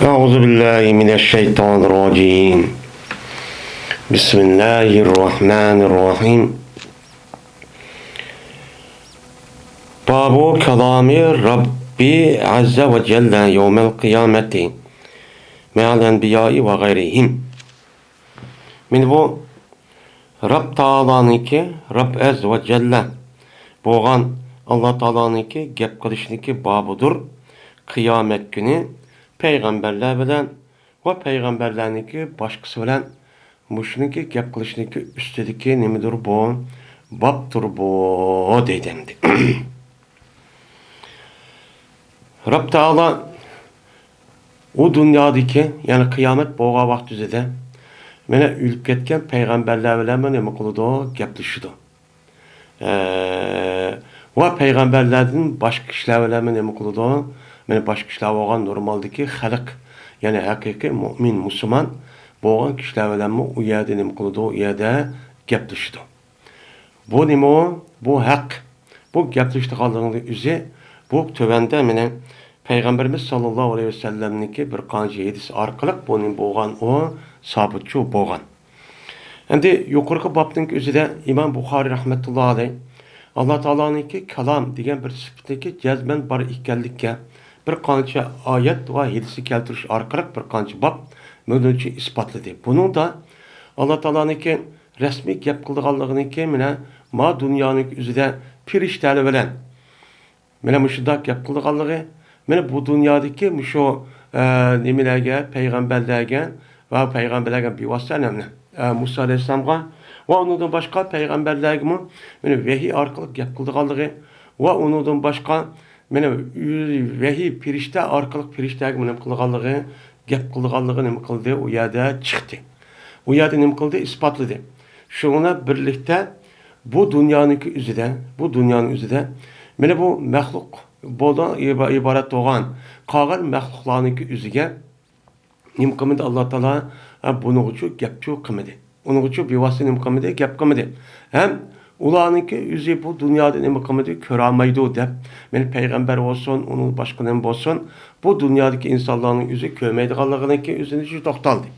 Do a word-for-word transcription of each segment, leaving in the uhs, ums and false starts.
أعوذ بالله من الشيطان الرجيم. بسم الله الرحمن الرحيم. باب كلام الرب عز وجل يوم القيامة مع الأنبياء وغيرهم. مانا بۇ رەب تائالانىڭكى، رەب ئەز ۋە جەللە بولغان ئاللا تائالانىڭكى گەپ قىلىشنىڭكى بابىدۇر. قىيامەت كۈنى پەيغەمبەرلەر بىلەن ۋە پەيغەمبەرلەرنىڭكى باشقىسى بىلەن مۇشۇنىڭكى گەپ قىلىشنىڭكى ئۈستىدىكى نېمىدۇر بۇ؟ بابتۇر بۇ، دەيدۇ ئەمدى. رەب تائالا ئۇ دۇنيادىكى، يەنى قىيامەت بولغان ۋاقتى يۈزىدە، مانا ئۆلۈپ كەتكەن پەيغەمبەرلەر بىلەنمۇ نېمە قىلىدۇ؟ گەپلىشىدۇ. ئە، ۋە پەيغەمبەرلەردىن باشقا كىشىلەر بىلەنمۇ نېمە قىلىدۇ؟ مانا باشقا كىشىلەر بولغان نورمالدىكى خەلق، يەنى ھەقىقىي مۇئمىن، مۇسۇلمان بولغان كىشىلەر بىلەنمۇ ئۇ يەردە نېمە قىلىدۇ؟ ئۇ يەردە گەپلىشىدۇ. بۇ نېمە ئۇ؟ بۇ ھەق. بۇ گەپلىشىدىغانلىقىنىڭ ئۆزى، بۇ تۆۋەندە مېنىڭ پەيغەمبىرىمىز ساللاللاھۇ ئەلەيھى ۋەسەللەمنىڭكى بىر قانچە ھەدىس ئارقىلىق بۇ نېمە بولغان ئۇ سابىتچۇ بولغان. ئەمدى يۇقىرىقى بابنىڭ ئۆزىدە ئىمام بۇخارىي رەھمەتۇللا ئەلەيھ ئاللا تائالانىڭكى كالام دېگەن بىر سۈپىتىنىڭكى جەزمەن بار ئىكەنلىككە بىر قانچە ئايەت ۋە ھەدىسنى كەلتۈرۈش ئارقىلىق بىر قانچە باب مۇنۇنچە ئىسپاتلىدى. بۇنىڭدا ئاللا تائالانىڭكى رەسمىي گەپ قىلىدىغانلىقىنىڭكى مانا ما دۇنيانىڭ ئۆزىدە پېرىشتەلەر بىلەن مانا مۇشۇنداق گەپ قىلىدىغانلىقى، مانا بۇ دۇنيادىكى مۇشۇ، ئە، نېمىلەرگە، پەيغەمبەرلەرگە ۋە پەيغەمبەرلەرگە بىۋاسىتە نېمىنى، ئە، مۇسا ئەلەيھىسسالامغا ۋە ئۇنىڭدىن باشقا پەيغەمبەرلەرگىمۇ مانا ۋەھىي ئارقىلىق گەپ قىلىدىغانلىقى ۋە ئۇنىڭدىن باشقا مانا ۋەھىي پېرىشتە ئارقىلىق پېرىشتەگە نېمە قىلىدىغانلىقى، گەپ قىلىدىغانلىقى نېمە قىلدى؟ ئۇ يەردە چىقتى. ئۇ يەردە نېمە قىلدى؟ ئىسپاتلىدى. شۇنىڭ بىلەن بىرلىكتە بۇ دۇنيانىڭكى ئۆزىدە، بۇ دۇنيانىڭ ئۆزىدە مانا بۇ مەخلۇق بولدى، ئىبا-، ئىبارەت بولغان قالغان مەخلۇقلارنىڭكى ئۆزىگە نېمە قىلمىدى ئاللا تائالا؟ ھە، بۇنىڭغىچۇ گەپچۇ قىلمىدى. ئۇنىڭغىچۇ بىۋاسىتە نېمە قىلمىدى؟ گەپ قىلمىدى. ھەم ئۇلارنىڭكى ئۆزى بۇ دۇنيادا نېمە قىلمىدى؟ كۆرەلمەيدۇ دەپ، مانا پەيغەمبەر بولسۇن، ئۇنىڭ باشقا نېمە بولسۇن، بۇ دۇنيادىكى ئىنسانلارنىڭ ئۆزى كۆرمەيدىغانلىقىنىڭكى ئۆزىنى شۇ توختالدى.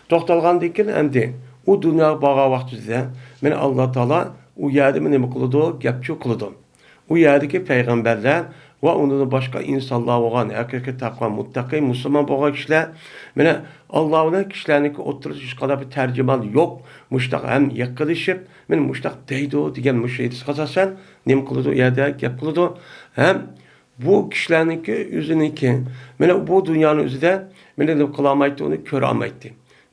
توختالغاندىن كېيىن ئەمدى ئۇ دۇنياغا بارغان ۋاقتىدا مانا ئاللا تائالا ئۇ يەردىمۇ نېمە قىلىدۇ؟ گەپچۇ قىلىدۇ. ئۇ يەردىكى پەيغەمبەرلەر ۋە ئۇنىڭدىن باشقا ئىنسانلار بولغان، ھەقىقىي تەقۋا، مۇتتەقىي، مۇسۇلمان بولغان كىشىلەر، مانا، ئاللا بىلەن كىشىلەرنىڭكى ئوتتۇرىسىدا ھېچقانداق بىر تەرجىمان يوق، مۇشۇنداق ھەم يېقىنلىشىپ، مانا، مۇشۇنداق دەيدۇ دېگەن مۇشۇ ھەدىسقا ئاساسەن نېمە قىلىدۇ؟ ئۇ يەردە گەپ قىلىدۇ. ھەم بۇ كىشىلەرنىڭكى ئۆزىنىڭكى، مانا، بۇ دۇنيانىڭ ئۆزىدە، مانا، نېمە قىلالمايتتى، ئۇنى كۆرەلمەيتتى.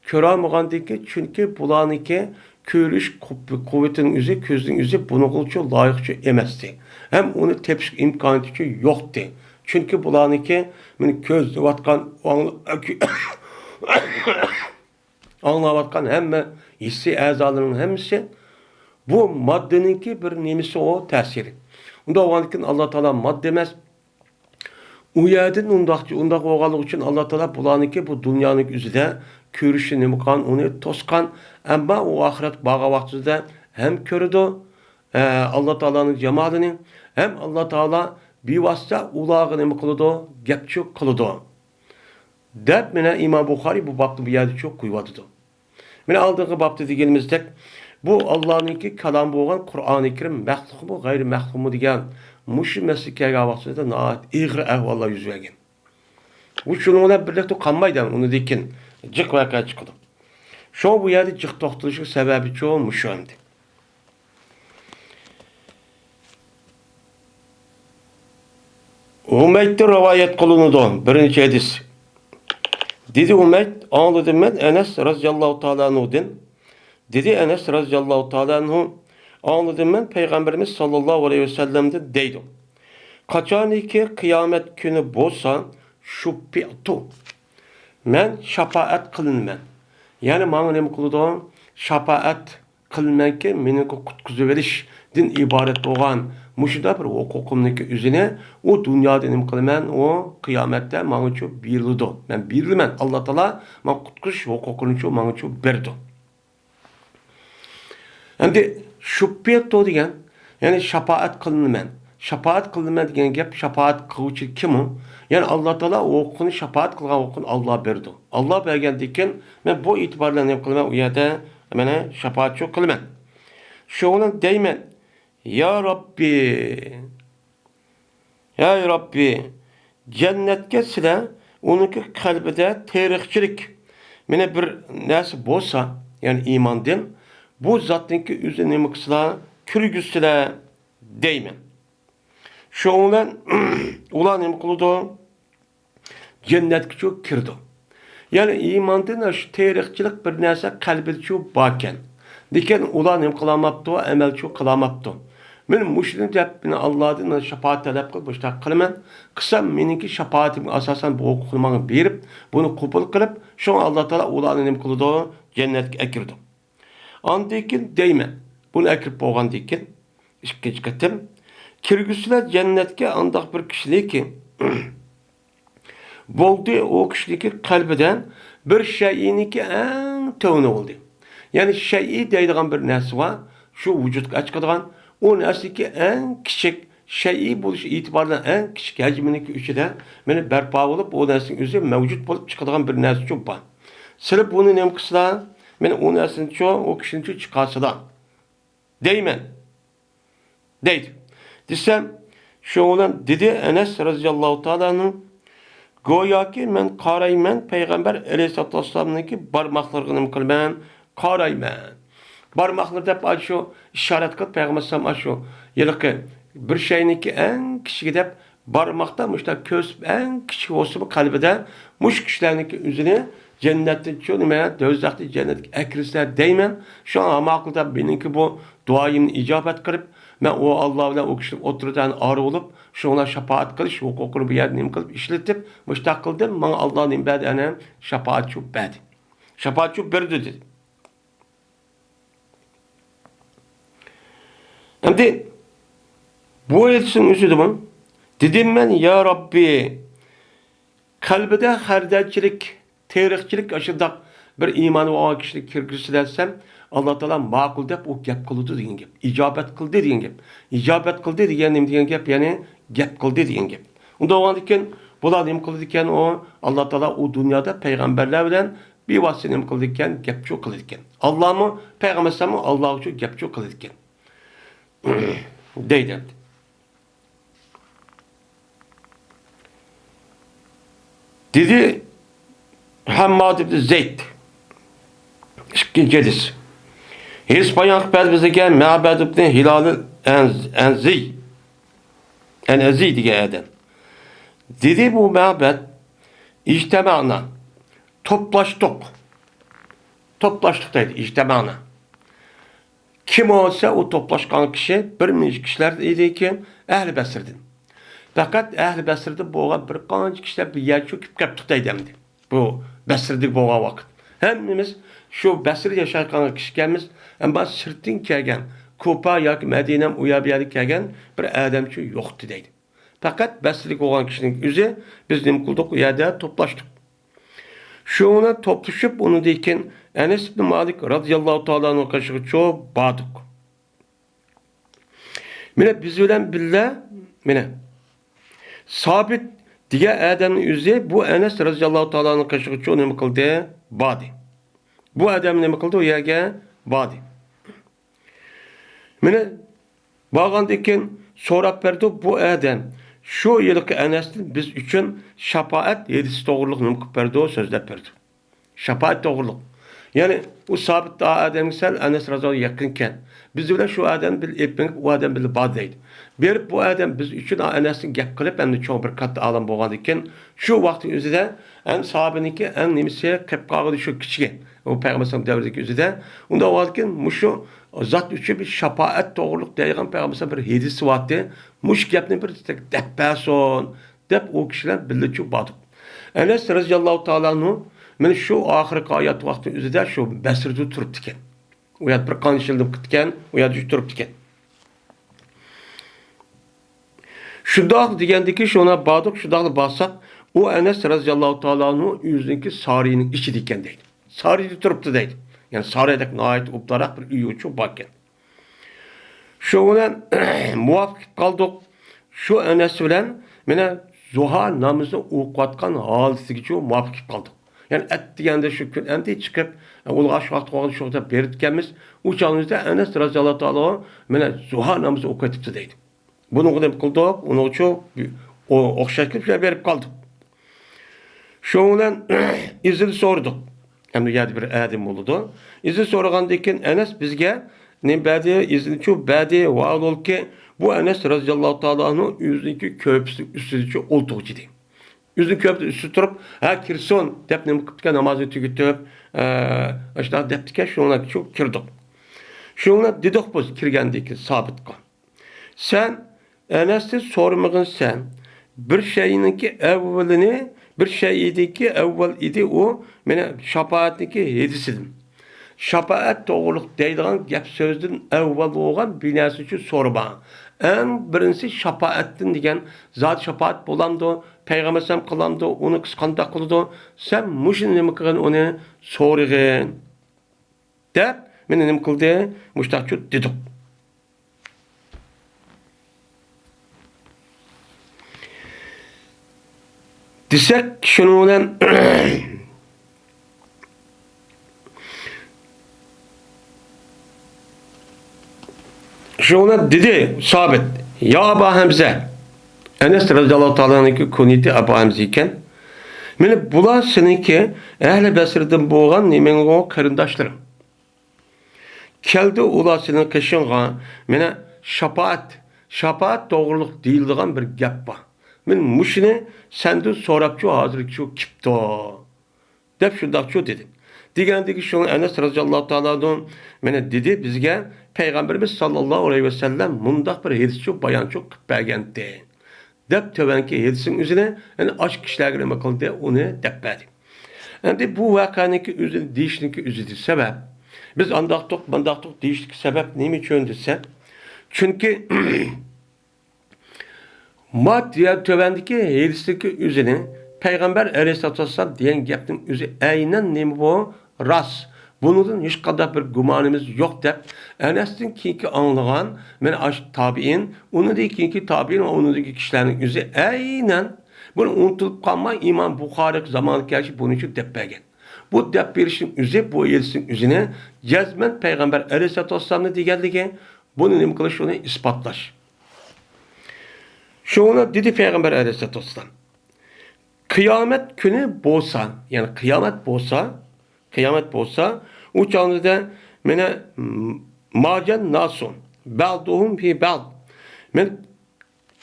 كۆرەلمىگەندىكى، چۈنكى بۇلارنىڭكى كۆرۈش قۇ-، قۇۋۋىتىنىڭ ئۆزى، كۆزنىڭ ئۆزى بۇنىڭغىچۇ لايىقچۇ ئەمەستى. ھەم ئۇنى تېپىش ئىمكانىيىتىچۇ يوقتى. چۈنكى بۇلارنىڭكى، مانا، كۆز دەۋاتقان، ئاڭلا-، ئاڭلاۋاتقان ھەممە ھېسسىي ئەزالىرىنىڭ ھەممىسى بۇ ماددىنىڭكى بىر نېمىسى ئۇ، تەسىرى. ئۇنداق بولغاندىكىن ئاللا تائالا ماددا ئەمەس، ئۇ يەردىن ئۇنداق، ئۇنداق بولغانلىقى ئۈچۈن ئاللا تائالا بۇلارنىڭكى بۇ دۇنيانىڭ ئۆزىدە كۆرۈشى نېمە قىلغان، ئۇنى توسقان. ئەمما ئۇ ئاخىرەت بارغان ۋاقتىدا ھەم كۆرىدۇ، ئە، ئاللا تائالانىڭ جامالىنى، ھەم ئاللا تائالا بىۋاسىتە ئۇلارغا نېمە قىلىدۇ؟ گەپچۇ قىلىدۇ. دەپ، مانا، ئىمام بۇخارىي بۇ بابنى بۇ يەردىچۇ قويۇۋاتىدۇ. مانا ئالدىنقى بابتا دېگىنىمىزدەك، بۇ ئاللانىڭكى كالامى بولغان قۇرئانى كەرىم مەخلۇقمۇ، غەيرىي مەخلۇقمۇ دېگەن مۇشۇ مەسىلە كەلگەن ۋاقتىدا ناھايىتى ئېغىر ئەھۋاللار يۈز بەرگەن. بۇ شۇنىڭ بىلەن بىرلىكتە قالمايدۇ، ئۇنىڭدىن كېيىن جىق ۋەقە چىقىدۇ. شۇڭا بۇ يەردە جىق توختىلىشنىڭ سەۋەبىچۇ مۇشۇ ئەمدى. ھۇمەيدتىن رىۋايەت قىلىنىدۇ، بىرىنچى ھەدىس. دېدى ھۇمەيد، ئاڭلىدىم مەن ئەنەس رەزىياللاھۇ تائالا ئەنھۇدىن. دېدى ئەنەس رەزىياللاھۇ تائالا ئەنھۇ، ئاڭلىدىم مەن پەيغەمبىرىمىز ساللاللاھۇ ئەلەيھى ۋەسەللەمدىن دەيدۇ، قاچانكى قىيامەت كۈنى بولسا، شۇپپىئتۇ، مەن شاپائەت قىلىنىمەن. يەنى ماڭا نېمە قىلىدۇ؟ شاپائەت قىلىمەنكى، مېنىڭكى قۇتقۇزۇۋېلىشتىن ئىبارەت بولغان مۇشۇنداق بىر ھوقۇقۇمنىڭكى ئۆزىنى ئۇ دۇنيادا نېمە قىلىمەن، ئۇ قىيامەتتە ماڭىچۇ بېرىلىدۇ. مەن بېرىلىمەن، ئاللا تائالا ماڭا قۇتقۇزۇش ھوقۇقىنىچۇ ماڭىچۇ بېرىدۇ. ئەمدى شۇپپىئتۇ دېگەن، يەنى شاپائەت قىلىنىمەن. شاپائەت قىلىنىمەن دېگەن گەپ، شاپائەت قىلغۇچى كىم ئۇ؟ يەنى ئاللا تائالا ھوقۇقىنى، شاپائەت قىلغان ھوقۇقىنى ئاللا بېرىدۇ. ئاللا بەرگەندىن كېيىن مەن بۇ ئېتىبار بىلەن نېمە قىلىمەن؟ ئۇ يەردە مانا شاپائەتچى قىلىمەن. شۇنىڭ بىلەن دەيمەن، يا رەببى، ھەي رەببى، جەننەتكە سىلە ئۇنىڭكى قەلبىدە تېرىقچىلىك، مانا بىر نەرسە بولسا، يەنى ئىماندىن، بۇ زاتنىڭكى ئۆزىنى نېمە قىلسىلا، كىرگۈزسىلە دەيمەن. شۇنىڭ بىلەن ئۇلار نېمە قىلىدۇ؟ جەننەتكىچۇ كىرىدۇ. يەنى ئىماندىن شۇ تېرىقچىلىق بىر نەرسە قەلبىدىچۇ باركەن. لېكىن ئۇلار نېمە قىلالماپتۇ؟ ئەمەلچۇ قىلالماپتۇ. مەن مۇشۇنى دەپ، مەن ئاللادىن شاپائەت تەلەپ قىلىپ مۇشۇنداق قىلىمەن. قىلسام مېنىڭكى شاپائىتىمگە ئاساسەن بۇ ھوقۇقنى ماڭا بېرىپ، بۇنى قوبۇل قىلىپ، شۇڭا ئاللا تائالا ئۇلارنى نېمە قىلىدۇ؟ جەننەتكە ئەكىرىدۇ. ئاندىن كېيىن دەيمەن، بۇنى ئەكىرىپ بولغاندىن كېيىن، ئىككىنچى قېتىم، كىرگۈزسىلە جەننەتكە ئانداق بىر كىشىنىكى، بولدى، ئۇ كىشىنىڭكى قەلبىدە بىر شەيئىنىڭكى ئەڭ تۆۋىنى بولدى. يەنى شەيئى دەيدىغان بىر نەرسە بار، شۇ ۋۇجۇدقا چىقىدىغان، ئۇ نەرسىنىڭكى ئەڭ كىچىك، شەيئى بولۇش ئېتىبارى بىلەن ئەڭ كىچىك ھەجمىنىڭكى ئىچىدە مانا بەرپا بولۇپ، ئۇ نەرسىنىڭ ئۆزى مەۋجۇت بولۇپ چىقىدىغان بىر نەرسىچۇ بار. سىلەر بۇنى نېمە قىلسىلا، مانا ئۇ نەرسىنىچۇ، ئۇ كىشىنىچۇ چىقارسىلا دەيمەن. دەيدۇ. دېسەم، شۇنىڭ بىلەن دېدى ئەنەس رەزىياللاھۇ تائالا ئەنھۇ، گوياكى مەن قارايمەن پەيغەمبەر ئەلەيھىسسالاتۇ ۋەسسالامنىڭكى بارماقلىرىغا نېمە قىلىمەن؟ قارايمەن. بارماقلىرى دەپ ئاشۇ ئىشارەت قىلىپ پەيغەمبەر ئەلەيھىسسالام ئاشۇ ھېلىقى بىر شەينىڭكى ئەڭ كىچىكى دەپ بارماقتا مۇشۇنداق كۆرسىتىپ، ئەڭ كىچىك بولسىمۇ قەلبىدە مۇشۇ كىشىلەرنىڭكى ئۆزىنى جەننەتتىنچۇ نېمە، دوزاختىن جەننەتكە ئەكىرسىلە دەيمەن. شۇڭا ھاماقىلدا مېنىڭكى بۇ دۇئايىمنى ئىجابەت قىلىپ، مەن ئۇ ئاللا بىلەن ئۇ كىشىلىك ئوتتۇرىدا ئارا بولۇپ، شۇڭلار شاپائەت قىلىش ھوقۇقىنى بۇ يەردە نېمە قىلىپ ئىشلىتىپ، مۇشۇنداق قىلدىم، ماڭا ئاللا نېمە بەردى؟ ئەنە شاپائەتچۇ بەردى. شاپائەتچۇ بەردى دېدى. ئەمدى بۇ ھەدىسنىڭ ئۆزىدىمۇ دېدىم مەن، يا رەببى، قەلبىدە خەردەلچىلىك، تېرىقچىلىك ئاشۇنداق بىر ئىمانى بولغان كىشىنى كىرگۈزسىلە دېسەم، ئاللا تائالا ماقۇل دەپ ئۇ گەپ قىلىدۇ دېگەن گەپ. ئىجابەت قىلدى دېگەن گەپ. ئىجابەت قىلدى دېگەن نېمە دېگەن گەپ؟ يەنى گەپ قىلدى دېگەن گەپ. ئۇنداق بولغاندىن كېيىن بۇلار نېمە قىلىدىكەن؟ ئۇ ئاللا تائالا ئۇ دۇنيادا پەيغەمبەرلەر بىلەن بىۋاسىتە نېمە قىلىدىكەن؟ گەپچۇ قىلىدىكەن. ئاللامۇ، پەيغەمبەر ئەلەيھىسسالاممۇ ئاللا ئۈچۈن گەپچۇ قىلىدىكەن. دەيدۇ. دېدى ھەمماد ئىبنى زەيد، ئىككىنچى ھەدىس. ھەدىس بايان قىلىپ بەردى بىزگە مەبەد ئىبنى ھىلال ئەنزىي، ئەنئەزدىي دېگەن ئادەم. دېدى بۇ مەبەد، ئىجتەمەئنا، توپلاشتۇق. توپلاشتۇق دەيدۇ، ئىجتەمەئنا. كىم بولسا ئۇ توپلاشقان كىشى بىر نەچچە كىشىلەر ئىدىكى ئەھلى بەسرىدىن. پەقەت ئەھلى بەسرىدىن بولغان بىر قانچە كىشىلەر بىر يەرگە چۆكۈپ كەپتۇق دەيدۇ ئەمدى. بۇ بەسرىدە بولغان ۋاقىت. ھەممىمىز شۇ بەسرىدە ياشايدىغان كىشىكەنمىز، ئەمما سىرتتىن كەلگەن، كۇپا ياكى مەدىنە ئۇ يەر بۇ يەردىن كەلگەن بىر ئادەمچۇ يوقتى دەيدۇ. پەقەت بەسرىدە بولغان كىشىنىڭ ئۆزى بىز نېمە قىلدۇق؟ ئۇ يەردە توپلاشتۇق. شۇنىڭ بىلەن توپلىشىپ، ئۇنىڭدىن كېيىن ئەنەس ئىبن مالىك رازىياللاھۇ تائالا ئەنھۇ قېشىغىچۇ باردۇق. مانا بىز بىلەن بىللە، مانا سابىت دېگەن ئادەمنىڭ ئۆزى بۇ ئەنەس رازىياللاھۇ تائالا ئەنھۇ قېشىغىچۇ نېمە قىلدى؟ باردى. بۇ ئادەم نېمە قىلدى؟ ئۇ يەرگە باردى. مانا بارغاندىن كېيىن سوراپ بەردى بۇ ئادەم. شۇ ھېلىقى ئەنەستىن بىز ئۈچۈن شاپائەت ھەدىسى توغرۇلۇق نېمە قىلىپ بەردى؟ سۆزلەپ بەردى. شاپائەت توغرۇلۇق. يەنى ئۇ سابىت ئادەمگە سەل ئەنەس رازىياللاھۇ يېقىنكەن. بىز بىلەن شۇ ئادەمنى بىر ئېلىپ مېڭىپ، ئۇ ئادەم بىللە بار دەيدۇ. بېرىپ بۇ ئادەم بىز ئۈچۈن ئەنەستىن گەپ قىلىپ، ئەمدى چوڭ بىر كاتتا ئالىم بولغاندىن كېيىن، شۇ ۋاقىتنىڭ ئۆزىدە ئەمدى سابىتنىڭكى ئەڭ نېمىسى قېلىپ قالغىنى شۇ كىچىكى. ئۇ پەيغەمبەر ئەلەيھىسسالام دەۋرىدىكى ئۆزىدە. ئۇنداق بولغاندىكىن مۇشۇ زات ئۈچۈن بىر شاپائەت توغرۇلۇق دەيدىغان پەيغەمبەر ئەلەيھىسسالام بىر ھەدىسى بارتى. مۇشۇ گەپنى بىر دەپ بەرسۇن دەپ ئۇ كىشىلەر بىللىچۇ باردۇق. ئەنەس رازىياللاھۇ تائالا ئەنھۇ مانا شۇ ئاخىرقى ھايات ۋاقتى ئۆزىدە شۇ بەسرىدە تۇرۇپتىكەن. ئۇ يەردە بىر قانچە يىلدىن كېتكەن، ئۇ يەردە تۇرۇپتىكەن. شۇنداق دېگەندىكى شۇنا باردۇق، شۇنداقلا بارساق، ئۇ ئەنەس رازىياللاھۇ تائالا ئەنھۇ ئۆزىنىڭكى سارىيىنىڭ ئىچىدە ئىكەن دەيدۇ. سارىيدا تۇرۇپتۇ دەيدۇ. يەنى سارىيدەك ناھايىتى ئوبدانراق بىر ئۆيى ئۇچۇ باركەن. شۇ بىلەن مۇۋاپىق قالدۇق. شۇ ئەنەس بىلەن مانا زۇھا نامىزىنى ئوقۇۋاتقان ھالىتىگىچۇ مۇۋاپىق كېلىپ قالدۇق. يەنى ئەتىگەندە شۇ كۈن ئەمدى چىقىپ، ئۇلغا شۇ ۋاقىت قويغان شۇ دەپ بېرىدىكەنمىز. ئۇ چاغىمىزدا ئەنەس رەزىياللاھۇ تائالا مانا زۇھا نامىزى ئوقۇۋېتىپتۇ دەيدۇ. بۇنىڭغا نېمە قىلدۇق؟ ئۇنىڭغىچۇ ئوخشاش كېلىپ شۇ بېرىپ قالدۇق. شۇنىڭ بىلەن ئىزىنى سورىدۇق. ئەمدى يەردە بىر ئادەم بولىدۇ. ئىزىنى سورىغاندىن كېيىن ئەنەس بىزگە نېمە بەردى؟ ئىزىنىچۇ بەردى. ۋاھالەنكى، بۇ ئەنەس رەزىياللاھۇ تائالا ئانھۇ ئۆزىنىڭكى كۆرپىسى ئۈستىدىچۇ ئولتۇرغۇچىدى. ئۆزىنىڭ كۆرپىسى ئۈستىدە تۇرۇپ، ھە، كىرسۇن دەپ نېمە قىپتىكەن، نامازنى تۈگىتىپ، ئە، ئاشۇنداق دەپتىكەن، شۇنىڭ بىلەن شۇ كىردۇق. شۇنىڭ بىلەن دېدۇق بىز كىرگەندىن كېيىن سابىتقا. سەن ئەنەستىن سورىمىغىنسەن. بىر شەيئىنىڭكى ئەۋۋىلىنى، بىر شەيئىدىكى ئەۋۋەل ئىدى ئۇ، مانا شاپائەتنىڭكى ھېدىسىدىن. شاپائەت توغرۇلۇق دەيدىغان گەپ سۆزدىن ئەۋۋەل بولغان بىر نەرسە ئۈچۈن سورىما. ئەڭ بىرىنچىسى شاپائەتتىن دېگەن زادى شاپائەت بولامدۇ؟ پەيغەمبەر ئەلەيھىسسالام قىلامدۇ؟ ئۇنى قىز قانداق قىلىدۇ؟ سەن مۇشۇنى نېمە قىلغىن، ئۇنى سورىغىن. دەپ، مېنى نېمە قىلدى؟ مۇشتاقچۇ دېدۇق. دېسەك، شۇنىڭ بىلەن، شۇنىڭ بىلەن دېدى سابىت، يا ئابا ھەمزە، ئەنەس رەزىياللاھۇ تائالانىڭكى كۇنيىتى ئابا ھەمزە ئىكەن. مانا بۇلار سېنىڭكى ئەھلى بەسرىدىن بولغان نېمەڭغۇ قېرىنداشلىرىڭ. كەلدى ئۇلار سېنىڭ قېشىڭغا، مانا شاپائەت، شاپائەت توغرۇلۇق دېيىلىدىغان بىر گەپ بار. مانا مۇشۇنى سەندىن سوراپچۇ، ھازىرچۇ كېپتۇ، دەپ شۇنداقچۇ دېدى. دېگەندىكى شۇڭا ئەنەس رەزىياللاھۇ تائالا ئانھۇ مانا دېدى بىزگە، پەيغەمبىرىمىز ساللاللاھۇ ئەلەيھى ۋەسەللەم مۇنداق بىر ھېدىسچۇ بايانچۇ قىلىپ بەرگەنتى. دەپ تۆۋەنكى ھېدىسنىڭ ئۆزىنى، يەنى ئاشۇ كىشىلەرگە نېمە قىلدى، ئۇنى دەپ بەردى. ئەمدى بۇ ۋەقەنىڭكى ئۆزىنى دېيىشنىڭكى ئۆزىدە سەۋەب. بىز ئانداقتۇق، مانداقتۇق دېيىشتىكى سەۋەب نېمە ئۈچۈن دېسە، چۈنكى ما تۆۋەندىكى ھېدىستىكى ئۆزىنى پەيغەمبەر ئەلەيھىسسالاتۇ ۋەسسالام دېگەن گەپنىڭ ئۆزى ئەينەن نېمە بۇ؟ راست. بۇنىڭدىن ھېچقانداق بىر گۇمانىمىز يوق دەپ، ئەنەستىن كېيىنكى ئاڭلىغان، مانا ئاشۇ تابىئىن، ئۇنىڭدىن كېيىنكى تابىئىن ۋە ئۇنىڭدىن كېيىنكى كىشىلەرنىڭ ئۆزى ئەينەن بۇنى ئۇنتۇلۇپ قالماي، ئىمام بۇخارىي زامانىغا كەلگەچ بۇنى شۇ دەپ بەرگەن. بۇ دەپ بېرىشنىڭ ئۆزى، بۇ ھېدىسنىڭ ئۆزىنى جەزمەن پەيغەمبەر ئەلەيھىسسالاتۇ ۋەسسالامنىڭ دېگەنلىكى، بۇنى نېمە قىلىش، ئۇنى ئىسپاتلاش. شۇڭا دېدى پەيغەمبەر ئەلەيھىسسالاتۇ ۋەسسالام، قىيامەت كۈنى بولسا، يەنى قىيامەت بولسا، قىيامەت بولسا، ئۇ چاغدا مانا، ماجەن ناسۇ، بەزۇھۇم فى بەز. مانا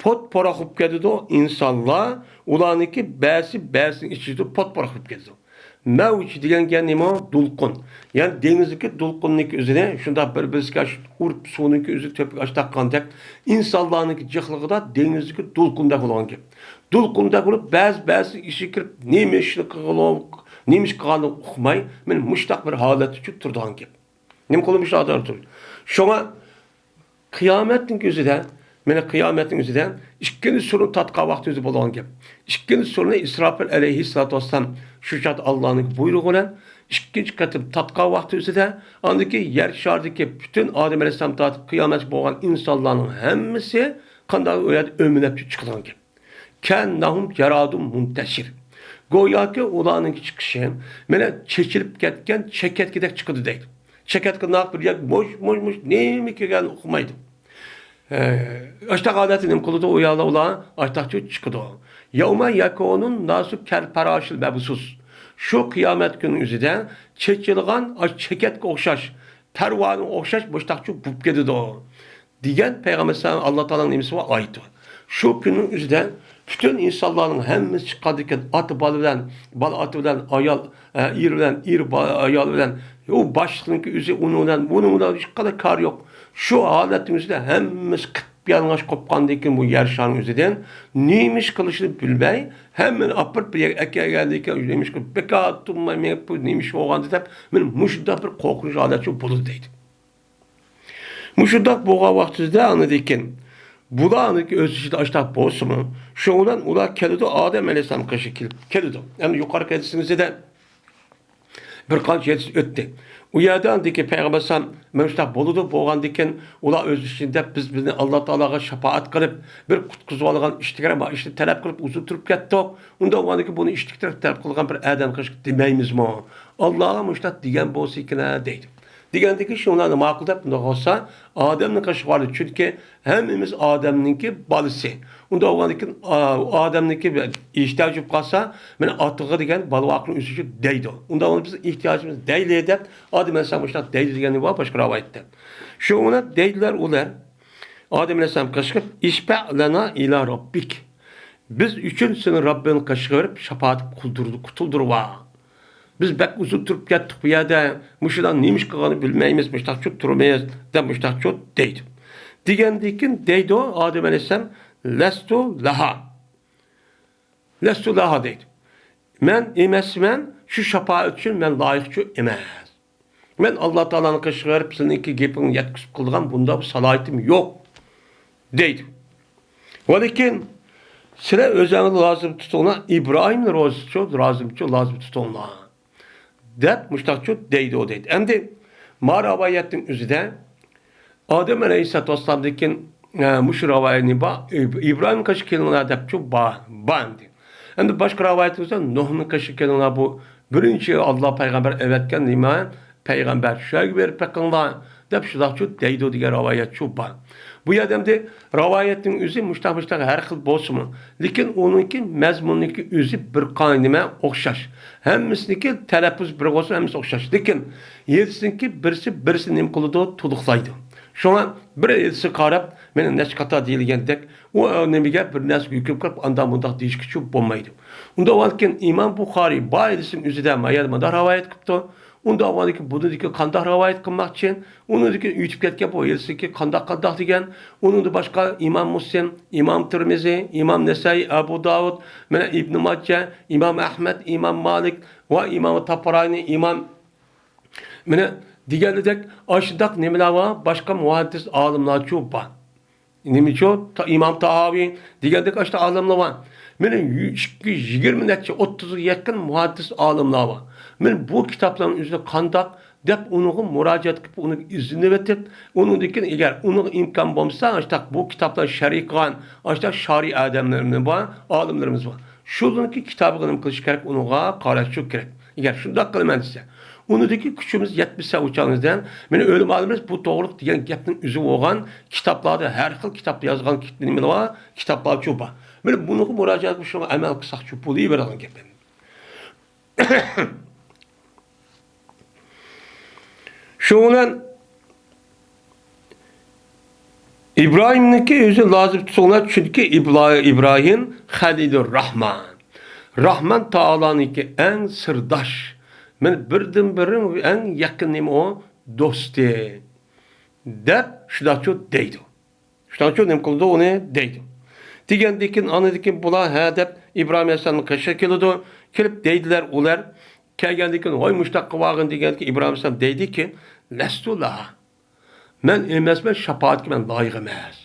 پوت-پوراق بولۇپ كېتىدۇ ئىنسانلار، ئۇلارنىڭكى بەزىسى بەزىسىنىڭ ئىچىدە پوت-پوراق بولۇپ كېتىدۇ. مەۋج دېگەن گەپ نېمە؟ دولقۇن. يەنى دېڭىزدىكى دولقۇننىڭكى ئۆزىنى شۇنداق بىر-بىرسىگە ئۇرۇپ، سۇنىڭكى ئۆزى تۆپىگە ئاشتاققاندەك، ئىنسانلارنىڭكى جىقلىقىدا دېڭىزدىكى دولقۇندەك بولغان گەپ. دولقۇندەك بولۇپ، بەزى، بەزىسى ئىشىگە كىرىپ، نېمە ئىشنى قىلغىلى، نېمە ئىش قىلغانلىقىنى ئۇقماي، مانا مۇشۇنداق بىر ھالەتتە تۇرىدىغان گەپ. نېمە قىلىمىز شۇ ئادەم تۇرۇپ؟ شۇڭا قىيامەتنىڭ ئۆزىدە، مانا قىيامەتنىڭ ئۆزىدە ئىككىنچى سۈرىنى تارتقان ۋاقتى ئۆزى بولىدىغان گەپ. ئىككىنچى سۈرىنى ئىسراپىل ئەلەيھىسسالاتۇ ۋەسسالام شۇ چاغدا ئاللانىڭ بۇيرۇقى بىلەن ئىككىنچى قېتىم تارتقان ۋاقتى ئۆزىدە، ئاندىن كېيىن يەر شارىدىكى پۈتۈن ئادەم ئەلەيھىسسالام تارتىپ قىيامەتكە بولغان ئىنسانلارنىڭ ھەممىسى قانداق ئۇ يەردە ئۆمىلەپ چىقىدىغان گەپ. كەئەننەھۇم جارادۇم مۇنتەشىر. گوياكى ئۇلارنىڭ چىقىشى مانا چېچىلىپ كەتكەن چېكەتكىدەك چىقىدۇ دەيدۇ. چېكەتكە ناق بىر يەر مۇش، مۇش، مۇش، نېمە كەلگەننى ئۇقمايدۇ. ئاشتاق ھالەتتە نېمە قىلىدۇ؟ ئۇ يەردە ئۇلار ئاشتاقچە چىقىدۇ. يەۋمە يەكۇنۇن ناسۇ كەل پەراشىل مەبسۇس. شۇ قىيامەت كۈنى ئۆزىدە چېچىلغان ئاش چېكەتكە ئوخشاش، تەرۋانىغا ئوخشاش مۇشتاقچە بولۇپ كېتىدۇ. دېگەن پەيغەمبەر ئەلەيھىسسالام ئاللا تائالانىڭ نېمىسى بار؟ ئايىتى بار. شۇ كۈننىڭ ئۆزىدە پۈتۈن ئىنسانلارنىڭ ھەممىسى چىققاندىكىن، ئاتا بالا بىلەن، بالا ئاتا بىلەن، ئايال، ئە، ئېرى بىلەن، ئېرى با-، ئايالى بىلەن، ئۇ باشلىقنىڭكى ئۆزى ئۇنىڭ بىلەن، بۇنىڭ بىلەن ھېچقانداق كارى يوق. شۇ ھالەتنىڭ ئۆزىدە ھەممىسى قىپيالىڭاچ قوپقاندىن كېيىن بۇ يەر شارىنىڭ ئۆزىدىن نېمە ئىش قىلىشنى بىلمەي، ھەممىنى ئاپىرىپ بىر يەرگە ئەكەلگەندىن كېيىن نېمە ئىش قىلىپ، بىكار تۇرماي مېڭىپ، بۇ نېمە ئىش بولغاندۇ دەپ، مانا مۇشۇنداق بىر قورقۇنچ ھالەت شۇ بولىدۇ دەيدۇ. مۇشۇنداق بولغان ۋاقتىدا ئاندىن كېيىن بۇلار ئۆز ئىچىدە ئاشتاق بولسىمۇ، شۇنىڭ بىلەن ئۇلار كېلىدۇ، ئادەم ئەلەيھىسسالام قېشىغا كېلىپ كېلىدۇ. يەنى يۇقىرىقى ھەدىسىمىزدە بىر قانچە يىل ئۆتتى. ئۇ يەردە ئاندىكى پەيغەمبەر ئەلەيھىسسالام، مۇشۇنداق بولىدۇ، بولغاندىكىن ئۇلار ئۆز ئىچىدە بىز، بىزنى ئاللا تائالاغا شاپائەت قىلىپ، بىر قۇتقۇزۇۋالغان ئىشتىكرا ما ئىشنى تەلەپ قىلىپ ئۇزۇن تۇرۇپ كەتتۇق. ئۇنداق بولغاندىكىن بۇنى ئىشتىكرا تەلەپ قىلغان بىر ئادەمگە دېمەيمىزمۇ؟ ئاللاغا مۇشۇنداق دېگەن بولسا ئىكەن دەيدۇ. دېگەندىكىن شۇلارنى ماقۇل دەپ، ئۇنداق بولسا ئادەمنىڭ قېشىغا بارىدۇ. چۈنكى ھەممىمىز ئادەمنىڭكى بالىسى. ئۇنداق بولغاندىكىن ئا-، ئادەمنىڭكى ئېھتىياجى بولۇپ قالسا، مانا ئاتىغا دېگەن بالا ۋاقىتنى ئۆسۈشى دەيدۇ. ئۇنداق بولغاندا بىز ئېھتىياجىمىز دەيلى دەپ، ئادەم ئەلەيھىسسالام مۇشۇنداق دەيدۇ دېگەن بار باشقا رىۋايەتتە. شۇڭا دەيدىلەر ئۇلار، ئادەم ئەلەيھىسسالام قېشىغا، ئىشفەئ لەنا ئىلا رەببىك. بىز ئۈچۈن سېنىڭ رەببىڭنىڭ قېشىغا بېرىپ شاپائەت قىلدۇر-، قۇتۇلدۇرۇۋال. بىز بەك ئۇزۇن تۇرۇپ كەتتۇق بۇ يەردە، مۇشۇلار نېمە ئىش قىلغاننى بىلمەيمىز، مۇشتاقچۇ تۇرىمىز، دەپ مۇشتاقچۇ دەيدۇ. دېگەندىن كېيىن دەيدۇ ئادەم ئەلەيھىسسالام، لەستۇ لەھا. لەستۇ لەھا دەيدۇ. مەن ئەمەسمەن، شۇ شاپائەت ئۈچۈن مەن لايىقچۇ ئەمەس. مەن ئاللا تائالانىڭ قېشىغا بېرىپ سېنىڭكى گېپىڭنى يەتكۈزۈپ قىلىدىغان بۇنداق بىر سالاھىيىتىم يوق، دەيدۇ. ۋەلىكىن سىلەر ئۆزۈڭلارنى لازىم تۇتۇڭلار، ئىبراھىمنى روزىچۇ، لازىمچۇ، لازىم تۇتۇڭلار، دەپ مۇشتاقچۇ دەيدۇ، دەيدۇ. ئەمدى ما رىۋايەتنىڭ ئۆزىدە ئادەم ئەلەيھىسسالاتۇ ۋەسسالامدىن كېيىن، ئە، مۇشۇ رىۋايەتنى با-، ئىب-، ئىبراھىم قېشىغا كېلىڭلار دەپچۇ با-، بار ئەمدى. ئەمدى باشقا رىۋايەتلەردە نۇھنىڭ قېشىغا كېلىڭلار، بۇ بىرىنچى ئاللا پەيغەمبەر ئەۋەتكەن نېمە پەيغەمبەر، شۇ يەرگە بېرىپ بېقىڭلار دەپ شۇنداقچۇ دەيدۇ دېگەن رىۋايەتچۇ بار. بۇ يەردە ئەمدى رىۋايەتنىڭ ئۆزى مۇشتاق، مۇشتاق ھەر خىل بولسىمۇ، لېكىن ئۇنىڭكى مەزمۇنىنىڭكى ئۆزى بىر قانچە نېمە ئوخشاش. ھەممىسىنىڭكى تەلەپپۇز بىر بولسا ھەممىسى ئوخشاش. لېكىن ھېلىسىنىڭكى بىرسى بىرسىنى نېمە قىلىدۇ؟ تولۇقلايدۇ. شۇڭا بىر ھېلىسىگە قاراپ، مانا نەچچە قاتار دېيىلگەندەك، ئۇ نېمىگە بىر نەرسىگە ھۆكۈم قىلىپ، ئانداق مۇنداق دېيىشكىچۇ بولمايدۇ. ئۇنداق بولغاندىكىن ئىمام بۇخارىي بار ھېلىسىنىڭ ئۆزىدە مايان مۇنداق رىۋايەت قىپتۇ. ئۇنداق بولغاندىكىن بۇنىڭدىكى قانداق رىۋايەت قىلماقچى؟ ئۇنىڭدىكى ئۆتۈپ كەتكەن بۇ ھېلىسىدىكى قانداق، قانداق دېگەن. ئۇنىڭدىن باشقا ئىمام مۇسلىم، ئىمام تىرمىزى، ئىمام نەسائىي، ئەبۇ داۋۇد، مانا ئىبنى ماجە، ئىمام ئەھمەد، ئىمام مالىك ۋە ئىمام تابباراينى، ئىمام، مانا دېگەنىدەك ئاشۇنداق نېمىلەر بار، باشقا مۇھەددىس ئالىملارچۇ بار. نېمىچۇ؟ تا-، ئىمام تاھاۋى دېگەندەك ئاشۇنداق ئالىملار بار. مانا يۈ-، ئىككى يۈز يىگىرمە نەچچە، ئوتتۇزغا يېقىن مۇھەددىس ئالىملار بار. مانا بۇ كىتابلارنىڭ ئۆزىنى قانداق دەپ ئۇنىڭغا مۇراجىئەت قىلىپ، ئۇنىڭغا ئىزنىۋېتىپ، ئۇنىڭدىن كېيىن ئەگەر ئۇنىڭغا ئىمكان بولمىسا، ئاشۇنداق بۇ كىتابلارنى شەرھ قىلغان ئاشۇنداق شارىي ئادەملىرىمىز بار، ئالىملىرىمىز بار. شۇلارنىڭكى كىتابىغا نېمە قىلىش كېرەك؟ ئۇنىڭغا قاراشچۇ كېرەك. ئەگەر شۇنداق قىلىمەن دېسە، ئۇنىڭدىكى كۈچىمىز يەتمىسە ئۇ چاغىمىزدىن، مانا ئۆلىمالىرىمىز بۇ توغرىلىق دېگەن گەپنىڭ ئۆزى بولغان كىتابلاردا، ھەر خىل كىتابتا يازغان كىت-، نېمىلەر بار؟ كىتابلارچۇ بار. مانا بۇنىڭغا مۇراجىئەت قىلىپ، شۇڭا ئەمەل قىلساقچۇ بولۇۋېرىدىغان گەپ. شۇنىڭ بىلەن ئىبراھىمنىڭكى ئۆزى لازىم تۇتۇڭلار، چۈنكى ئىبلا-، ئىبراھىم خەلىلۇر راھمان. راھمان تائالانىڭكى ئەڭ سىرداش، مانا بىردىنبىر ئەڭ يېقىن نېمە ئۇ؟ دوستى. دەپ شۇنداقچۇ دەيدۇ. شۇنداقچۇ نېمە قىلىدۇ ئۇنى دەيدۇ. دېگەندىن كېيىن، ئاندىن كېيىن بۇلار ھە دەپ ئىبراھىم ئەلەيھىسسالامنىڭ قېشىغا كېلىدۇ. كېلىپ دەيدىلەر ئۇلار. كەلگەندىن كېيىن، ۋاي مۇشۇنداق قىلىۋالغىن دېگەندىكىن ئىبراھىم ئەلەيھىسسالام دەيدىكى، لەستۇ لەھا. مەن ئەمەسمەن، شاپائەتكە مەن لايىق ئەمەس.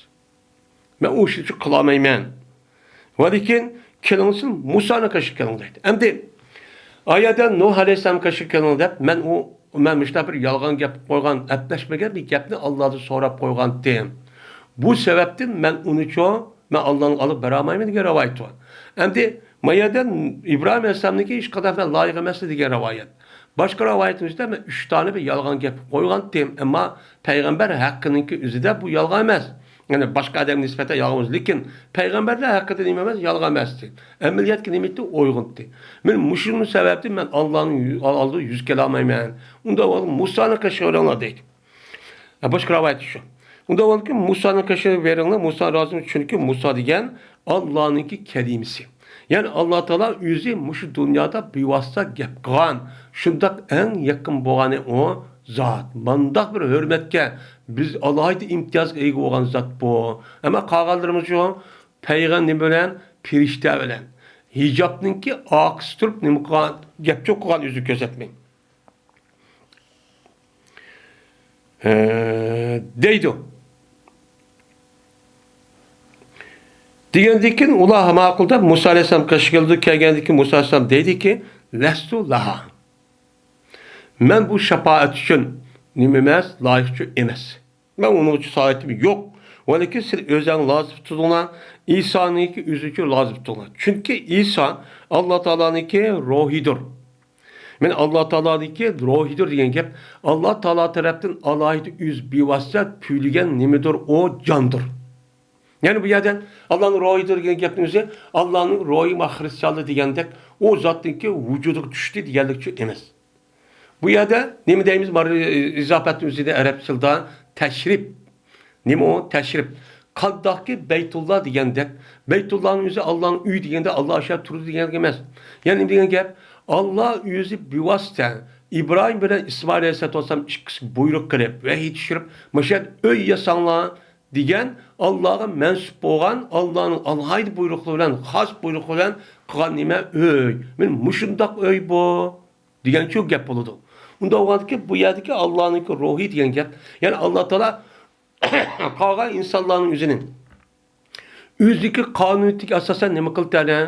مەن ئۇ ئىشنى قىلالمايمەن. ۋەلىكىن كېلىڭسىن، مۇسانىڭ قېشىغا كېلىڭ دەيدۇ. ئەمدى ئايەتتە نۇھ ئەلەيھىسسالام قېشىغا كېلىڭ دەپ، مەن ئۇ، مەن مۇشۇنداق بىر يالغان گەپ قويغان، ئەپلەشمىگەن بىر گەپنى ئاللادىن سوراپ قويغانتىم. بۇ سەۋەبتىن مەن ئۇنىچۇ، مەن ئاللانىڭ ئالدىغا بېرەلمەيمەن دېگەن رىۋايەت بار. ئەمدى ما يەردە ئىبراھىم ئەلەيھىسسالامنىڭكى ھېچقانداق مەن لايىق ئەمەس دېگەن رىۋايەت. باشقا رىۋايەتنىڭ ئىچىدە مەن ئۈچ دانە بىر يالغان گەپ قويغانتىم، ئەمما پەيغەمبەر ھەققىنىڭكى ئۆزىدە بۇ يالغان ئەمەس. يەنى باشقا ئادەمگە نىسبەتەن يالغان بولسا، لېكىن پەيغەمبەرلەر ھەققىدە نېمە ئەمەس، يالغان ئەمەستى. ئەمەلىيەتكە نېمە ئېيتتى؟ ئويغىنىتتى. مەن مۇشۇنىڭ سەۋەبىدىن مەن ئاللانىڭ يۈ-، ئالدىغا يۈز كېلەلمەيمەن. ئۇنداق بولغاندا مۇسانىڭ قېشىغا بېرىڭلار دەيدۇ. ھە، باشقا رىۋايەت شۇ. ئۇنداق بولغاندىكىن مۇسانىڭ قېشىغا بېرىڭلار، مۇسا رازىمۇ، چۈنكى مۇسا دېگەن ئاللانىڭكى كەلىمىسى. يەنى ئاللا تائالا ئۆزى مۇشۇ دۇنيادا بىۋاسىتە گەپ قىلغان، شۇنداق ئەڭ يېقىن بولغىنى ئۇ زات. مانداق بىر ھۆرمەتكە بىز ئالاھىدە ئىمتىيازغا ئىگە بولغان زات بۇ. ئەمما قالغانلىرىمىزچۇ؟ پەيغەمبەر بىلەن، پەرىشتە بىلەن ھىجابنىڭكى ئارقىسى تۇرۇپ نېمە قىلغان، گەپچۇ قىلغان ئۆزىنى كۆرسەتمەي. ھە، دەيدۇ. دېگەندىن كېيىن ئۇلار ماقۇل دەپ مۇسا ئەلەيھىسسالام قېشىغا كېلىدۇ. كەلگەندىن كېيىن مۇسا ئەلەيھىسسالام دەيدىكى، لەستۇ لەھا. مەن بۇ شاپائەت ئۈچۈن نېمە ئەمەس، لايىقچۇ ئەمەس. مەن ئۇنىڭ ئۈچۈن سائىتىم يوق. ۋەلىكىن سىلەر ئۆزەڭ لازىم تۇتۇڭلار، ئىسانىڭكى ئۆزى ئۈچۈن لازىم تۇتۇڭلار. چۈنكى ئىسا ئاللا تائالانىڭكى روھىدۇر. مەن ئاللا تائالانىڭكى روھىدۇر دېگەن گەپ، ئاللا تائالا تەرەپتىن ئالاھىدە ئۆزى بىۋاسىتە پۈيلىگەن نېمىدۇر، ئۇ جاندۇر. يەنى بۇ يەردە ئاللانىڭ روھىدۇر دېگەن گەپنىڭ ئۆزى ئاللانىڭ روھى ما خرىستىيانلار دېگەندەك ئۇ زاتنىڭكى ۋۇجۇدىغا چۈشتى دېگەنلىك ئۈچۈن ئەمەس. بۇ يەردە نېمە دەيمىز؟ مانا ئىزاپەتنىڭ ئۆزىدە ئەرەب تىلىدا تەشرىپ. نېمە ئۇ؟ تەشرىپ. قانداقكى بەيتۇللا دېگەندەك، بەيتۇللانىڭ ئۆزى ئاللانىڭ ئۆيى دېگەندە ئاللا ئاشۇ يەردە تۇرىدۇ دېگەنلىك ئەمەس. يەنى نېمە دېگەن گەپ؟ ئاللا ئۆزى بىۋاسىتە ئىبراھىم بىلەن ئىسمائىل ئەلەيھىسسالام ئىككىسىگە بۇيرۇق قىلىپ، ۋەھىي چۈشۈرۈپ، مۇشۇ يەردە ئۆي ياساڭلار دېگەن ئاللاغا مەنسۇپ بولغان، ئاللانىڭ ئالاھىدە بۇيرۇقى بىلەن، خاس بۇيرۇقى بىلەن قىلغان نېمە؟ ئۆي. مانا مۇشۇنداق ئۆي بۇ دېگەنچۇ گەپ بولىدۇ. ئۇنداق بولغاندىكىن بۇ يەردىكى ئاللانىڭكى روھى دېگەن گەپ، يەنى ئاللا تائالا قالغان ئىنسانلارنىڭ ئۆزىنى ئۆزىدىكى قانۇنىيىتىگە ئاساسەن نېمە قىلدى ئەنە؟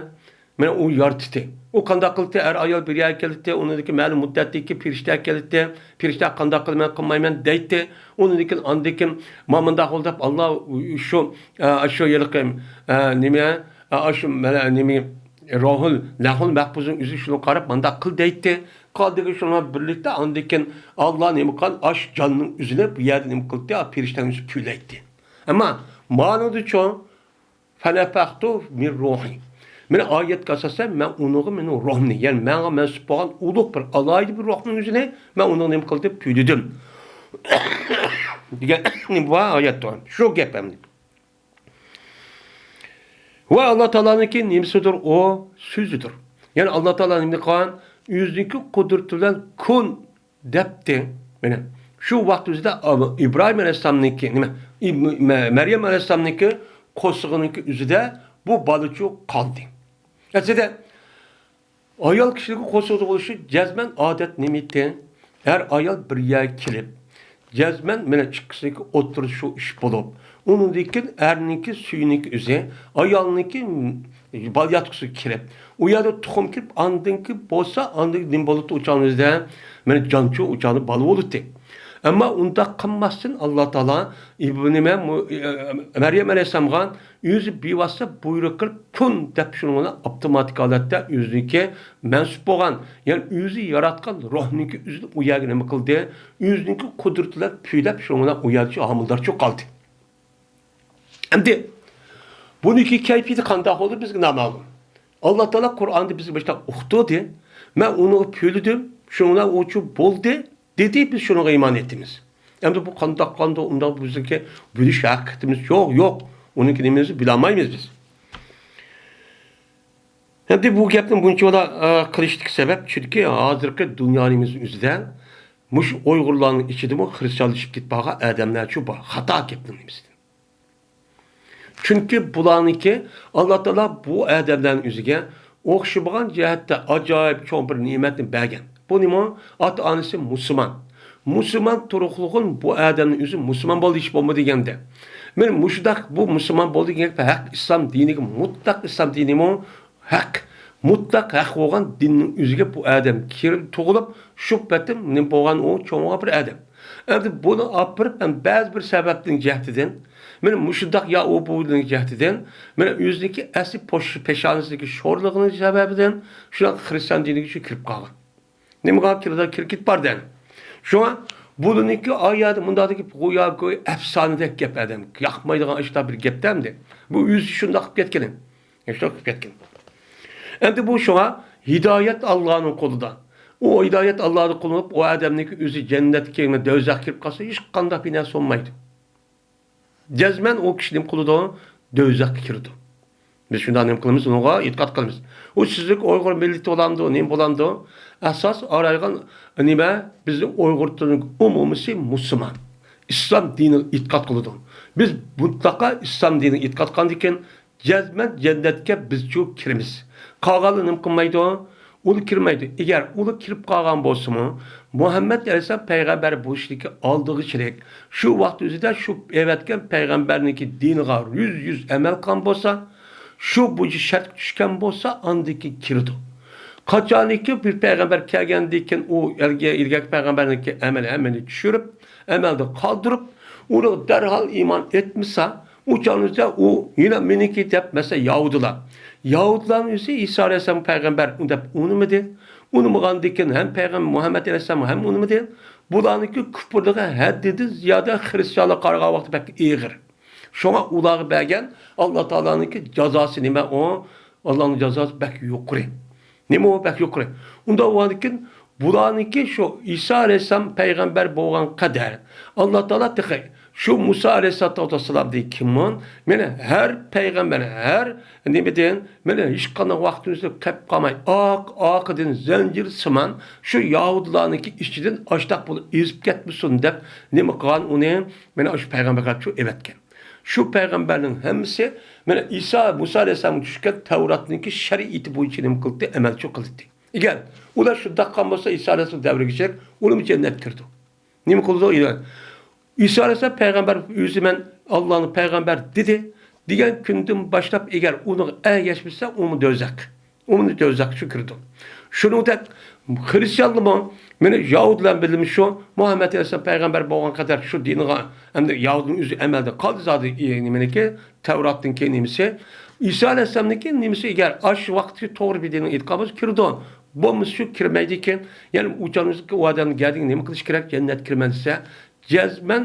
مانا ئۇ يارىتتى. ئۇ قانداق قىلدى؟ ئەر ئايال بىر يەرگە كېلىتتى، ئۇنىڭدىن كېيىن مەلۇم مۇددەتتىن كېيىن پېرىشتە كېلىتتى. پېرىشتە قانداق قىلىمەن، قىلمايمەن دەيتتى. ئۇنىڭدىن كېيىن ئاندىن كېيىن ما مۇنداق بولدى دەپ ئاللا شۇ، ئە، شۇ ھېلىقى، ئە، نېمە، ئە، شۇ مەلە-، نېمە، روھۇل، لەھۇل مەھپۇزنىڭ ئۆزى شۇنى قاراپ مۇنداق قىل دەيتتى. قالدىكى شۇنىڭ بىلەن بىرلىكتە ئاندىن كېيىن ئاللا نېمە قىلغان؟ ئاش جاننىڭ ئۆزىنى بۇ يەردە نېمە قىلدى؟ پېرىشتەنىڭ ئۆزى پۈيلەيتتى. ئەمما مانىڭدىچۇ فەنەفەختۇ مىن روھى. مانا ئايەتكە ئاساسەن مەن ئۇنىڭغا مېنىڭ روھۇمنى، يەنى ماڭا مەنسۇپ بولغان ئۇلۇغ بىر ئالاھىدە بىر روھنىڭ ئۆزىنى مەن ئۇنىڭغا نېمە قىلدىم؟ پۈيلىدىم. دېگەن بۇ ئايەت. شۇ گەپ ئەمدى. ۋە ئاللا تائالانىڭكى نېمىسىدۇر ئۇ؟ سۆزىدۇر. يەنى ئاللا تائالا نېمە قىلغان؟ ئۆزىنىڭكى قۇدرىتى بىلەن كۇن دەپتى. مانا شۇ ۋاقىت ئۆزىدە ئىبراھىم ئەلەيھىسسالامنىڭكى، نېمە، ئىب-، مە-، مەريەم ئەلەيھىسسالامنىڭكى قورسىقىنىڭكى ئۆزىدە بۇ بالىچۇ قالدى. ئەسلىدە ئايال كىشىلىكى قورسىقىدا بولۇشى جەزمەن ئادەت نېمىتى؟ ئەر ئايال بىر يەرگە كېلىپ، جەزمەن مانا ئىككىسىنىڭكى ئوتتۇرىدا شۇ ئىش بولۇپ، ئۇنىڭدىن كېيىن ئەرنىڭكى سۈيىنىڭكى ئۆزى، ئايالنىڭكى بالا ياتقۇسىغا كىرىپ، ئۇ يەردە تۇخۇم كىرىپ، ئاندىن كېيىن بولسا، ئاندىن نېمە بولىدۇ؟ ئۇ چاغنىڭ ئۆزىدە مانا جانچۇ ئۇ چاغدا بالا بولىدۇ. ئەمما ئۇنداق قىلماستىن، ئاللا تائالا ئىب-، نېمە، مۇ-، ئە، مەريەم ئەلەيھىسسالامغا ئۆزى بىۋاسىتە بۇيرۇق قىلىپ، كۇن دەپ شۇنىڭ بىلەن ئاپتوماتىك ھالەتتە ئۆزىنىڭكى مەنسۇپ بولغان، يەنى ئۆزى ياراتقان روھنىڭكى ئۆزىنى ئۇ يەرگە نېمە قىلدى؟ ئۆزىنىڭكى قۇدرىتى بىلەن پۈيلەپ شۇنىڭ بىلەن ئۇ يەردە ھامىلىدارچۇ قالدى. ئەمدى بۇنىڭكى كەيپىيىتى قانداق بولدى بىزگە نامەلۇم. ئاللا تائالا قۇرئاندا بىزگە مۇشۇنداق ئۇقتۇردى. مەن ئۇنىڭغا پۈيلىدىم، شۇنىڭ بىلەن ئۇچۇ بولدى. دېدى، بىز شۇنىڭغا ئىمان ئېيتىمىز. ئەمدى بۇ قانداق قانداق ئۇنداق بىزنىڭكى بىلىش ھەقىقىتىمىز يوق، يوق. ئۇنىڭكى نېمىسىنى بىلەلمەيمىز بىز. ئەمدى بۇ گەپنى بۇنچىۋالا، ئە، قىلىشتىكى سەۋەب، چۈنكى ھازىرقى دۇنيانىمىز ئۆزىدە مۇشۇ ئۇيغۇرلارنىڭ ئىچىدىمۇ خرىستىيانلىشىپ كېتىپ قالغان ئادەملەرچۇ بار، خاتا گەپنىڭ نېمىسىدىن. چۈنكى بۇلارنىڭكى، ئاللا تائالا بۇ ئادەملەرنىڭ ئۆزىگە ئوخشىمىغان جەھەتتە ئاجايىپ چوڭ بىر نېمەتنى بەرگەن. بۇ نېمە؟ ئاتا-ئانىسى مۇسۇلمان. مۇسۇلمان تۇرۇقلۇقۇن بۇ ئادەمنىڭ ئۆزى مۇسۇلمان بولدى، ھېچ بولمىدى دېگەندە. مانا مۇشۇنداق بۇ مۇسۇلمان بولدى دېگەن گەپ ھەق ئىسلام دىنىگە، مۇتلەق ئىسلام دىنىمۇ ھەق، مۇتلەق ھەق بولغان دىننىڭ ئۆزىگە بۇ ئادەم كىرىپ تۇغۇلۇپ، شۇ پېتىم نېمە بولغان، ئۇ چوڭ بولغان بىر ئادەم. ئەمدى بۇنى ئاپىرىپ، ھەم بەزى بىر سەۋەبنىڭ جەھىتىدىن، مانا مۇشۇنداق يا ئۇ بۇنىڭ جەھىتىدىن، مانا ئۆزىنىڭكى ئەسلى پوش-، پېشانىسىدىكى شورلۇقىنىڭ سەۋەبىدىن شۇنداق خرىستىيان دىنىگە شۇ كىرىپ قالغان. نېمىغا كىرىدۇ؟ كىرىپ كېتىپ بارىدۇ. شۇڭا بۇنىڭكى ئايەتى مۇنداقتىكى گويا، گويا ئەپسانىدەك گەپ ئادەم. ياقمايدىغان ئىشتا بىر گەپتە ئەمدى. بۇ ئۆزى شۇنداق قىلىپ كەتكىنى. شۇنداق قىلىپ كەتكىنى. ئەمدى بۇ شۇڭا ھىدايەت ئاللانىڭ قولىدا. ئۇ ھىدايەت ئاللانىڭ قولىدا بولۇپ، ئۇ ئادەمنىڭكى ئۆزى جەننەتكە كىرمەي، دوزاخقا كىرىپ قالسا، ھېچقانداق بىر نەرسە بولمايدۇ. جەزمەن ئۇ كىشى نېمە قىلىدۇ؟ دوزاخقا كىرىدۇ. بىز شۇنداق نېمە قىلىمىز؟ ئۇنىڭغا ئېتىقاد قىلىمىز. ئۇ سىزلىك ئۇيغۇر مىللىتى بولامدۇ، نېمە بولامدۇ؟ ئاساس ئارايغان نېمە؟ بىزنىڭ ئۇيغۇر تىلىنىڭ ئومۇمىسى مۇسۇلمان. ئىسلام دىنىغا ئېتىقاد قىلىدۇ. بىز مۇتلەقا ئىسلام دىنىغا ئېتىقاد قىلغاندىكىن، جەزمەن جەننەتكە بىزچۇ كىرىمىز. قالغانلار نېمە قىلمايدۇ؟ ئۇلار كىرمەيدۇ. ئەگەر ئۇلار كىرىپ قالغان بولسىمۇ، مۇھەممەد ئەلەيھىسسالام پەيغەمبەر بولۇشتىكى ئالدىغىچىلىك، شۇ ۋاقىت ئۆزىدە شۇ ئەۋەتكەن پەيغەمبەرنىڭكى دىنىغا يۈز يۈز ئەمەل قىلغان بولسا، شۇ بويىچە شەرتكە چۈشكەن بولسا، ئاندىن كېيىن كىرىدۇ. قاچانكى بىر پەيغەمبەر كەلگەندىن كېيىن، ئۇ ئەلگە ئىلگەركى پەيغەمبەرنىڭكى ئەمەل ھەممىنى چۈشۈرۈپ، ئەمەلدىن قالدۇرۇپ، ئۇنى دەرھال ئىمان ئېيتمىسا، ئۇ چاغنىڭدا ئۇ يەنە مېنىڭكى دەپ، مەسىلەن، ياھۇدىيلار. ياھۇدىيلارنىڭ ئۆزى ئىسا ئەلەيھىسسالام پەيغەمبەر دەپ ئۇنىمىدى. ئۇنىمىغاندىن كېيىن ھەم پەيغەمبەر مۇھەممەد ئەلەيھىسسالام ھەم ئۇنىمىدى. بۇلارنىڭكى كۇپۇرلۇقى ھەددىدىن زىيادە خىرىستىيانلارغا قارىغان ۋاقىتتا بەك ئېغىر. شۇڭا ئۇلارغا بەرگەن ئاللا تائالانىڭكى جازاسى نېمە ئۇ؟ ئاللانىڭ جازاسى بەك يۇقىرى. نېمە ئۇ بەك يۇقىرى؟ ئۇنداق بولغاندىكىن بۇلارنىڭكى شۇ ئىسا ئەلەيھىسسالام پەيغەمبەر بولغان قەدەر ئاللا تائالا تېخى شۇ مۇسا ئەلەيھىسسالام كېيىن مانا ھەر پەيغەمبەر، ھەر نېمىدىن مانا ھېچقانداق ۋاقتىمىزدا قېلىپ قالماي، ئاق-، ئارقىدىن زەنجىر سىمان شۇ ياھۇدىيلارنىڭكى ئىچىدىن ئاشتاق بولۇپ ئېزىپ كەتمىسۇن دەپ نېمە قىلغان ئۇنى؟ مانا شۇ پەيغەمبەرگە شۇ ئەۋەتكەن. شۇ پەيغەمبەرنىڭ ھەممىسى مانا ئىسا، مۇسا ئەلەيھىسسالامغا چۈشكەن تەۋراتنىڭكى شەرىئىتى بويىچە نېمە قىلدى؟ ئەمەلچى قىلدى. ئەگەر ئۇلار شۇنداق قىلغان بولسا، ئىسا ئەلەيھىسسالام دەۋرىگىچە ئۇلىمۇ جەننەتكە كىرىدۇ. نېمە قىلىدۇ؟ ئىسا ئەلەيھىسسالام پەيغەمبەر ئۆزى مەن ئاللانىڭ پەيغەمبەر دېدى دېگەن كۈندىن باشلاپ ئەگەر ئۇنىڭغا ئەگەشمىسە، ئۇمۇ دوزاخ. ئۇمۇ دوزاخقا كىرىدۇ. شۇنىڭدەك خىرىستىيانلارمۇ مانا ياھۇدىيلار بىلەن شۇ مۇھەممەد ئەلەيھىسسالام پەيغەمبەر بولغان قەدەر شۇ دىنغا، ئەمدى ياھۇدىينىڭ ئۆزى ئەمەلدە قالدى زادى، ئى، نېمىنىكى، تەۋراتنىڭكى نېمىسى، ئىسا ئەلەيھىسسالامنىڭكى نېمىسى، ئەگەر ئاشۇ ۋاقىتتىكى توغرا بىر دىنغا ئېتىقاد بولسا كىرىدۇ. بولمىسا شۇ كىرمەيدىكەن. يەنى ئۇ چاغدا ئۇ ئادەم گەردىنى نېمە قىلىش كېرەك؟ جەننەتكە كىرىمەن دېسە، جەزمەن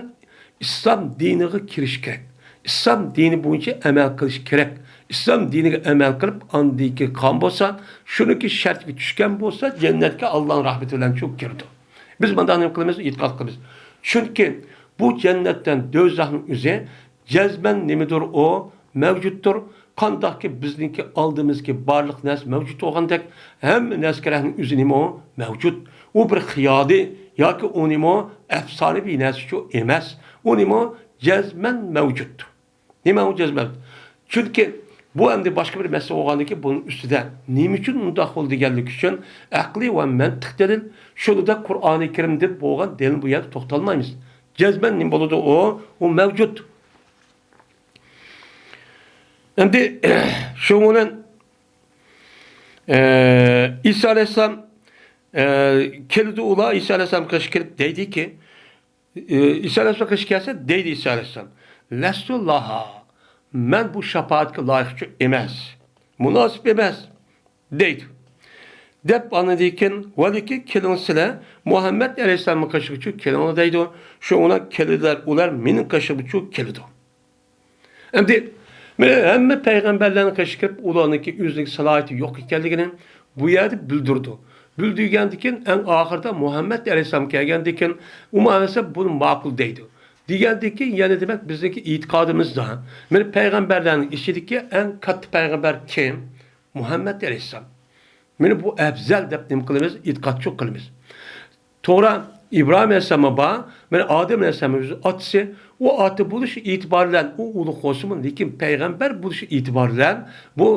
ئىسلام دىنىغا كىرىش كېرەك. ئىسلام دىنى بويىچە ئەمەل قىلىش كېرەك. ئىسلام دىنىغا ئەمەل قىلىپ، ئاندىن كېيىن قىلغان بولسا، شۇنىڭكى شەرتىگە چۈشكەن بولسا، جەننەتكە ئاللانىڭ رەھمىتى بىلەن چۈشۈپ كىرىدۇ. بىز مۇنداق نېمە قىلىمىز؟ ئېتىقاد قىلىمىز. چۈنكى بۇ جەننەتتىن دوزاخنىڭ ئۆزى جەزمەن نېمىدۇر ئۇ؟ مەۋجۇتتۇر. قانداقكى بىزنىڭكى ئالدىمىزدىكى بارلىق نەرسە مەۋجۇت بولغاندەك، ھەممە نەرسە كېرەكنىڭ ئۆزى نېمە ئۇ؟ مەۋجۇت. ئۇ بىر خىيالىي ياكى ئۇ نېمە ئۇ؟ ئەپسانىۋى نەرسىچۇ ئەمەس. ئۇ نېمە ئۇ؟ جەزمەن مەۋجۇت. نېمە ئۇ جەزمەن؟ چۈنكى بۇ ئەمدى باشقا بىر مەسىلە بولغاندىن كېيىن بۇنىڭ ئۈستىدە نېمە ئۈچۈن ئۇنداق بولدى دېگەنلىك ئۈچۈن ئەقلىي ۋە مەنتىق دەلىل، شۇنىڭدا قۇرئانى كەرىمدىن بولغان دەلىل بۇ يەردە توختالمايمىز. جەزمەن نېمە بولىدۇ ئۇ؟ ئۇ مەۋجۇت. ئەمدى شۇنىڭ بىلەن، ئە، ئىسا ئەلەيھىسسالام، ئە، كېلىدۇ، ئۇلار ئىسا ئەلەيھىسسالامغا قېشىپ كېلىپ دەيدىكى، ئە، ئىسا ئەلەيھىسسالامغا قېشىپ كەلسە دەيدۇ ئىسا ئەلەيھىسسالام، لەستۇ لاھا، مەن بۇ شاپائەتكە لايىقچۇ ئەمەس، مۇناسىپ ئەمەس دەيدۇ. دەپ ئاندىن كېيىن، ۋەلىكىن كېلىڭ سىلەر مۇھەممەد ئەلەيھىسسالامنىڭ قېشىغىچۇ كېلىڭلار دەيدۇ. شۇڭا كېلىدىلەر، ئۇلار مېنىڭ قېشىمغىچۇ كېلىدۇ. ئەمدى مانا ھەممە پەيغەمبەرلەرنىڭ قېشىغا كىرىپ، ئۇلارنىڭكى ئۆزىنىڭكى سالاھىيىتى يوق ئىكەنلىكىنى بۇ يەردە بىلدۈرىدۇ. بىلدۈرگەندىن كېيىن، ئەڭ ئاخىرىدا مۇھەممەد ئەلەيھىسسالام كەلگەندىن كېيىن، ئۇ مانا بۇنى ماقۇل دەيدۇ. دېگەندىن كېيىن، يەنە دېمەك، بىزنىڭكى ئېتىقادىمىزدا مانا پەيغەمبەرلەرنىڭ ئىچىدىكى ئەڭ كاتتا پەيغەمبەر كىم؟ مۇھەممەد ئەلەيھىسسالام. مانا بۇ ئەپزەل دەپ نېمە قىلىمىز؟ ئېتىقادچۇ قىلىمىز. توغرا، ئىبراھىم ئەلەيھىسسالاممۇ بار، مانا ئادەم ئەلەيھىسسالام ئۆزى ئاتىسى، ئۇ ئاتا بولۇش ئېتىبارى بىلەن ئۇ ئۇلۇغ بولسىمۇ، لېكىن پەيغەمبەر بولۇش ئېتىبارى بىلەن بۇ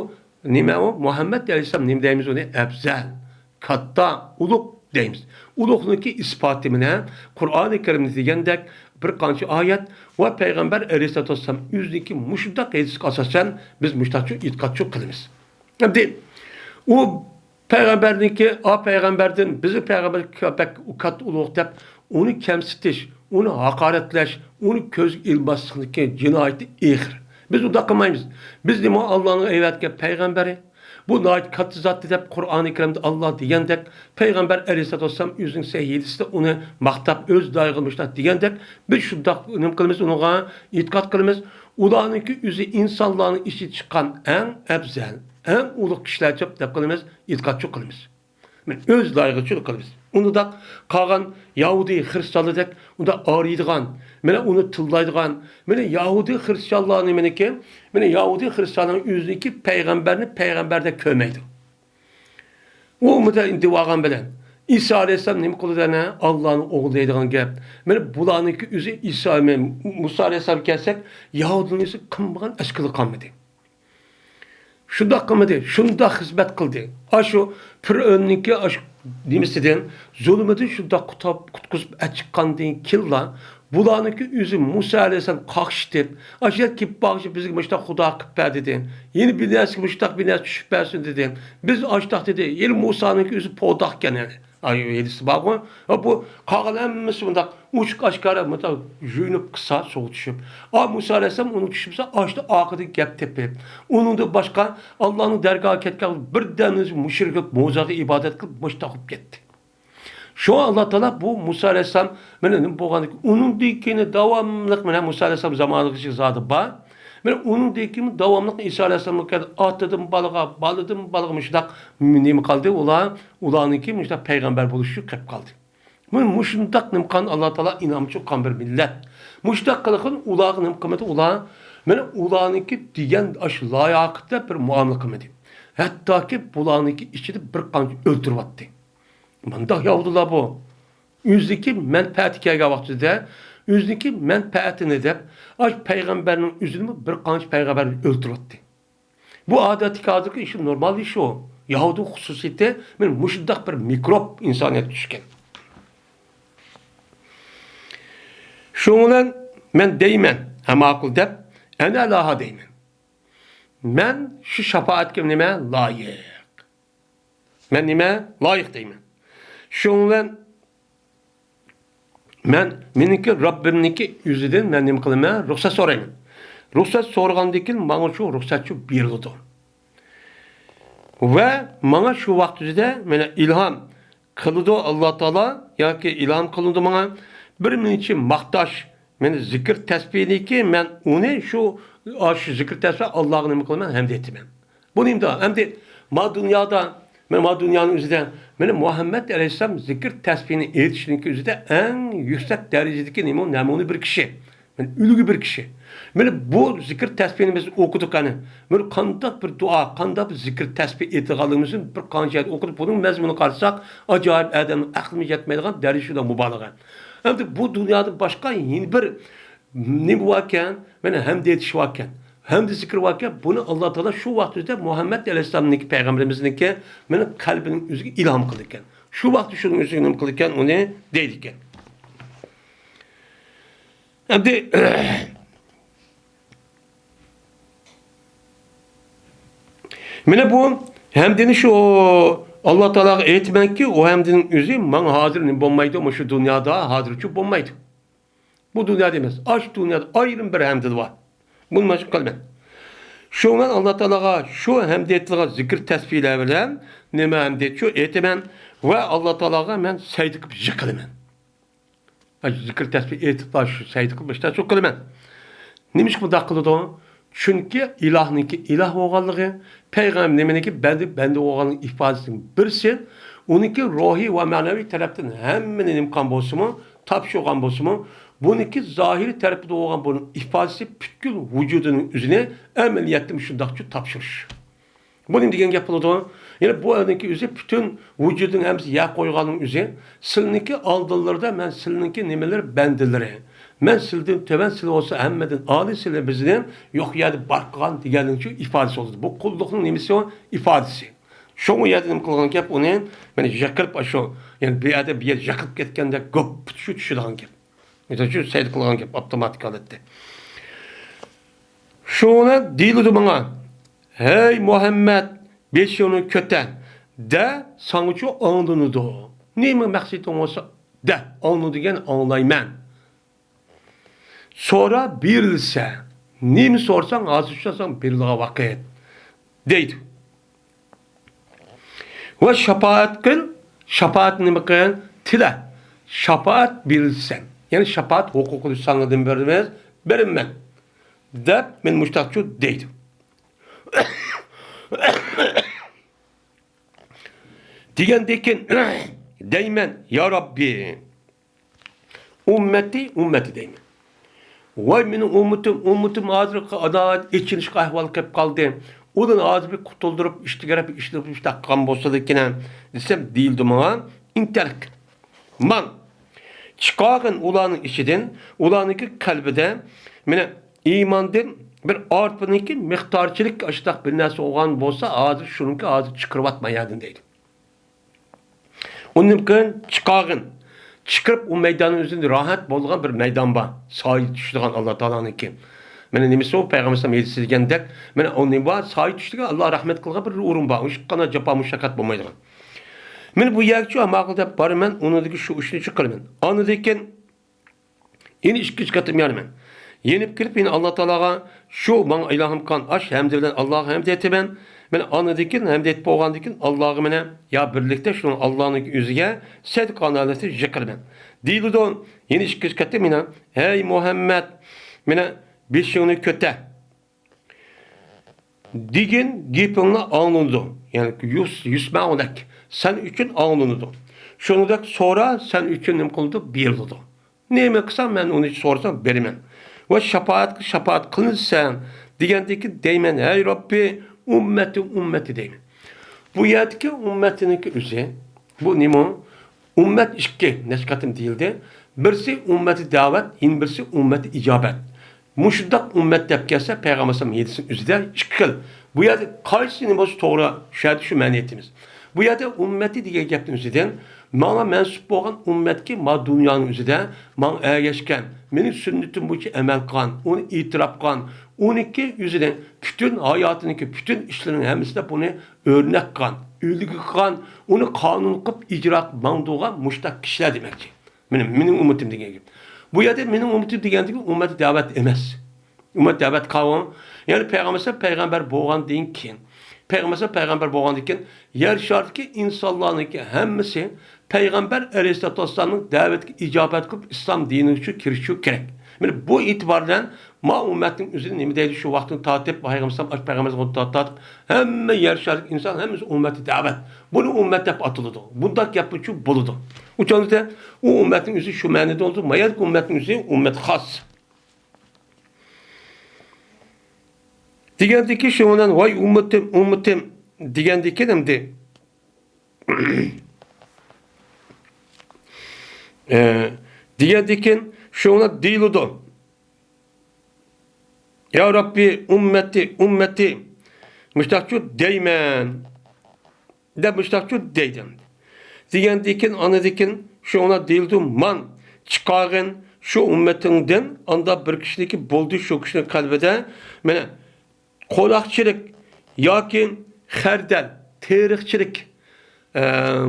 نېمە ئۇ؟ مۇھەممەد ئەلەيھىسسالام نېمە دەيمىز ئۇنى؟ ئەپزەل، كاتتا، ئۇلۇغ دەيمىز. ئۇلۇغنىڭكى ئىسپاتى مانا قۇرئانى كەرىمدە دېگەندەك بىر قانچە ئايەت ۋە پەيغەمبەر ئەلەيھىسسالاتۇ ۋەسسالام ئۆزىنىڭكى مۇشۇنداق ھەدىسىگە ئاساسەن بىز مۇشۇنداقچۇ ئېتىقادچۇ قىلىمىز. ئەمدى ئۇ پەيغەمبەرنىڭكى، ئا پەيغەمبەردىن بىزنىڭ پەيغەمبەر بەك كاتتا ئۇلۇغ دەپ، ئۇنى كەمسىتىش، ئۇنى ھاقارەتلەش، ئۇنى كۆزگە ئىلماسلىقنىڭكى جىنايىتى ئېغىر. بىز ئۇنداق قىلمايمىز. بىز نېمە ئاللانىڭ ئەۋەتكەن پەيغەمبىرى، بۇ ناھايىتى كاتتا زاتتى دەپ قۇرئانى كەرىمدە ئاللا دېگەندەك، پەيغەمبەر ئەلەيھىسسالاتۇ ۋەسسالام ئۆزىنىڭ سەھىپىسىدە ئۇنى ماختاپ، ئۆز دايىغا مۇشۇنداق دېگەندەك، بىز شۇنداق نېمە قىلىمىز، ئۇنىڭغا ئېتىقاد قىلىمىز. ئۇلارنىڭكى ئۆزى ئىنسانلارنىڭ ئىچىدىن چىققان ئەڭ ئەپزەل، ئەڭ ئۇلۇغ كىشىلەرچە دەپ قىلىمىز، ئېتىقادچۇ قىلىمىز. مانا ئۆز لايىقىچە قىلىمىز. ئۇنداق قالغان يەھۇدىي خىرىستىيانلاردەك ئۇنداق ئارىيدىغان، مانا ئۇنى تىللايدىغان، مانا يەھۇدىي خىرىستىيانلار نېمىنىكى، مانا يەھۇدىي خىرىستىيانلار ئۆزىنىڭكى پەيغەمبەرنى پەيغەمبەردەك كۆرمەيدۇ. ئۇ مۇنداق دېۋالغان بىلەن، ئىسا ئەلەيھىسسالام نېمە قىلىدۇ ئەنە؟ ئاللانىڭ ئوغلى دەيدىغان گەپ. مانا بۇلارنىڭكى ئۆزى ئىسا، مۇسا ئەلەيھىسسالامغا كەلسەك، يەھۇدىيلارنىڭ ئۆزى قىلمىغان ئىش قىلىپ قالمىدى. شۇنداق قىلمىدى، شۇنداق خىزمەت قىلدى. ئاشۇ پىرئۆننىڭكى ئاشۇ نېمىسىدىن، زۇلۇمىدىن شۇنداق قۇتۇپ-، قۇتقۇزۇپ ئەچىققاندىن كېيىنلا، بۇلارنىڭكى ئۆزى مۇسا ئەلەيھىسسالام قاقشىتىپ، ئاشۇ يەر كېلىپ باغچە بىزگە مۇشتاق خۇدا قىلىپ بەر دېدى. يەنە بىر نەرسىگە مۇشتاق بىر نەرسە چۈشۈپ بەرسۇن دېدى. بىز ئاشتاق دېدى. يەنە مۇسانىڭكى ئۆزى پوداقكەن يەنى. ئاي، ھەدىستە بارغۇ. ۋە بۇ قالغان ھەممىسى مۇنداق ئوچۇق ئاشكارا مۇنداق يۇيۇنۇپ قىلسا، سۇغا چۈشۈپ. ئا، مۇسا ئەلەيھىسسالام ئۇنىڭ چۈشمىسە، ئاشتا ئارقىدىن گەپ تېپىپ، ئۇنىڭدىن باشقا ئاللانىڭ دەرگاھىغا كەتكەن بىردەمدىن مۇشرىك بولۇپ، موزاغا ئىبادەت قىلىپ، مۇشتاق بولۇپ كەتتى. شۇڭا ئاللا تائالا بۇ مۇسا ئەلەيھىسسالام مانا نېمە بولغاندىكىن، ئۇنىڭدىن كېيىن داۋاملىق مانا مۇسا ئەلەيھىسسالام زامانىغىچە زادى بار. مانا ئۇنىڭدىن كېيىن داۋاملىق ئىسا ئەلەيھىسسالامغا كەلدى، ئاتىدىن بالىغا، بالىدىن بالىغا مۇشۇنداق نېمە قىلدى ئۇلار، ئۇلارنىڭكى مۇشۇنداق پەيغەمبەر بولۇشى قېلىپ قالدى. مانا مۇشۇنداق نېمە قىلغان ئاللا تائالا ئىنئامچى قىلغان بىر مىللەت. مۇشۇنداق قىلغان ئۇلارغا نېمە قىلمىدى ئۇلار؟ مانا ئۇلارنىڭكى دېگەن ئاشۇ لاياقىتىدا بىر مۇئامىلە قىلمىدى. ھەتتاكى بۇلارنىڭكى ئىچىدە بىر قانچە ئۆلتۈرۈۋەتتى. مۇنداق ياھۇدىيلار بۇ. ئۆزىنىڭكى مەنپەئەتى كەلگەن ۋاقتىدا، ئۆزىنىڭكى مەنپەئەتىنى دەپ، ئاشۇ پەيغەمبەرنىڭ ئۆزىنىمۇ بىر قانچە پەيغەمبەرنى ئۆلتۈرۈۋەتتى. بۇ ئادەتتىكى ھازىرقى ئىش نورمال ئىش ئۇ. يەھۇدىي خۇسۇسىيىتى مانا مۇشۇنداق بىر مىكروب ئىنسانىيەتكە چۈشكەن. شۇنىڭ بىلەن مەن دەيمەن، ھە ماقۇل دەپ، ئەنە لەھا دەيمەن. مەن شۇ شاپائەتكە نېمە؟ لايىق. مەن نېمە؟ لايىق دەيمەن. شۇنىڭ بىلەن مەن مېنىڭكى رەببىمنىڭكى ئۆزىدىن مەن نېمە قىلىمەن؟ رۇخسەت سورايمەن. رۇخسەت سورىغاندىن كېيىن ماڭا شۇ رۇخسەت شۇ بېرىلىدۇ. ۋە ماڭا شۇ ۋاقىت ئۆزىدە مانا ئىلھام قىلىدۇ ئاللا تائالا، ياكى ئىلھام قىلىنىدۇ ماڭا بىر نەچچە ماختاش، مانا زىكىر تەسبىھنىكى، مەن ئۇنى شۇ، شۇ زىكىر تەسبىھ ئاللاغا نېمە قىلىمەن؟ ھەمدە ئېيتىمەن. بۇ نېمىدە؟ ئەمدى ما دۇنيادا، مانا ما دۇنيانىڭ ئۆزىدە، مانا مۇھەممەد ئەلەيھىسسالام زىكىر تەسبىھنى ئېيتىشنىڭكى ئۆزىدە ئەڭ يۈكسەك دەرىجىدىكى نېمە؟ نەمۇنە بىر كىشى. مانا ئۈلگە بىر كىشى. مانا بۇ زىكىر تەسبىھنى بىز ئوقۇدۇق قېنى. مانا قانداق بىر دۇئا، قانداق بىر زىكىر تەسبىھ ئېيتىدىغانلىقىمىزنى بىر قانچە يەردە ئوقۇدۇق. بۇنىڭ مەزمۇنىغا قارىساق، ئاجايىپ ئادەمنىڭ ئەقلىمۇ يەتمەيدىغان دەرىجىدە مۇبالىغە. ئەمدى بۇ دۇنيادىن باشقا يەنە بىر نېمە باركەن؟ مانا ھەمدە ئېيتىش باركەن. ھەمدە زىكرى باركەن. بۇنى ئاللا تائالا شۇ ۋاقىت ئۆزىدە مۇھەممەد ئەلەيھىسسالامنىڭكى، پەيغەمبىرىمىزنىڭكى مانا قەلبىنىڭ ئۆزىگە ئىلھام قىلىدىكەن. شۇ ۋاقىت شۇنىڭ ئۆزىگە نېمە قىلىدىكەن؟ ئۇنى دەيدىكەن. ئەمدى مانا بۇ ھەمدىنى شۇ ئاللا تائالاغا ئېيتىمەنكى، ئۇ ھەمدىنىڭ ئۆزى ماڭا ھازىر نېمە بولمايدۇ، مۇشۇ دۇنيادا ھازىرچۇ بولمايدۇ. بۇ دۇنيادا ئەمەس، ئاشۇ دۇنيادا ئايرىم بىر ھەمدى بار. بۇنى مانا شۇ قىلىمەن. شۇنىڭ بىلەن ئاللا تائالاغا شۇ ھەمدە ئېيتىلغان زىكىر تەسبىھلەر بىلەن نېمە ھەمدە شۇ ئېيتىمەن ۋە ئاللا تائالاغا مەن سەجدە قىلىپ يىقىلىمەن. ئاشۇ زىكىر تەسبىھ ئېيتىپلا شۇ سەجدە قىلىپ ئىشتا شۇ قىلىمەن. نېمىشقا بۇنداق قىلىدۇ؟ چۈنكى ئىلاھنىڭكى ئىلاھ بولغانلىقى، پەيغەمبەر نېمىنىڭكى بەندە، بەندە بولغانلىقى ئىپادىسىنىڭ بىرسى، ئۇنىڭكى روھىي ۋە مەنىۋى تەرەپتىن ھەممىنى نېمە قىلغان بولسىمۇ، تاپشۇرغان بولسىمۇ، بۇنىڭكى زاھىرىي تەرىپىدە بولغان بۇنىڭ ئىپادىسى پۈتكۈل ۋۇجۇدىنىڭ ئۆزىنى ئەمەلىيەتتە مۇشۇنداقچە تاپشۇرۇش. بۇ نېمە دېگەن گەپ بولىدۇ؟ يەنى بۇ ئەرنىڭكى ئۆزى پۈتۈن ۋۇجۇدىنىڭ ھەممىسى يەر قويغاننىڭ ئۆزى، سىلىنىڭكى ئالدىلىرىدا مەن سىلىنىڭكى نېمىلىرى، بەندىلىرى. مەن سىلىدىن تۆۋەن، سىلى بولسا ھەممىدىن ئالىي، سىلى بىزنى يوق يەردە بار قىلغان دېگەننىڭ شۇ ئىپادىسى بولىدۇ. بۇ قۇللۇقنىڭ نېمىسى ئۇ؟ ئىپادىسى. شۇڭا ئۇ يەردە نېمە قىلغان گەپ ئۇنى؟ مانا يىقىرىپ ئاشۇ، يەنى بۇ يەردە بىر يەر يىقىلىپ كەتكەندەك گۇپ، شۇ چۈشىدىغان گەپ. مىسال ئۈچۈن سەجدە قىلغان گەپ ئاپتوماتىك ھالەتتە. شۇڭا دېيىلىدۇ ماڭا، ھەي مۇھەممەد، بېشىڭنى كۆتەر، دە، ساڭىچۇ ئاڭلىنىدۇ. نېمە مەقسىتىڭ بولسا دە، ئاڭلىنىدۇ دېگەن ئاڭلايمەن. سورا بېرىلسە، نېمە سورىساڭ ھازىر شۇ ساڭا بېرىلىدىغان ۋاقىت، دەيدۇ. ۋە شاپائەت قىل، شاپائەت نېمە قىل؟ تىلە. شاپائەت بېرىلسەن. يەنى شاپائەت ھوقۇقىنى ساڭا نېمە بېرىمىز؟ بېرىمەن. دەپ مەن مۇشتاقچۇ دەيدۇ. دېگەندىن كېيىن دەيمەن، يا رەببى، ئۈممەتى، ئۈممەتى دەيمەن. ۋاي مېنىڭ ئۈممىتىم، ئۈممىتىم ھازىر ئانا ئېچىنىشقا ئەھۋال كەپ قالدى. ئۇلارنى ھازىر بىر قۇتۇلدۇرۇپ، ئىشتىگە بىر ئىشلىتىپ، ئىشتاق قىلغان بولسىدىكىن دېسەم، دېيىلدى ماڭا، ئىنتەرك. ماڭ، چىقارغىن ئۇلارنىڭ ئىچىدىن، ئۇلارنىڭكى قەلبىدە، مانا، ئىماندىن بىر ئارپىنىڭكى مىقدارچىلىك ئاشتاق بىر نەرسە بولغان بولسا، ھازىر شۇنىڭكى ھازىر چىقىرىۋاتما يەردىن دەيدۇ. ئۇندىن كېيىن چىقارغىن. چىقىرىپ، ئۇ مەيداننىڭ ئۆزىدە راھەت بولىدىغان بىر مەيدان بار. سايە چۈشىدىغان ئاللا تائالانىڭكى. مانا نېمىسى ئۇ پەيغەمبەر ئەلەيھىسسالام ھەدىسى دېگەندەك، مانا ئۇ نېمە بار؟ سايە چۈشىدىغان، ئاللا رەھمەت قىلغان بىر ئورۇن بار. ئۇ ھېچقانداق جاپا مۇشەققەت بولمايدىغان. مانا بۇ يەرگىچە ماقۇل دەپ بارىمەن، ئۇنىڭدىكى شۇ ئىشنى قىلىمەن. ئاندىن كېيىن يەنە ئىككىنچى قېتىم يارىمەن. يېنىپ كېلىپ يەنە ئاللا تائالاغا شۇ ماڭا ئىلھام قىلغان ئاش ھەمدى بىلەن ئاللاغا ھەمد ئېيتىمەن. مانا ئاندىن كېيىن ھەمد ئېيتىپ بولغاندىن كېيىن ئاللاغا مانا يا بىرلىكتە شۇنىڭ ئاللانىڭ ئۆزىگە سەدىقە ھالەتتە يىقىلىمەن. دېيىلىدۇ. يەنە ئىككىنچى قېتىم مانا، ھەي مۇھەممەد، مانا بېشىڭنى كۆتەر. دېگىن گېپىڭلار ئاڭلىنىدۇ. يەنى يۇس-، يۇسمەئۇ لەك. سەن ئۈچۈن ئاڭلىنىدۇ. شۇنىڭدەك سورا، سەن ئۈچۈن نېمە قىلىدۇ؟ بېرىلىدۇ. نېمە قىلساڭ، مەن ئۇنى سورىساڭ بېرىمەن. ۋە شاپائەتكە شاپائەت قىلىنسەن دېگەندىكىن دەيمەن، ھەي رەببى، ئۈممەتى، ئۈممەتى دەيمەن. بۇ يەردىكى ئۈممەتىنىڭكى ئۆزى، بۇ نېمە؟ ئۈممەت ئىككى، نەچچە قېتىم دېيىلدى. بىرسى ئۈممەتى دەۋەت، يەنە بىرسى ئۈممەتى ئىجابەت. مۇشۇنداق ئۈممەت دەپ كەلسە، پەيغەمبەر ئەلەيھىسسالام ھەدىسىنىڭ ئۆزىدە ئىككى خىل. بۇ يەردە قايسىنى بولسا توغرا، شۇ يەردە شۇ مەنىنى ئېيتىمىز. بۇ يەردە ئۈممەتى دېگەن گەپنىڭ ئۆزىدىن، ماڭا مەنسۇپ بولغان ئۈممەتكە، ما دۇنيانىڭ ئۆزىدە ماڭا ئەگەشكەن، مېنىڭ سۈننىتىم بويىچە ئەمەل قىلغان، ئۇنى ئېتىراپ قىلغان، ئۇنىڭكى ئۆزىنىڭ پۈتۈن ھاياتىنىڭكى پۈتۈن ئىشلىرىنىڭ ھەممىسىدە بۇنى ئۆرنەك قىلغان، ئۈلگە قىلغان، ئۇنى قانۇن قىلىپ ئىجرا قىلىپ ماڭىدىغان مۇشۇنداق كىشىلەر دېمەكچى. مېنىڭ، مېنىڭ ئۈممىتىم دېگەن گەپ. بۇ يەردە مېنىڭ ئۈممىتىم دېگەندىكى ئۈممەتى دەۋەت ئەمەس. ئۈممەت دەۋەت قاۋۇم. يەنى پەيغەمبەر پەيغەمبەر بولغاندىن كېيىن، پەيغەمبەر پەيغەمبەر بولغاندىن كېيىن يەر شارىدىكى ئىنسانلارنىڭكى ھەممىسى پەيغەمبەر ئەلەيھىسسالاتۇ ۋەسسالامنىڭ دەۋىتىگە ئىجابەت قىلىپ، ئىسلام دىنى ئۈچۈن كىرىشىشى كېرەك. مانا بۇ ئېتىبار بىلەن ما ئۈممەتنىڭ ئۆزىنى نېمە دەيدۇ؟ شۇ ۋاقىتتىن تارتىپ، پەيغەمبەر ئەلەيھىسسالام ئاش پەيغەمبەرگە تارتىپ، ھەممە يەر شارىدىكى ئىنسان ھەممىسى ئۈممەتى دەۋەت. بۇنى ئۈممەت دەپ ئاتىلىدۇ. بۇنداق گەپمۇ بولىدۇ. ئۇ چاغدا ئۇ ئۈممەتنىڭ ئۆزى شۇ مەنىدە بولىدۇ. ما يەردىكى ئۈممەتنىڭ ئۆزى ئۈممەت خاس. دېگەندىكىن شۇنىڭ بىلەن، ۋاي ئۈممىتىم، ئۈممىتىم دېگەندىكىن ئەمدى، ئە، دېگەندىكىن شۇنىڭ بىلەن دېيىلىدۇ. يا رەببى، ئۈممەتى، ئۈممەتى، مۇشتاقچۇ دەيمەن. دەپ مۇشتاقچۇ دەيدۇ. دېگەندىكىن، ئاندىكىن شۇڭا دېيىلىدۇ، مان، چىقارغىن شۇ ئۈممىتىڭدىن، ئاندا بىر كىشىنىڭكى بولدى، شۇ كىشىنىڭ قەلبىدە، مانا، قوناقچىلىق ياكى خەردەل، تېرىقچىلىق، ئە،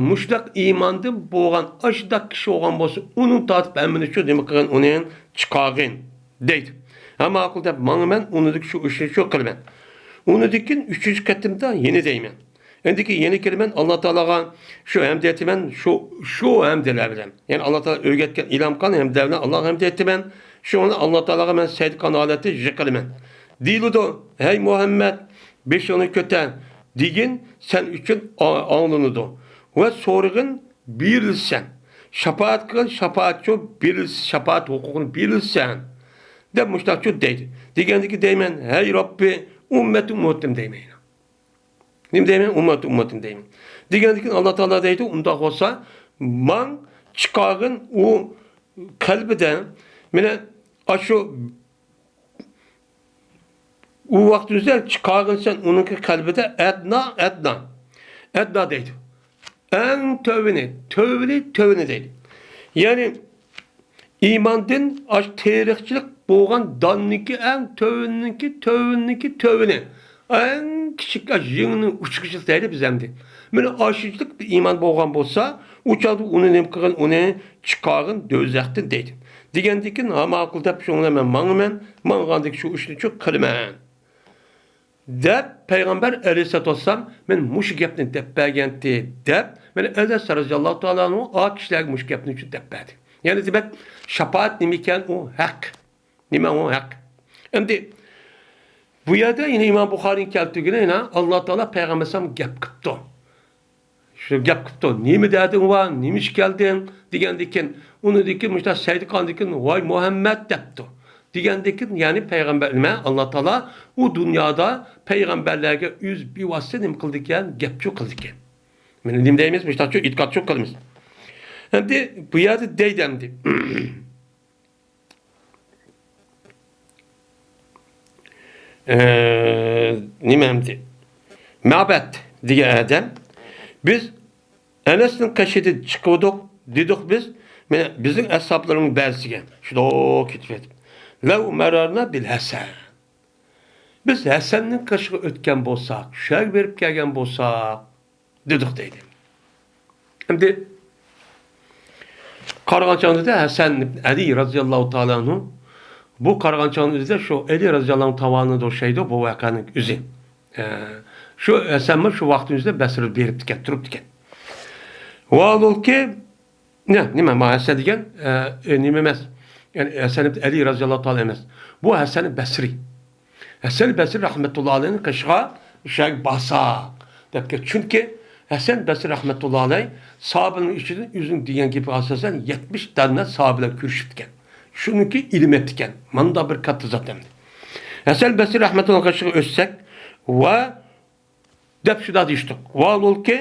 مۇشۇنداق ئىماندىن بولغان، ئاشۇنداق كىشى بولغان بولسا، ئۇنى تارتىپ ھەممىنى شۇ نېمە قىلغىن، ئۇنى چىقارغىن، دەيدۇ. ھە، ماقۇل دەپ ماڭىمەن، ئۇنىدىكى شۇ ئىشنى شۇ قىلىمەن. ئۇنىدىكىن ئۈچىنچى قېتىمدا يەنە دەيمەن. ئەمدىكى يەنە كېلىمەن، ئاللا تائالاغا شۇ ھەمد ئېيتىمەن، شۇ، شۇ ھەمدىلەر بىلەن. يەنى ئاللا تائالا ئۆگەتكەن ئىلھام قىلغان ھەمدىلەر بىلەن ئاللاغا ھەمد ئېيتىمەن. شۇڭا ئاللا تائالاغا مەن سەجدە قىلغان ھالەتتە يىقىلىمەن. دېيىلىدۇ، ھەي مۇھەممەد، بېشىڭنى كۆتەر، دېگىن سەن ئۈچۈن ئا-، ئاڭلىنىدۇ. ۋە سورىغىن بېرىلسەن. شاپائەت قىلغىن شاپائەتچۇ بېرىلسە، شاپائەت ھوقۇقىنى بېرىلسەن. دەپ مۇشتاقچۇ دەيدۇ. دېگەندىكى دەيمەن، ھەي رەببى، ئۈممەت ئۈممەتىم دەيمەن. نېمە دەيمەن؟ ئۈممەت ئۈممەتىم دەيمەن. دېگەندىكىن ئاللا تائالا دەيدۇ، ئۇنداق بولسا، ماڭ چىقارغىن ئۇ قەلبىدە، مانا، ئاشۇ، ئۇ ۋاقىت ئۆزىدە چىقارغىن سەن ئۇنىڭكى قەلبىدە ئەدنا، ئەدنا. ئەدنا دەيدۇ. ئەڭ تۆۋىنى، تۆۋىنى، تۆۋىنى دەيدۇ. يەنى، ئىماندىن ئاش تېرىقچىلىق بولغان داننىكى ئەڭ تۆۋىنىكى، تۆۋىنىكى، تۆۋىنى. ئەڭ كىچىك ئاش يىڭنىڭ ئۇچقۇچىسى دەيلى بىز ئەمدى. مانا ئاشۇنچىلىك بىر ئىمان بولغان بولسا، ئۇ چاغدا ئۇنى نېمە قىلغىن، ئۇنى چىقارغىن دوزاختىن دەيدۇ. دېگەندىكىن، ھا ماقۇل دەپ شۇنى مەن ماڭىمەن، ماڭغاندىكى شۇ ئىشنى شۇ قىلىمەن. دەپ پەيغەمبەر ئەلەيھىسسالاتۇ ۋەسسالام، مەن مۇشۇ گەپنى دەپ بەرگەنتى دەپ، مانا ئەنەس رەزىياللاھۇ تائالا ئەنھۇ ئا كىشىلەرگە مۇشۇ گەپنى شۇ دەپ بەردى. يەنى دېمەك، شاپائەت نېمە ئىكەن، ئۇ ھەق. نېمە ئۇ ھەق؟ ئەمدى بۇ يەردە يەنە ئىمام بۇخارىنىڭ كەلتۈرگىنى يەنە ئاللا تائالا پەيغەمبەر ئەلەيھىسسالام گەپ قىپتۇ. شۇ گەپ قىپتۇ. نېمە دەردىڭ بار، نېمە ئىش كەلدىڭ؟ دېگەندىكىن، ئۇنىدىكىن مۇشۇنداق سەيدى قاندىكىن، ۋاي مۇھەممەد دەپتۇ. دېگەندىكىن، يەنى پەيغەمبەر نېمە؟ ئاللا تائالا ئۇ دۇنيادا پەيغەمبەرلەرگە ئۆز بىۋاسىتە نېمە قىلىدىكەن؟ گەپچۇ قىلىدىكەن. مانا نېمە دەيمىز؟ مۇشۇنداقچۇ ئېتىقادچۇ قىلىمىز. ئەمدى بۇ يەردە دەيدۇ ئەمدى. ئە، نېمە ئەمدى؟ مەبەد دېگەن ئادەم، بىز ئەنەسنىڭ قېشىدىن چىقىۋىدۇق، دېدۇق بىز، مانا بىزنىڭ ئەسھابلىرىمىز بەزىسىگە شۇنداق كېتىپ كېتىپ، لەۋ مەررەرنا بىل ھەسەن. بىز ھەسەننىڭ قېشىغا ئۆتكەن بولساق، شۇ يەرگە بېرىپ كەلگەن بولساق، دېدۇق دەيدۇ. ئەمدى قارىغان چاغدا ھەسەن ئىبن ئەلى رازىياللاھۇ تائالا ئەنھۇ، بۇ قارىغان چاغدا ئۆزىدە شۇ ئەلى رازىياللاھۇ تائالا ئەنھۇغا ئوخشايدۇ بۇ ۋەقەنىڭ ئۆزى. ئە، شۇ ھەسەنمۇ شۇ ۋاقىتنىڭ ئۆزىدە بەسرىدە بېرىپتىكەن، تۇرۇپتىكەن. ۋاھالبۇلكى، نە-، نېمە، ما ھەسەن دېگەن، ئە، ئە، نېمە ئەمەس. يەنى ھەسەن ئىبن ئەلى رازىياللاھۇ تائالا ئەنھۇ ئەمەس. بۇ ھەسەن بەسرى. ھەسەن بەسرى رەھمەتۇللا ئەلەيھنىڭ قېشىغا شۇ يەرگە بارساق دەپكەن. چۈنكى ھەسەن بەسرى رەھمەتۇللا ئەلەيھ ساھابىلەرنىڭ ئىچىدىن ئۆزىنىڭ دېگەن گېپىگە ئاساسەن يەتمىش دانە ساھابە بىلەن كۆرۈشۈپتىكەن. شۇنىڭكى ئىلىم ئېتىپتىكەن. ماندا بىر كاتتا زات ئەمدى. ھەسەن بەسرى رەھمەتۇللا قېشىغا ئۆتسەك ۋە دەپ شۇنداق دېيىشتۇق. ۋاھالبۇلكى،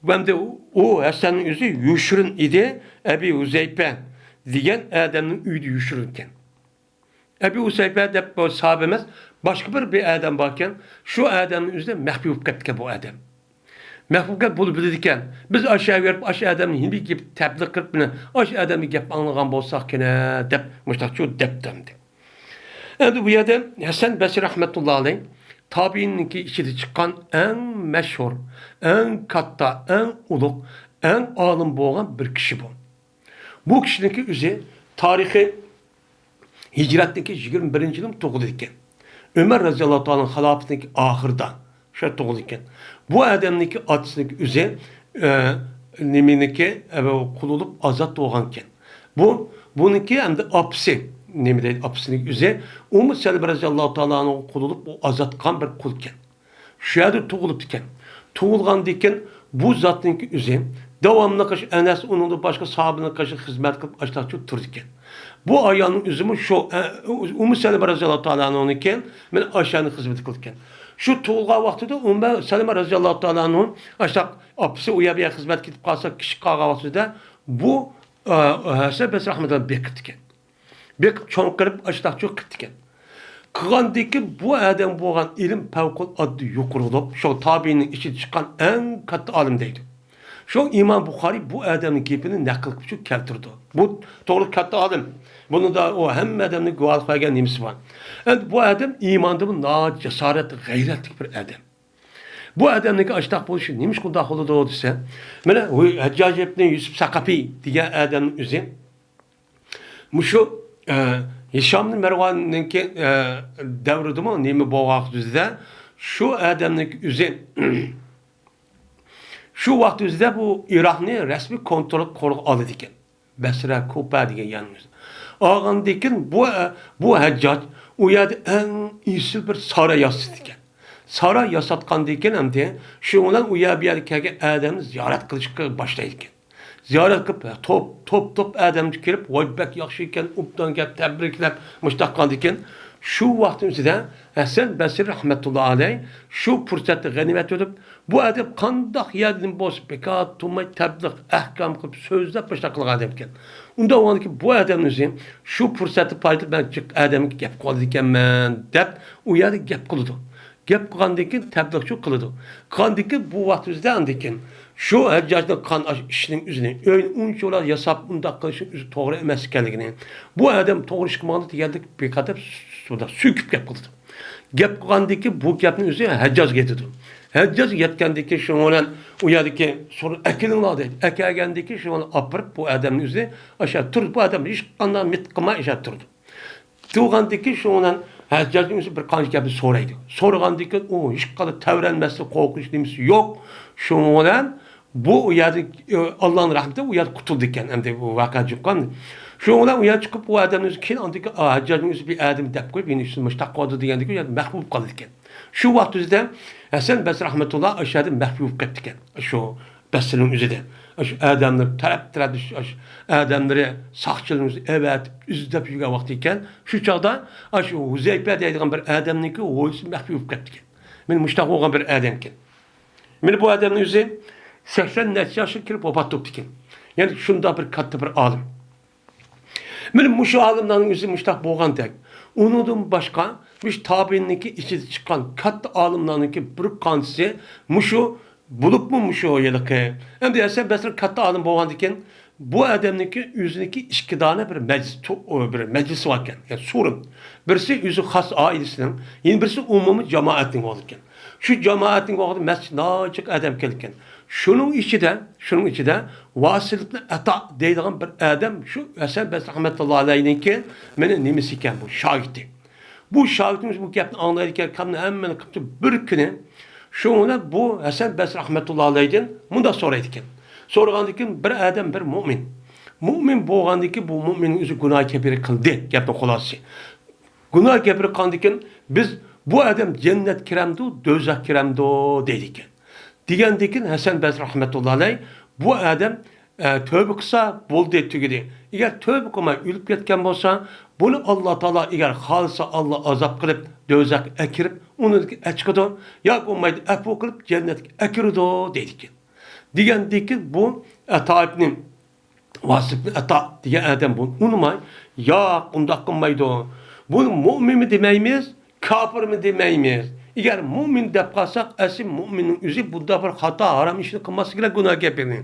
ئەمدى ئۇ ھەسەننىڭ ئۆزى يوشۇرۇن ئىدى، ئەبى ھۇزەيپە دېگەن ئادەمنىڭ ئۆيىدە يوشۇرۇن ئىكەن. ئەبى ھۇزەيپە دەپ بۇ ساھابە ئەمەس، باشقا بىر، بىر ئادەم باركەن، شۇ ئادەمنىڭ ئۆزىدە مەخپىي بولۇپ كەپتىكەن بۇ ئادەم. مەخپىي بولۇپ كەپ-، بۇنى بىلىدىكەن. بىز ئاشۇ يەرگە بېرىپ، ئاشۇ ئادەمنى ھېلىقى گېپى تەبلىغ قىلىپ، مانا ئاشۇ ئادەمنىڭ گەپ ئاڭلىغان بولساق كېنە دەپ مۇشۇنداقچۇ دەپتۇ ئەمدى. ئەمدى بۇ يەردە ھەسەن بەسرى رەھمەتۇللا ئەلەيھ تابىئىننىڭكى ئىچىدە چىققان ئەڭ مەشھۇر، ئەڭ كاتتا، ئەڭ ئۇلۇغ، ئەڭ ئالىم بولغان بىر كىشى بۇ. بۇ كىشىنىڭكى ئۆزى تارىخى ھىجرەتتىكى يىگىرمە بىرىنچى يىلى تۇغۇلىدىكەن. ئۆمەر رەزىياللاھۇ تائالا خىلاپىتىنىڭكى ئاخىرىدا شۇ تۇغۇلىدىكەن. بۇ ئادەمنىڭكى ئاتىسىنىڭكى ئۆزى، ئە، نېمىنىڭكى، ئە، قۇل بولۇپ ئازاد بولغانكەن. بۇ، بۇنىڭكى ئەمدى ئاپىسى، نېمە دەيدۇ، ئاپىسىنىڭكى ئۆزى ئۇممۇ سەلىمە رەزىياللاھۇ تائالا ئەنھۇغا قۇل بولۇپ، ئۇ ئازاد قىلغان بىر قۇلكەن. شۇ يەردە تۇغۇلۇپتىكەن. تۇغۇلغاندىن كېيىن بۇ زاتنىڭكى ئۆزى داۋاملىق ئەنەس ئۇنىڭدىن باشقا ساھابىنىڭ قېشىدا خىزمەت قىلىپ ئاشتاقچۇ تۇرىدىكەن. بۇ ئايالنىڭ ئۆزىمۇ شۇ، ئە، ئۇممۇ سەلىمە رەزىياللاھۇ تائالا ئەنھۇنىڭكى مانا ئاشۇ يەرنىڭ خىزمىتى قىلىدىكەن. شۇ تۇغۇلغان ۋاقتىدا ئۇممۇ سەلىمە رەزىياللاھۇ تائالا ئەنھۇ ئاشتاق ئاپىسى ئۇ يەر بۇ يەر خىزمەتكە كېتىپ قالسا، كىچىك قالغان ۋاقتىدا بۇ، ئە، ھەسەن بەسرى رەھمەتۇللا بېقىپتىكەن. بېقىپ چوڭ قىلىپ ئاشتاقچۇ قىپتىكەن. قىلغاندىن كېيىن بۇ ئادەم بولغان ئىلىم پەۋقۇلئاددە يۇقىرى بولۇپ، شۇ تابىئىننىڭ ئىچىدە چىققان ئەڭ كاتتا ئالىم دەيدۇ. شۇ ئىمام بۇخارىي بۇ ئادەمنىڭ گېپىنى نەقىل قىلىپ شۇ كەلتۈرىدۇ. بۇ توغرا كاتتا ئالىم. بۇنىڭدا ئۇ ھەممە ئادەمنىڭ گۇۋاھلىق بەرگەن نېمىسى بار. ئەمدى بۇ ئادەم ئىماندا بۇ ناھايىتى جاسارەتلىك، غەيرەتلىك بىر ئادەم. بۇ ئادەمنىڭكى ئاشتاق بولۇشى نېمىش قۇنداق بولىدۇ دېسە، مانا ھەججاج ئىبنى يۈسۈپ سەقەپى دېگەن ئادەمنىڭ ئۆزى مۇشۇ، ئە، ھىشامنى مەرۋاننىڭكى، ئە، دەۋرىدىمۇ نېمە بولغان يۈزىدە شۇ ئادەمنىڭكى ئۆزى شۇ ۋاقىت ئۆزىدە بۇ ئىراقنى رەسمىي كونترول قولىغا ئالىدىكەن. بەسرە، كۇپە دېگەن يەرنى ئالغاندىن كېيىن بۇ، بۇ ھەججاج ئۇ يەردە ئەڭ ئېسىل بىر ساراي ياسىتىدىكەن. ساراي ياساتقاندىن كېيىن ئەمدى شۇ بىلەن ئۇ يەر بۇ يەرگە كەلگەن ئادەمنى زىيارەت قىلىشقا باشلايدىكەن. زىيارەت قىلىپ، توپ، توپ، توپ ئادەم كېلىپ، ۋاي بەك ياخشى ئىكەن، ئوبدان گەپ، تەبرىكلەپ، مۇشۇنداق قىلغاندىن كېيىن شۇ ۋاقىتنىڭ ئۆزىدە ھەسەن بەسرى رەھمەتۇللا ئەلەيھ شۇ پۇرسەتنى غەنىيمەت بىلىپ، بۇ ئادەم قانداق يەردىن بولسا بىكار تۇرماي تەبلىغ، ئەھكام قىلىپ سۆزلەپ مۇشۇنداق قىلغان ئادەمكەن. ئۇنداق بولغاندىكىن بۇ ئادەمنىڭ ئۆزى شۇ پۇرسەتنى پايدىلىنىپ مەن جىق ئادەمگە گەپ قىلىدىكەنمەن دەپ ئۇ يەردە گەپ قىلىدۇ. گەپ قىلغاندىن كېيىن تەبلىغچۇ قىلىدۇ. قىلغاندىن كېيىن بۇ ۋاقىت ئۆزىدە ئاندىن كېيىن شۇ ھەججاجنىڭ قىلغان ئىشىنىڭ ئۆزىنى، ئۆينى ئۇنچىۋالا ياساپ ئۇنداق قىلىشنىڭ ئۆزى توغرا ئەمەس ئىكەنلىكىنى، بۇ ئادەم توغرا ئىشقا ماڭدى دېگەندەك بىر قاتار سۇدا سۆكۈپ گەپ قىلىدۇ. گەپ قىلغاندىن كېيىن بۇ گەپنى ئۆزى ھەججاجغا يېتىدۇ. ھەججاجغا يەتكەندىن كېيىن شۇنىڭ بىلەن ئۇ يەردىكى سورا ئەكېلىڭلار دەيدۇ. ئەكەلگەندىن كېيىن شۇنى ئاپىرىپ بۇ ئادەمنى ئۆزى ئاشۇ تۇرۇپ بۇ ئادەم ھېچقانداق مىت قىلماي ئاشۇ تۇرىدۇ. تۇرغاندىن كېيىن شۇنىڭ بىلەن ھەججاجنىڭ ئۆزى بىر قانچە گەپنى سورايدۇ. سورىغاندىن كېيىن ئۇ ھېچقانداق تەۋرەنمەسلىك، قورقۇنچ نېمىسى يوق. شۇنىڭ بىلەن بۇ ئۇ يەردە، ئاللانىڭ رەھمىتى ئۇ يەردە قۇتۇلدى ئىكەن، ئەمدى بۇ ۋەقە چىققان. شۇنىڭ بىلەن ئۇ يەردە چىقىپ، ئۇ ئادەمنى ئۆزى كېيىن ئاندىن كېيىن، ھەججاجنىڭ ئۆزى بىر ئادەم دەپ قويۇپ، يەنە ئۈستىدىن مۇشۇنداق قىلىۋاتىدۇ دېگەندىن كېيىن، يەنە مەخپىي بولۇپ قالىدىكەن. شۇ ۋاقىت ئۆزىدە ھەسەن بەسرى رەھمەتۇللا ئاشۇ يەردە مەخپىي بولۇپ قېلىپتىكەن. شۇ بەسرىنىڭ ئۆزىدە. ئاشۇ ئادەملەر تەرەپ-تەرەپ، ئاشۇ ئادەملىرى ساقچىلىرىنى ئەۋەتىپ، ئىزدەپ يۈرگەن ۋاقتى ئىكەن. شۇ چاغدا ئاشۇ ھۇزەيپە دەيدىغان بىر ئادەمنىڭكى ھويلىسى مەخپىي بولۇپ قېلىپتىكەن. مانا مۇشۇنداق بولغان بىر ئادەمكەن. مانا بۇ ئادەمنىڭ ئۆزى سەكسەن نەچچە ياشقا كىرىپ ۋاپات بوپتىكەن. يەنى شۇنداق بىر كاتتا بىر ئالىم. مانا مۇشۇ ئالىملارنىڭ ئۆزى مۇشۇنداق بولغاندەك. ئۇنىڭدىن باشقا مۇشۇ تابىئىننىڭكى ئىچىدە چىققان كاتتا ئالىملارنىڭكى بىر قانچىسى مۇشۇ بولۇپمۇ مۇشۇ ھېلىقى، ئەمدى ھەسەن بەسرى كاتتا ئالىم بولغاندىكىن، بۇ ئادەمنىڭكى ئۆزىنىڭكى ئىككى دانە بىر مەجلىس، بىر مەجلىسى باركەن، يەنى سورۇن. بىرسى ئۆزى خاس ئائىلىسىنىڭ، يەنە بىرسى ئومۇمىي جامائەتنىڭ بولىدىكەن. شۇ جامائەتنىڭ ۋاقتىدا مەسچىت ناھايىتى جىق ئادەم كېلىدىكەن. شۇنىڭ ئىچىدە، شۇنىڭ ئىچىدە ۋاسىل ئىبن ئەتا دەيدىغان بىر ئادەم شۇ ھەسەن بەسرى رەھمەتۇللا ئەلەيھنىڭكى مېنى نېمىسى ئىكەن، بۇ شاگىرتى. بۇ شاگىرتىمىز بۇ گەپنى ئاڭلايدىكەن، گەپنى ھەممىنى قىپتۇ. بىر كۈنى شۇنىڭ بىلەن بۇ ھەسەن بەسرى رەھمەتۇللا ئەلەيھدىن مۇنداق سورايدىكەن. سورىغاندىكىن بىر ئادەم، بىر مۆمىن. مۆمىن بولغاندىكىن بۇ مۆمىننىڭ ئۆزى گۇناھ كەبىرە قىلدى، گەپنىڭ خۇلاسىسى. گۇناھ كەبىرە قىلغاندىكىن بىز بۇ ئادەم جەننەت كىرەمدۇ، دوزاخ كىرەمدۇ دەيدىكەن. دېگەندىكىن ھەسەن بەسرى رەھمەتۇللا ئەلەيھ بۇ ئادەم ئە، تۆبە قىلسا بولدى، تۈگىدى. ئەگەر تۆبە قىلماي ئۆلۈپ كەتكەن بولسا، بۇنى ئاللا تائالا ئەگەر خالىسا ئاللا ئازاب قىلىپ، دوزاخقا ئەكىرىپ، ئۇنىڭدىن ئەچىقىدۇ، ياكى بولمايدۇ، ئەپۇ قىلىپ جەننەتكە ئەكىرىدۇ دەيدىكەن. دېگەندىكىن بۇ ئەتا ئىبنى ۋاسىل ئىبنى ئەتا دېگەن ئادەم بۇنى ئۇنىماي، ياق، ئۇنداق قىلمايدۇ. بۇنى مۆمىنمۇ دېمەيمىز، كاپىرمۇ دېمەيمىز. ئەگەر مۆمىن دەپ قالساق، ئەسلى مۆمىننىڭ ئۆزى بۇنداق بىر خاتا، ھارام ئىشنى قىلماسلىقى كېرەك، گۇناھ كەبىرىنى.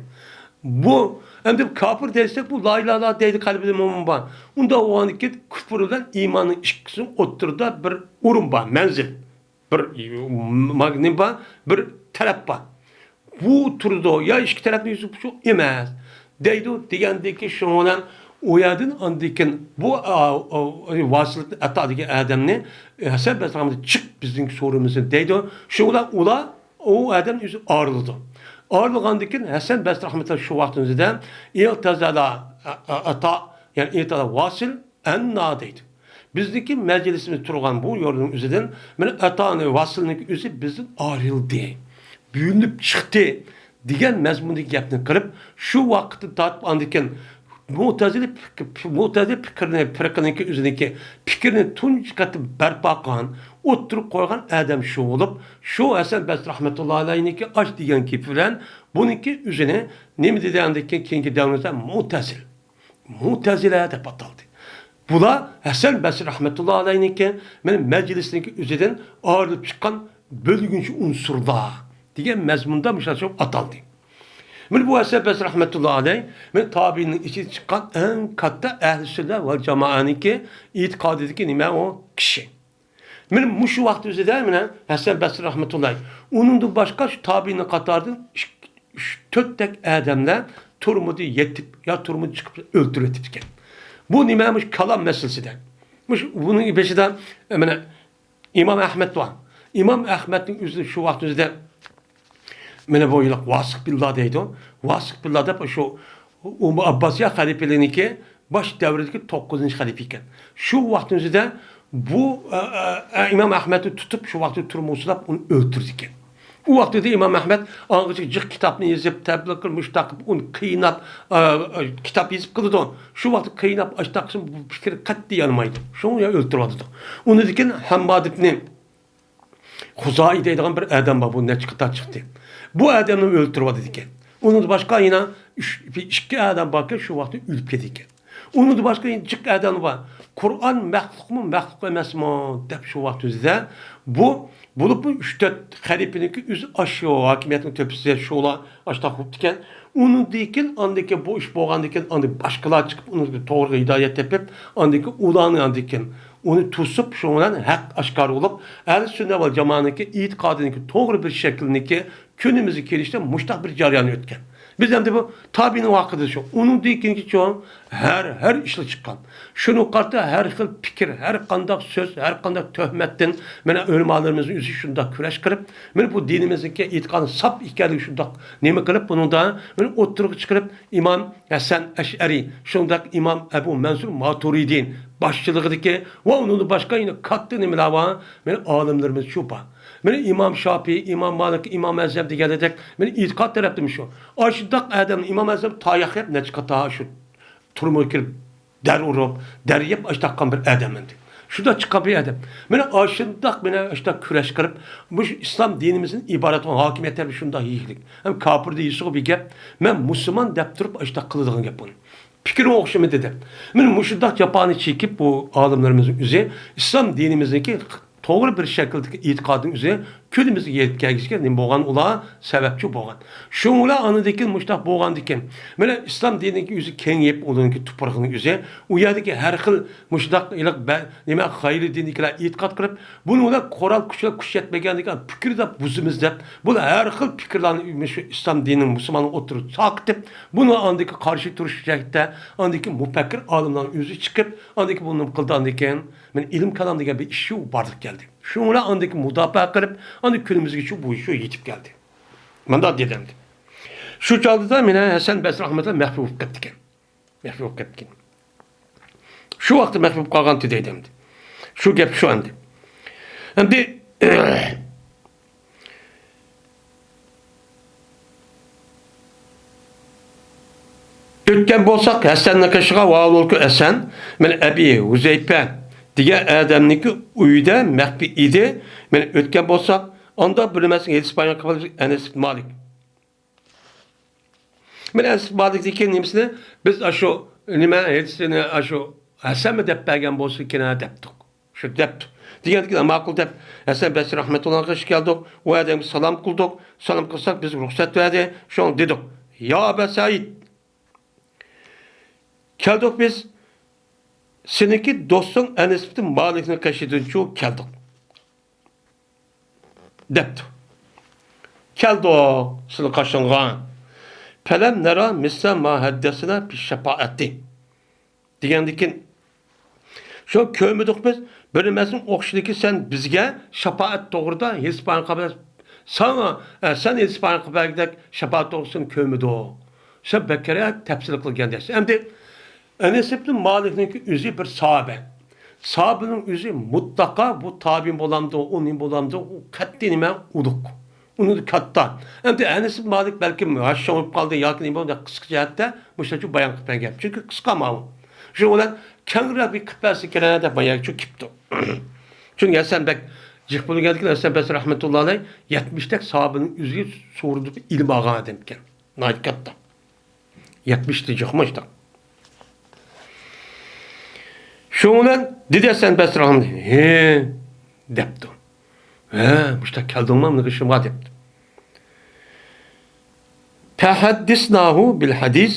بۇ ئەمدى كاپىر دېسەك، بۇ لا ئىلاھە ئىللاللا دەيدۇ، قەلبىدە مۆمىن بار. ئۇنداق بولغاندىكىن كۇفر بىلەن ئىماننىڭ ئىككىسىنىڭ ئوتتۇرىدا بىر ئورۇن بار، مەنزىل. بىر، ما-، نېمە بار؟ بىر تەرەپ بار. بۇ تۇرىدۇ، يا ئىككى تەرەپنىڭ يۈزى شۇ ئەمەس دەيدۇ، دېگەندىكى شۇنىڭ بىلەن ئۇ يەردىن ئاندىن كېيىن بۇ، ئا، ئا، ۋاسىلىتنى ئەتا دېگەن ئادەمنى ھەسەن بەسرى رەھمەتۇللا چىق بىزنىڭ سورۇنىمىزدىن دەيدۇ. شۇ بىلەن ئۇلار، ئۇ ئادەم ئۆزى ئايرىلىدۇ. ئايرىلغاندىن كېيىن ھەسەن بەسرى رەھمەتۇللا شۇ ۋاقتىمىزدا ئىلتەزەلە ئەتا، يەنى ئىلتەزەلە ۋاسىل ئەننا دەيدۇ. بىزنىڭكى مەجلىسىمىز تۇرغان بۇ يولنىڭ ئۆزىدىن، مانا ئەتانى ۋاسىلنىڭكى ئۆزى بىزدىن ئايرىلدى. بۆلۈنۈپ چىقتى دېگەن مەزمۇندىكى گەپنى قىلىپ، شۇ ۋاقىتتىن تارتىپ ئاندىن كېيىن مۇتەزىلە پىك-، مۇتەزىلە پىكرىنى، پىرقىنىڭكى ئۆزىنىڭكى پىكرىنى تۇنجى قېتىم بەرپا قىلغان، ئوتتۇرىغا قويغان ئادەم شۇ بولۇپ، شۇ ھەسەن بەسرى رەھمەتۇللا ئەلەيھنىڭكى ئاش دېگەن گېپى بىلەن بۇنىڭكى ئۆزىنى نېمە دېدى ئاندىن كېيىن كېيىنكى دەۋرىمىزدە مۇتەزىل. مۇتەزىلە دەپ ئاتالدى. بۇلار ھەسەن بەسرى رەھمەتۇللا ئەلەيھنىڭكى، مانا مەجلىسنىڭكى ئۆزىدىن ئايرىلىپ چىققان بۆلگۈنچى ئۇنسۇرلار دېگەن مەزمۇندا مۇشۇنداق ئاتالدى. مانا بۇ ھەسەن بەسرى رەھمەتۇللا ئەلەيھ، مانا تابىئىننىڭ ئىچىدىن چىققان ئەڭ كاتتا ئەھلى سۈننە ۋەل جامائەنىڭكى ئېتىقادىدىكى نېمە ئۇ كىشى. مانا مۇشۇ ۋاقىت ئۆزىدە مانا ھەسەن بەسرى رەھمەتۇللا ئەلەيھ، ئۇنىڭدىن باشقا شۇ تابىئىننىڭ قاتارىدىن ئىككى، ئۈچ، تۆتتەك ئادەملەر تۈرمىدە يېتىپ يا تۈرمىدە چىقىپ ئۆلتۈرۈلۈپ كەتكەن. بۇ نېمە؟ مۇشۇ كالام مەسىلىسىدە. مۇشۇ بۇنىڭ بېشىدا، مانا، ئىمام ئەھمەد بار. ئىمام ئەھمەدنىڭ ئۆزى شۇ ۋاقىت ئۆزىدە مانا بۇ يىللىق ۋاسىق بىللا دەيدۇ. ۋاسىق بىللا دەپ شۇ ئۇمۇ ئابباسىيە خەلىپىلىكىنىڭكى باش دەۋرىدىكى توققۇزىنچى خەلىپە ئىكەن. شۇ ۋاقىتنىڭ ئۆزىدە بۇ، ئە، ئە، ئىمام ئەھمەدنى تۇتۇپ، شۇ ۋاقىتتا تۈرمىگە سولاپ، ئۇنى ئۆلتۈرىدىكەن. ئۇ ۋاقىتتا ئىمام ئەھمەد ئاڭغىچە جىق كىتابنى يېزىپ، تەبلىغ قىلىپ، مۇشۇنداق قىلىپ، ئۇنى قىيناپ، ئە، ئە، كىتاب يېزىپ قىلىدۇ. شۇ ۋاقىتتا قىيناپ، ئاشتاق قىلسا، بۇ پىكرى قەتئىي يانمايدۇ. شۇڭا يا ئۆلتۈرۈۋاتىدۇ. ئۇنىڭدىن كېيىن ھەمماد ئىبنى خۇزائى دەيدىغان بىر ئادەم بار، بۇ نەچچە قېتىم چىقتى. بۇ ئادەمنى ئۆلتۈرۈۋاتىدىكەن. ئۇنىڭدىن باشقا يەنە ئۈچ، ئىككى ئادەم باركەن، شۇ ۋاقىتتا ئۆلۈپ كېتىدىكەن. ئۇنىڭدىن باشقا يەنە جىق ئادەم بار. قۇرئان مەخلۇقمۇ، مەخلۇق ئەمەسمۇ دەپ شۇ ۋاقىت ئۆزىدە بۇ، بولۇپمۇ ئۈچ تۆت خەلىپىنىڭكى ئۆزى ئاشۇ ھاكىمىيەتنىڭ تۆپىسىدە شۇلار ئاشتاق بوپتىكەن. ئۇنىڭدىن كېيىن، ئاندىن كېيىن بۇ ئىش بولغاندىن كېيىن، ئاندىن باشقىلار چىقىپ، ئۇنىڭ توغرىغا ھىدايەت تېپىپ، ئاندىن كېيىن ئۇلارنى ئاندىن كېيىن ئۇنى توسۇپ، شۇنىڭ بىلەن ھەق ئاشكارا بولۇپ، ئەھلى سۈننە ۋەل جامائەنىڭكى ئېتىقادىنىڭكى توغرا بىر شەكىلنىڭكى كۈنىمىزگە كېلىشتە مۇشۇنداق بىر جەريان ئۆتكەن. بىز ئەمدى بۇ تابىئىنىڭ ھەققىدە شۇ. ئۇنىڭدىن كېيىنكى چوڭ ھەر، ھەر ئىشلار چىققان. شۇنىڭغا قارىتا ھەر خىل پىكىر، ھەر قانداق سۆز، ھەر قانداق تۆھمەتتىن، مانا، ئۆلىمالىرىمىزنىڭ ئۆزى شۇنداق كۈرەش قىلىپ، مانا بۇ دىنىمىزنىڭكى ئېتىقادى ساپ ئىكەنلىكى شۇنداق نېمە قىلىپ، بۇنىڭدا مانا ئوتتۇرىغا چىقىرىپ، ئىمام ھەسەن ئەشئەرى، شۇنداق ئىمام ئەبۇ مەنسۇر ماتۇرىدى باشچىلىقىدىكى ۋە ئۇنىڭدىن باشقا يەنە كاتتا نېمىلەر بار؟ مانا ئالىملىرىمىز شۇ بار. مانا ئىمام شاپىي، ئىمام مالىك، ئىمام ئەزەم دېگەندەك، مانا ئېتىقاد تەرەپتىمۇ شۇ. ئاشۇنداق ئادەم ئىمام ئەزەم تاياق يەپ نەچچە قېتىم شۇ تۈرمىگە كىرىپ، دەر ئۇرۇپ، دەر يەپ ئاشۇنداق قىلغان بىر ئادەم ئەمدى. شۇنداق چىققان بىر ئادەم. مانا ئاشۇنداق، مانا ئاشۇنداق كۈرەش قىلىپ، مۇشۇ ئىسلام دىنىمىزدىن ئىبارەت بولغان ھاكىمىيەت تەرىپى شۇنداق يېيىكلىك. ھەم كاپىر دېيىشىغۇ بىر گەپ، مەن مۇسۇلمان دەپ تۇرۇپ ئاشۇنداق قىلىدىغان گەپ بۇنى. پىكرىڭ ئوخشىمىدى دەپ. مانا مۇشۇنداق جاپانى چېكىپ، بۇ ئالىملىرىمىزنىڭ ئۆزى ئىسلام دىنىمىزنىڭكى توغرا بىر شەكىلدىكى ئېتىقادىنىڭ ئۆزى كۈنىمىزگە يېتىپ كەلگۈچىگە نېمە بولغان؟ ئۇلار سەۋەبچى بولغان. شۇڭا ئۇلار ئاندىن كېيىن مۇشۇنداق بولغاندىكىن، مانا ئىسلام دىنىنىڭكى ئۆزى كېڭىيىپ، ئۇنىڭكى تۇپرىقىنىڭ ئۆزى، ئۇ يەردىكى ھەر خىل مۇشۇنداق ھېلىقى بە-، نېمە، غەيرىي دىنىيكىلەر ئېتىقاد قىلىپ، بۇنى ئۇلار قورال كۈچلەر كۈچ يەتمىگەندىكىن پىكىر دەپ بۇزىمىز دەپ، بۇلار ھەر خىل پىكىرلەرنى شۇ ئىسلام دىنىنىڭ، مۇسۇلماننىڭ ئوتتۇرىغا تارقىتىپ، بۇنى ئاندىكى قارشى تۇرۇش جەھەتتە ئاندىكى مۇپەككىر ئالىملارنىڭ ئۆزى چىقىپ، ئاندىكى بۇ نېمە قىلدى، ئاندىكىن مانا ئىلىم كالام دېگەن بىر ئىش شۇ بارلىققا كەلدى. شۇڭا ئاندىكى مۇداپىئە قىلىپ، ئاندىن كۈنىمىزگىچە بۇ شۇ يېتىپ كەلدى. مۇنداق دېدى ئەمدى. شۇ چاغدا مانا ھەسەن بەسرى رەھمەتۇللا مەخپىي بولۇپ كەپتىكەن. مەخپىي بولۇپ كەپتىكەن. شۇ ۋاقىتتا مەخپىي بولۇپ قالغانتى دەيدۇ ئەمدى. شۇ گەپ شۇ ئەمدى. ئەمدى ئۆتكەن بولساق، ھەسەننىڭ قېشىغا، ۋاھالۇلكى ھەسەن، مەن ئەبى ھۇزەيپە دېگەن ئادەمنىڭكى ئۆيىدە مەخپىي ئىدى. مەن ئۆتكەن بولساق، ئاندا بىر نېمىسىنى ھېس بايان قىلىپ ئەنەس ئىبن مالىك. مەن ئەنەس ئىبن مالىكنىڭكى نېمىسىنى بىز ئاشۇ نېمە ھېدىسىنى ئاشۇ ھەسەنمۇ دەپ بەرگەن بولسا كېرەك دەپتۇق. شۇ دەپتۇ. دېگەندىكىن ماقۇل دەپ ھەسەن بەسرى رەھمەتۇللاھنىڭ قېشىغا كەلدۇق. ئۇ ئادەمگە سالام قىلدۇق. سالام قىلساق بىزگە رۇخسەت بەردى. شۇڭا دېدۇق. يا ئەبا سەئىد. كەلدۇق بىز. سېنىڭكى دوستۇڭ ئەنەس ئىبن مالىكنىڭ قېشىدىنچۇ كەلدۇق. دەپتۇ. كەلدۇق سىلى قاشىڭغا. فەلەم نەرا مىسلە ما ھەددەسنە بىششاپائەتى. دېگەندىكىن، شۇ كۆرمىدۇق بىز، بىر نېمەسىنىڭ ئوخشىدىكى سەن بىزگە شاپائەت توغرىدا ھېس بايان قىلىپ، ساڭا، ئە، سەن ھېس بايان قىلىپ بەرگۈدەك شاپائەت توغرىسىنى كۆرمىدۇق. سەن بەكرەك تەپسىل قىلغان دەيسەن. ئەمدى ئەنەس ئىبن مالىكنىڭكى ئۆزى بىر ساھابە. ساھابىنىڭ ئۆزى مۇتلەقا بۇ تابىئىن بولامدۇ، ئۇ نېمە بولامدۇ، ئۇ قەتئىي نېمە ئۇلۇغ. ئۇنىڭ كاتتا. ئەمدى ئەنەس ئىبن مالىك بەلكىم ھاششاڭ بولۇپ قالدى ياكى نېمە بولدى، قىسقا جەھەتتە مۇشۇنچە بايان قىلىپ بەرگەن. چۈنكى قىسقا ماۋۇ. شۇنىڭ بىلەن كەڭرەك بىر قىلىپ بەرسە كېرەك دەپ بايان شۇ كېپتۇ. چۈنكى ھەسەن بەك جىق بولغاندىكىن، ھەسەن بەسرى رەھمەتۇللا ئەلەيھ يەتمىشتەك ساھابىنىڭ ئۆزىگە سورىدىپ ئىلىم ئالغان ئادەمكەن. ناھايىتى كاتتا. يەتمىشتىن جىقمۇ ئىشتا. شۇنىڭ بىلەن دېدى ھەسەن بەسرى رەھمەتۇللا، ھە، دەپتۇ. ھە، مۇشتا كەلدىڭمۇ مېنىڭ قېشىمغا دەپتۇ. فەھەددىسناھۇ بىل ھەدىس.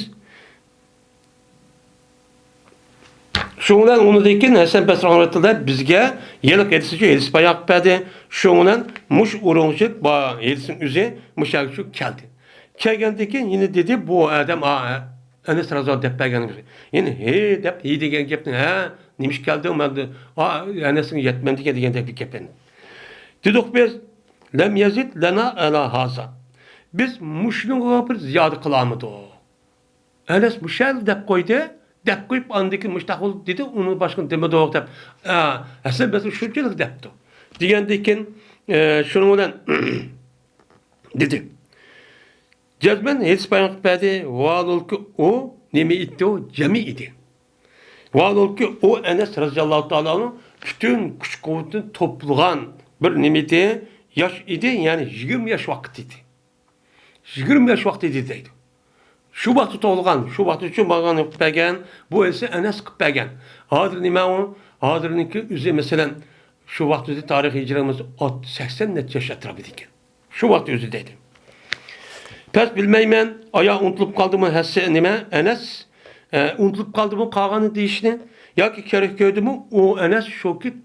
شۇنىڭ بىلەن ئۇنىڭدىن كېيىن ھەسەن بەسرى رەھمەتۇللا بىزگە يەنە ھەدىسىچۇ ھەدىس بايان قىلىپ بەردى. شۇنىڭ بىلەن مۇش ئورۇنغا چىقىپ، با-، ھەدىسنىڭ ئۆزى مۇشۇ يەرگىچۇ كەلدى. كەلگەندىن كېيىن يەنە دېدى، بۇ ئادەم، ئا، ئەنەس رازىياللاھۇ دەپ بەرگەن گېپى. يەنە ھە دەپ، ھە دېگەن گەپنى، ھە، نېمىشقا كەلدىڭ؟ مەن، ئا، ئەنەسنىڭ يەتمەن دېگەن، دېگەندەك بىر گەپ ئەمدى. دېدۇق بىز، لەم يەزىد لەنا ئەلا ھازا. بىز مۇشۇنىڭغا بىر زىيادە قىلالمىدۇق. ئەنەس مۇشۇ يەردە دەپ قويدى. دەپ قويۇپ، ئاندىن كېيىن مۇشۇنداق بولدى دېدى، ئۇنىڭ باشقىنى دېمىدۇق دەپ، ئا، ھەسەن بەسرى شۇنچىلىك دەپتۇ. دېگەندىن كېيىن، ئە، شۇنىڭ بىلەن دېدى. جەزمەن ھەدىس بايان قىلىپ بەردى. ۋالۇلكى ئۇ نېمە ئىدى؟ ئۇ جەمى ئىدى. ۋالۇلكى ئۇ ئەنەس رەزىياللاھۇ تائالا ئەنھۇ پۈتۈن كۈچ-قۇۋۋىتىنى توپلىغان بىر نېمە ئىدى؟ ياش ئىدى، يەنى يىگىرمە ياش ۋاقىت ئىدى. يىگىرمە ياش ۋاقىت ئىدى دەيدۇ. شۇ ۋاقىتتا تۇغۇلغان، شۇ ۋاقىت ئۈچۈن ماڭا قىلىپ بەرگەن، بۇ ئەنەس قىلىپ بەرگەن. ھازىر نېمە ئۇ؟ ھازىرنىڭكى ئۆزى، مەسىلەن، شۇ ۋاقىت ئۆزى تارىخ ھىجرىمىز ئات-، سەكسەن نەچچە ياش ئەتراپىدا ئىكەن. شۇ ۋاقىت ئۆزى دەيدۇ. پەس بىلمەيمەن، ئايا ئۇنتۇلۇپ قالدىمۇ ھەسسە-، نېمە، ئەنەس، ئە، ئۇنتۇلۇپ قالدىمۇ قالغاننى دېيىشنى، ياكى كېرەك كۆردىمۇ ئۇ ئەنەس شۇكى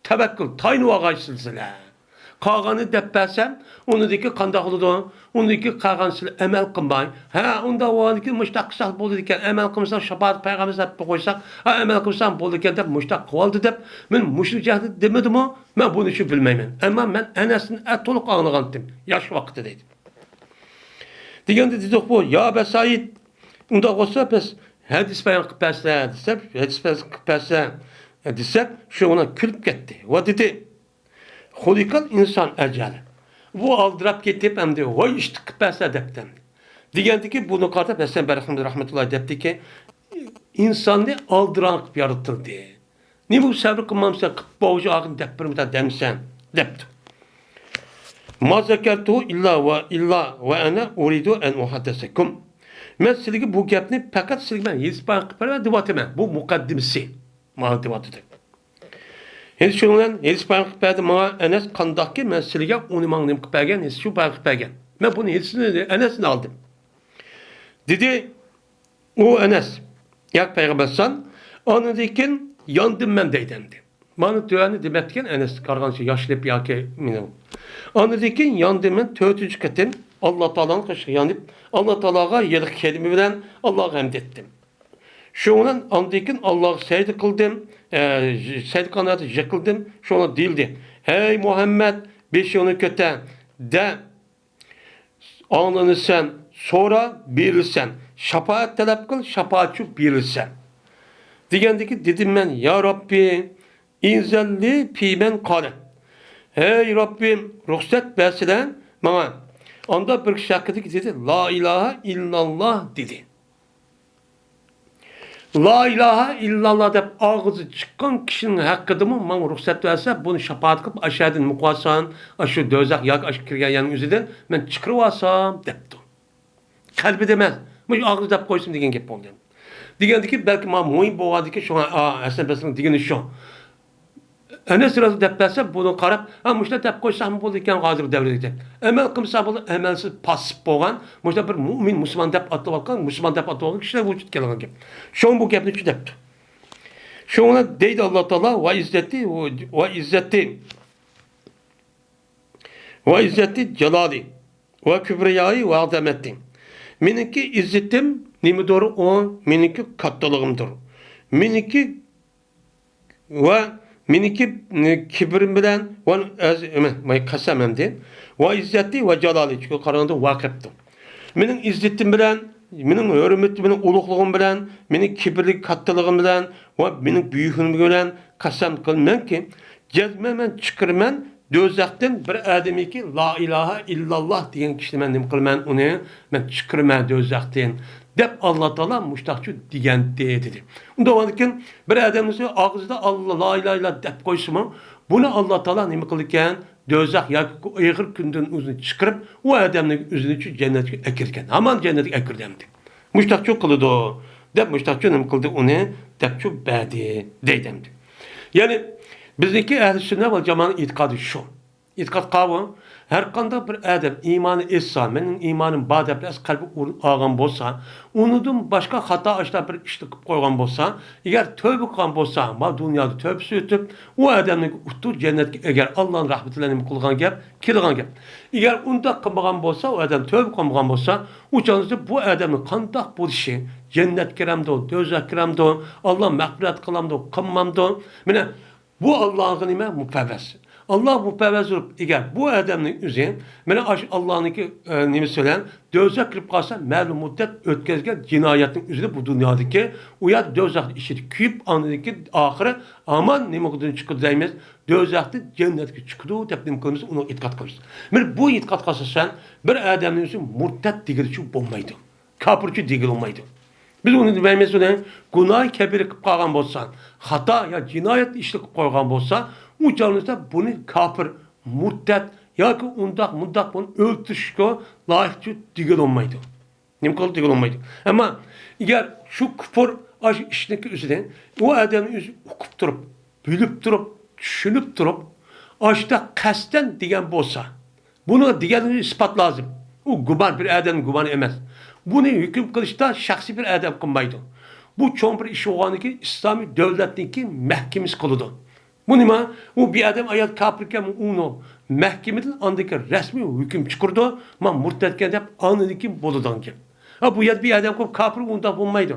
تەۋەككۈل، تايىنىۋالغايسىلەر. قالغاننى دەپ بەرسەم، ئۇنىڭدىكى قانداق بولىدۇ؟ ئۇنىڭدىكى قالغان سىلەر ئەمەل قىلماي، ھە، ئۇنداق بولغاندىكىن مۇشۇنداق قىلساق بولىدىكەن، ئەمەل قىلمىساق شاپائەت پەيغەمبەر دەپ قويساق، ھە، ئەمەل قىلسام بولىدىكەن دەپ مۇشۇنداق قىلىۋالدى دەپ، مەن مۇشۇ جەھەتتە دېمىدىمۇ؟ مەن بۇنى شۇ بىلمەيمەن. ئەمما مەن ئەنەستىن ئە تولۇق ئاڭلىغانتىم، ياش ۋاقتىدا دەيدۇ. دېگەندە دېدۇق بۇ، يا ئەبا سەئىد، ئۇنداق بولسا بىز ھەدىس بايان قىلىپ بەرسە دېسەك، ھەدىس بايان قىلىپ بەرسە دېسەك، شۇ ئۇنىڭ كۈلۈپ كەتتى. ۋە دېدى، خۇلىقەل ئىنسان ئەجەلە. بۇ ئالدىراپ كېتىپ ئەمدى، ۋاي ئىشتىك قىلىپ بەرسە دەپتۇ ئەمدى. دېگەندىكى بۇنى قارىتىپ ھەسەن بەرخىم رەھمەتۇللا دەپتىكى، ئىنساننى ئالدىراڭ قىلىپ يارىتىلدى. نېمە بۇ سەۋر قىلمامسەن، قىپ بوغۇچى ئاخىرىنى دەپ بېرىمتە دەمسەن، دەپتۇ. ما زەكەرتۇ ئىللا ۋە، ئىللا ۋە ئەنە ئۇرىدۇ ئەن ئۇھەددەسەكۇم. مەن سىلىگە بۇ گەپنى پەقەت سىلىگە مەن ھېس بايان قىلىپ بېرىمەن دېۋاتىمەن. بۇ مۇقەددىمىسى. ماڭا دېۋاتىدۇ. ھېدىس شۇنىڭ بىلەن ھېدىس بايان قىلىپ بەردى ماڭا ئەنەس، قانداقكى مەن سىلىگە ئۇنى ماڭا نېمە قىلىپ بەرگەن، ھېدىس شۇ بايان قىلىپ بەرگەن. مەن بۇنى ھېدىسىنى ئەنەستىن ئالدىم. دېدى ئۇ ئەنەس، ياق پەيغەمبەر ئەلەيھىسسالام، ئاندىن كېيىن ياندىم مەن دەيدۇ ئەمدى. مانا تۆۋەننى دېمەپتىكەن ئەنەس، قارىغانچە ياشىلىپ ياكى مېنىڭ. ئاندىن كېيىن ياندىم مەن تۆتىنچى قېتىم ئاللا تائالانىڭ قېشىغا يانىپ، ئاللا تائالاغا يىللىق كەلىمە بىلەن ئاللاغا ھەمد ئېيتتىم. شۇنىڭ بىلەن ئاندىن كېيىن ئاللاغا سەجدە قىلدىم، ئە، سەجدە قىلغاندا يىقىلدىم. شۇڭا دېيىلدى، ھەي مۇھەممەد، بېشىڭنى كۆتەر، دە، ئاڭلىنىسەن، سورا، بېرىلسەن، شاپائەت تەلەپ قىل، شاپائەتچۇ بېرىلسەن. دېگەندىكى دېدىم مەن، يا رەببى، ئىزەنلى پىمەن قالە. ھەي رەببىم، رۇخسەت بەرسىلە ماڭا. ئاندا بىر كىشى ھەققىدىكى دېدى، لا ئىلاھە ئىللاللا دېدى. لا ئىلاھە ئىللاللا دەپ ئاغزى چىققان كىشىنىڭ ھەققىدىمۇ ماڭا رۇخسەت بەرسە، بۇنى شاپائەت قىلىپ، ئاشۇ يەردىن نېمە قىلىۋالسام، ئاشۇ دوزاخ ياكى ئاشۇ كىرگەن يەرنىڭ ئۆزىدىن مەن چىقىرىۋالسام دەپتۇ. قەلبىدە ئەمەس، مۇشۇ ئاغزىدا دەپ قويسۇن دېگەن گەپ بولدى. دېگەندىكى بەلكى ماڭا مۇھىم بولغاندىكى شۇڭا، ئا، ھەسەن بەسرىنىڭ دېگىنى شۇ. ئەنەس رازى دەپ بەرسە، بۇنى قاراپ، ھە، مۇشۇنداق دەپ قويساقمۇ بولىدىكەن ھازىرقى دەۋردىكى. ئەمەل قىلمىسا بولىدۇ، ئەمەلسىز پاسسىپ بولغان، مۇشۇنداق بىر مۇئمىن، مۇسۇلمان دەپ ئاتىلىۋاتقان، مۇسۇلمان دەپ ئاتىلىۋاتقان كىشىلەر ۋۇجۇدقا كەلگەن گەپ. شۇڭا بۇ گەپنى شۇ دەپتۇ. شۇڭا دەيدۇ ئاللا تائالا، ۋە ئىززەتى، ۋە ئىززەتى، ۋە ئىززەتى جالالى، ۋە كىبرىيائى ۋە ئەزەمەتى. مېنىڭكى ئىززىتىم نېمىدۇر ئۇ، مېنىڭكى كاتتىلىقىمدۇر. مېنىڭكى ۋە مېنىڭكى، ئى، كىبرىم بىلەن ۋە ئەز-، ئەمەس، ماي قەسەم ئەمدى. ۋە ئىززەتى ۋە جالالى، چۈنكى قارىغاندا ۋە قېپتۇ. مېنىڭ ئىززىتىم بىلەن، مېنىڭ ھۆرمىتىم، مېنىڭ ئۇلۇغلۇقۇم بىلەن، مېنىڭ كىبىرلىك كاتتىلىقىم بىلەن ۋە مېنىڭ بۈيۈكلۈكۈم بىلەن قەسەم قىلىمەنكى، جەزمەن مەن چىقىرىمەن دوزاختىن بىر ئادەمكى لا ئىلاھە ئىللاللا دېگەن كىشىنى مەن نېمە قىلىمەن ئۇنى، مەن چىقىرىمەن دوزاختىن دەپ ئاللا تائالا مۇشتاقچۇ دېگەنتى دېدى. ئۇنداق بولغاندىكىن بىر ئادەمنىڭ ئاغزىدا ئاللا، لا ئىلاھە ئىللا دەپ قويسىمۇ، بۇنى ئاللا تائالا نېمە قىلىدىكەن؟ دوزاخ ياكى ئېغىر كۈندىن ئۆزىنى چىقىرىپ، ئۇ ئادەمنى ئۆزىنىچۇ جەننەتكە ئەكىرگەن. ھامان جەننەتكە ئەكىردى ئەمدى. مۇشتاقچۇ قىلىدۇ دەپ، مۇشتاقچۇ نېمە قىلدى ئۇنى دەپچۇ بەردى دەيدۇ ئەمدى. يەنى بىزنىڭكى ئەھلى سۈننە ۋە جامائەتنىڭ ئېتىقادى شۇ. ئېتىقاد قاۋۇ، ھەر قانداق بىر ئادەم ئىمانى ئېيتسا، مېنىڭ ئىمانىم بار دەپ راست قەلبى ئورۇن ئالغان بولسا، ئۇنىڭدىن باشقا خاتا ئاشتا بىر ئىشنى قىلىپ قويغان بولسا، ئەگەر تۆۋبە قىلغان بولسا، ما دۇنيادا تۆۋبىسى ئۆتۈپ، ئۇ ئادەمنىڭ ئۇتۇق جەننەتكە ئەگەر ئاللانىڭ رەھمىتى بىلەن نېمە قىلغان گەپ، كېلىدىغان گەپ. ئەگەر ئۇنداق قىلمىغان بولسا، ئۇ ئادەم تۆۋبە قىلمىغان بولسا، ئۇ چاغدا بۇ ئادەمنىڭ قانداق بولۇشى، جەننەتكە كىرەمدۇ، دوزاخقا كىرەمدۇ، ئاللا مەغپىرەت قىلامدۇ، قىلمامدۇ؟ مانا بۇ ئاللاغا نېمە؟ مۇپەۋۋەز. ئاللاغا مۇپەۋۋەز بولۇپ، ئەگەر بۇ ئادەمنىڭ ئۆزى مانا ئاشۇ ئاللانىڭكى، ئە، نېمىسى بىلەن دوزاخقا كىرىپ قالسا، مەلۇم مۇددەت ئۆتكەزگەن جىنايەتنىڭ ئۆزىنى بۇ دۇنيادىكى ئۇ يەر دوزاخنىڭ ئىچىدە كۆيۈپ، ئاندىن كېيىن ئاخىرى ئامان نېمىدىن چىقىدۇ دەيمىز، دوزاختىن جەننەتكە چىقىدۇ دەپ نېمە قىلىمىز؟ ئۇنىڭغا ئېتىقاد قىلىمىز. مانا بۇ ئېتىقادقا ئاساسەن بىر ئادەمنىڭ ئۆزى مۇرتەت دېگىلىچۇ بولمايدۇ. كاپىرچۇ دېگىلى بولمايدۇ. بىز ئۇنى دېمەيمىز، ئۇنى گۇناھى كەبىرە قىلىپ قالغان بولسا، خاتا يا جىنايەت ئىشنى قىلىپ قويغان بولسا، ئۇ چاغدا بۇنى كاپىر، مۇرتەت ياكى ئۇنداق، مۇنداق بۇنى ئۆلتۈرۈشكە لايىقچۇ دېگىلى بولمايدۇ. نېمە قىلدى دېگىلى بولمايدۇ. ئەمما ئەگەر شۇ كۇپۇر ئاشۇ ئىشنىڭكى ئۆزىنى ئۇ ئادەمنى ئۆزى ئۇقۇپ تۇرۇپ، بىلىپ تۇرۇپ، چۈشىنىپ تۇرۇپ، ئاشۇنداق قەستەن دېگەن بولسا، بۇنىڭ دېگەنلىكى ئىسپات لازىم. ئۇ گۇمان، بىر ئادەمنىڭ گۇمانى ئەمەس. بۇنى ھۆكۈم قىلىشتا شەخسىي بىر ئادەم قىلمايدۇ. بۇ چوڭ بىر ئىش بولغاندىن كېيىن ئىسلامىي دۆلەتنىڭكى مەھكىمىسى قىلىدۇ. بۇ نېمە؟ ئۇ بىر ئادەم ئايال كاپىركەن، ئۇنى مەھكىمىدىن ئاندىن كېيىن رەسمىي ھۆكۈم چىقىرىدۇ. ما مۇرتەتكەن دەپ ئاندىن كېيىن بولىدىغان گەپ. ھە، بۇ يەردە بىر ئادەم قىلىپ كاپىر ئۇنداق بولمايدۇ.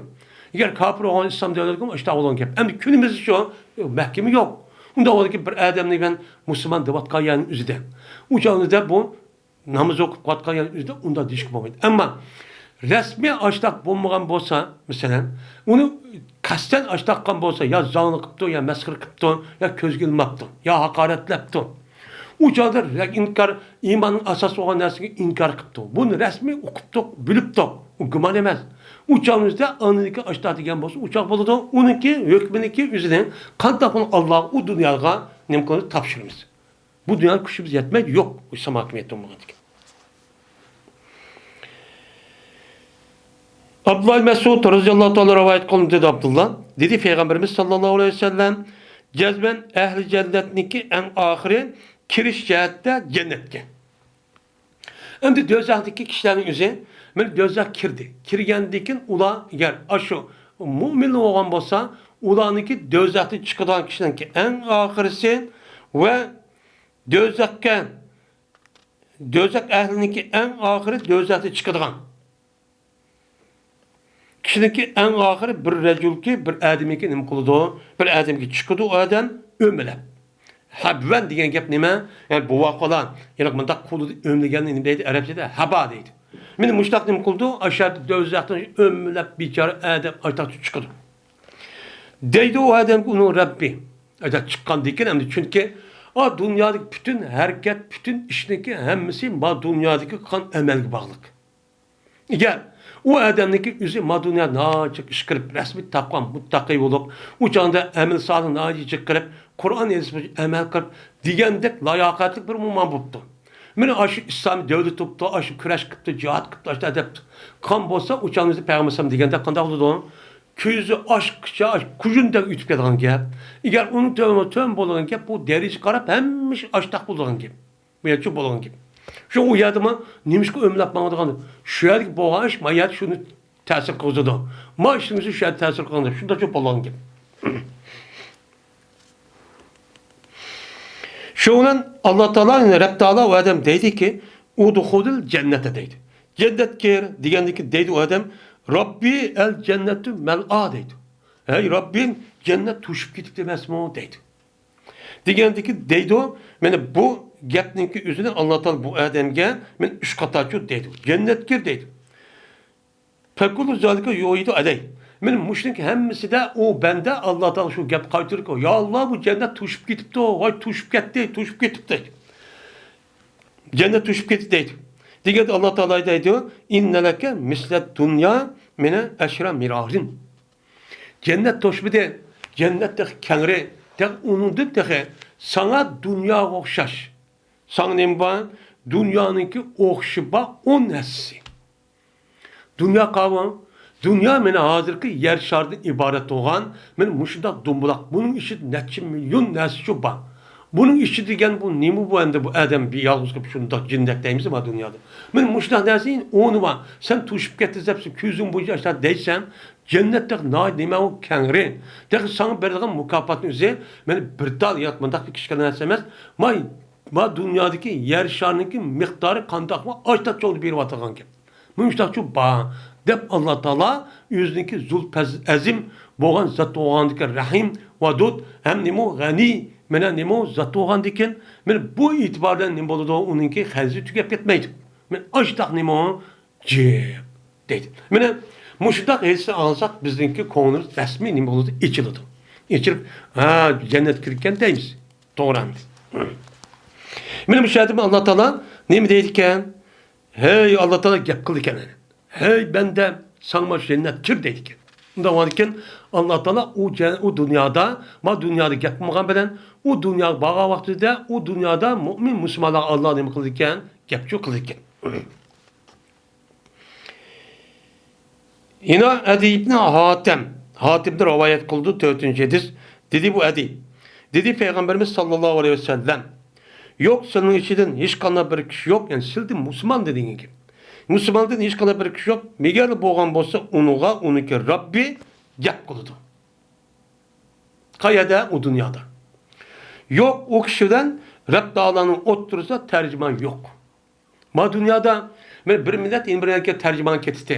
ئەگەر كاپىر بولغان ئىسلام دۆلەتكە ئاشۇنداق بولغان گەپ. ئەمدى كۈنىمىزدە شۇ، مەھكىمە يوق. ئۇنداق بولغانكى بىر ئادەمنى مەن مۇسۇلمان دەۋاتقان يەرنىڭ ئۆزىدە. ئۇ چاغدا بۇ ناماز ئوقۇپ قىلىۋاتقان يەرنىڭ ئۆزىدە ئۇنداق دېيىشكە بولمايدۇ. ئەمما رەسمىي ئاشتاق بولمىغان بولسا، مەسىلەن، ئۇنى قەستەن ئاشتاق قىلغان بولسا، يا زاڭلىق قىپتۇ، يا مەسخىرە قىپتۇ، يا كۆزگە ئىلماپتۇ، يا ھاقارەتلەپتۇ. ئۇ چاغدا رە-، ئىنكار، ئىماننىڭ ئاساسى بولغان نەرسىگە ئىنكار قىپتۇ. بۇنى رەسمىي ئۇقۇپتۇق، بىلىپتۇق. ئۇ گۇمان ئەمەس. ئۇ چاغىمىزدا ئاندىكى ئاشتا دېگەن بولسا، ئۇ چاغ بولىدۇ. ئۇنىڭكى ھۆكمىنىڭكى ئۆزىنى قانداق قىلىپ ئاللاغا، ئۇ دۇنياغا نېمە قىلىمىز؟ تاپشۇرىمىز. بۇ دۇنيادا كۈچىمىز يەتمەيدۇ، يوق، ئۇ ئىسلام ھاكىمىيەتتە بولمىغاندىكىن. ئابدۇللا مەسئۇد رەزىياللاھۇ تائالا رىۋايەت قىلىنىدۇ، دېدى ئابدۇللا. دېدى، پەيغەمبىرىمىز ساللاللاھۇ ئەلەيھى ۋەسەللەم، جەزمەن ئەھلى جەننەتنىڭكى ئەڭ ئاخىرى كىرىش جەھەتتە جەننەتكە. ئەمدى دوزاختىكى كىشىلەرنىڭ ئۆزى، مانا دوزاخ كىردى. كىرگەندىن كېيىن ئۇلار ئەگەر ئاشۇ مۇئمىن بولغان بولسا، ئۇلارنىڭكى دوزاختىن چىقىدىغان كىشىلەرنىڭكى ئەڭ ئاخىرىسى ۋە دوزاخقا، دوزاخ ئەھلىنىڭكى ئەڭ ئاخىرى دوزاختىن چىقىدىغان. كىشىنىڭكى ئەڭ ئاخىرى بىر رەجۇلكى، بىر ئادەمگە نېمە قىلىدۇ؟ بىر ئادەمگە چىقىدۇ ئۇ ئادەم ئۆمىلەپ. ھەبۋەن دېگەن گەپ نېمە؟ يەنى بوۋاقلار، يەنى مۇنداق قولىدا ئۆمىلىگەننى نېمە دەيدۇ؟ ئەرەبچىدە ھەبا دەيدۇ. مانا مۇشۇنداق نېمە قىلىدۇ؟ ئاشۇ يەردە دوزاختىن ئۆمىلەپ بىچارە ئادەم ئاشۇنداق چىقىدۇ. دەيدۇ ئۇ ئادەمگە ئۇنىڭ رەببى. ئەگەر چىققاندىن كېيىن ئەمدى، چۈنكى ئا دۇنيادىكى پۈتۈن ھەرىكەت، پۈتۈن ئىشنىڭكى ھەممىسى ما دۇنيادىكى قىلغان ئەمەلگە باغلىق. ئەگەر ئۇ ئادەمنىڭكى ئۆزى ما دۇنيا ناھايىتى ئىش قىلىپ، رەسمىي تاپقان مۇتتەقى بولۇپ، ئۇ چاغدا ئەمەل سالىھ ناھايىتى جىق قىلىپ، قۇرئان ھەدىس بويىچە ئەمەل قىلىپ دېگەندەك لاياقەتلىك بىر مۇسۇلمان بوپتۇ. مانا ئاشۇ ئىسلامىي دەۋلەت تۇرۇپتۇ، ئاشۇ كۈرەش قىپتۇ، جىھاد قىپتۇ، ئاشۇ ئەدەپتۇ. قان بولسا، ئۇ چاغدا پەيغەمبەر دېگەندەك قانداق بولىدۇ؟ كۆزى ئاچقىچە ئاش-، كۇژۇندەك ئۆتۈپ كېتىدىغان گەپ. ئەگەر ئۇنىڭ تۆۋەن، تۆۋەن بولىدىغان گەپ، بۇ دەرىجىگە قاراپ ھەممە ئىش ئاشتاق بولىدىغان گەپ. بۇ يەرچۇ بولغان گەپ. شۇ ئۇ يەردىمۇ نېمىشقا ئۆمىلەپ ماڭىدىغان؟ شۇ يەردىكى بولغان ئىش ما يەردە شۇنى تەسىر قىلغۇزىدۇ. ما ئىشنىڭ ئۆزى شۇ يەردە تەسىر قىلغان گەپ. شۇنداقچۇ بولغان گەپ. شۇ بىلەن ئاللا تائالا، يەنى رەب تائالا ئۇ ئادەم دەيدىكى، ئۇدخۇلىل جەننەتە دەيدۇ. جەننەتكە كىر دېگەندىن كېيىن دەيدۇ ئۇ ئادەم، رەببى ئەل جەننەتۇ مەلئا دەيدۇ. ھەي رەببىم، جەننەت توشۇپ كېتىپتۇ ئەمەسمۇ دەيدۇ. دېگەندىكى دەيدۇ، مانا بۇ گەپنىڭكى ئۆزىنى ئاللا تائالا بۇ ئادەمگە مانا ئۈچ قاتارچۇ دەيدۇ. جەننەتكە كىر دەيدۇ. فەكۇللۇ زالىكە يۇئىدۇ ئەلەي. مانا مۇشۇنىڭ ھەممىسىدە ئۇ بەندە ئاللا تائالا شۇ گەپ قايتۇرىدۇ، يا ئاللا، بۇ جەننەت توشۇپ كېتىپتۇ، ۋاي توشۇپ كەتتى، توشۇپ كېتىپتۇ. جەننەت توشۇپ كېتىپتۇ دەيدۇ. دېگەندە ئاللا تائالا دەيدۇ، ئىننە لەكە مىسلە دۇنيا مىنە ئەشرە مىرارىن. جەننەت توشمىدى. جەننەت تېخى كەڭرى. تېخى ئۇنىڭدىن تېخى ساڭا دۇنياغا ئوخشاش. ساڭا نېمە بار؟ دۇنيانىڭكى ئوخشىشى بار ئون ھەسسىسى. دۇنيا قاۋۇڭ. دۇنيا مانا ھازىرقى يەر شارىدىن ئىبارەت بولغان مانا مۇشۇنداق دومبىلاق. بۇنىڭ ئىچىدە نەچچە مىليون نەرسىچۇ بار. بۇنىڭ ئىچىدە دېگەن بۇ نېمە بۇ ئەمدى بۇ ئادەم بىر يالغۇز قېلىپ شۇنداق جىندەك دەيمىزمۇ دۇنيادا؟ مانا مۇشۇنداق نەرسىنىڭ ئونى بار. سەن توشۇپ كەتتى دەپ سەن كۆزۈڭ بويىچە ئاشۇنداق دەيسەن، جەننەتتە ناھايىتى نېمە ئۇ كەڭرى. تېخى ساڭا بېرىدىغان مۇكاپاتنىڭ ئۆزى مانا بىر تال ياق مۇنداق كىچىككىنە نەرسە ئەمەس. ماي، ما دۇنيادىكى يەر شارىنىڭكى مىقدارى قانداقمۇ ئاشتا چوڭدا بېرىۋاتىدىغان گەپ. مۇشۇنداقچۇ بار دەپ ئاللا تائالا ئۆزىنىڭكى زۇل پەز-، ئەزىم بولغان زات بولغاندىكىن رەھىم، ۋەدۇد ھەم نېمە غەنىي، مانا نېمە زات بولغاندىكىن، مانا بۇ ئېتىبار بىلەن نېمە بولىدۇ؟ ئۇنىڭكى خەزىنىسى تۈگەپ كەتمەيدۇ. مانا ئاشتاق نېمە جىق دەيدۇ. مانا مۇشۇنداق ھېسنى ئاڭلىساق، بىزنىڭكى كۆڭلىمىز رەسمىي نېمە بولىدۇ؟ ئېچىلىدۇ. ئېچىلىپ، ھا، جەننەتكە كىرىدىكەن دەيمىز. توغرا ئەمدى. مانا مۇشۇ يەردە ئاللا تائالا نېمە دەيدىكەن؟ ھەي، ئاللا تائالا گەپ قىلىدىكەن. ھەي بەندە، ساڭا مانا شۇ جەننەت كىر دەيدىكەن. ئۇنداق بولغاندىكىن ئاللا تائالا ئۇ جە-، ئۇ دۇنيادا، ما دۇنيادا گەپ قىلمىغان بىلەن، ئۇ دۇنياغا بارغان ۋاقتىدا ئۇ دۇنيادا مۇئمىن مۇسۇلمانلارغا ئاللا نېمە قىلىدىكەن؟ گەپچۇ قىلىدىكەن. يەنە ئەدى ئىبنى ھاتەم، ھاتىمدىن رىۋايەت قىلدى، تۆتىنچى ھەدىس. دېدى بۇ ئەدى. دېدى پەيغەمبىرىمىز ساللاللاھۇ ئەلەيھى ۋەسەللەم، يوق، سىلىنىڭ ئىچىدىن ھېچقانداق بىر كىشى يوق، يەنى سىلدىن مۇسۇلماندىن دېگەن گەپ. مۇسۇلماندىن ھېچقانداق بىر كىشى يوق، مەگەر بولغان بولسا ئۇنىڭغا ئۇنىڭكى رەببى گەپ قىلىدۇ. قەيەردە؟ ئۇ دۇنيادا. يوق، ئۇ كىشى بىلەن رەب تائالانىڭ ئوتتۇرىسىدا تەرجىمان يوق. ما دۇنيادا مانا بىر مىللەت يەنە بىر مىللەتكە تەرجىمان كېتىشتى.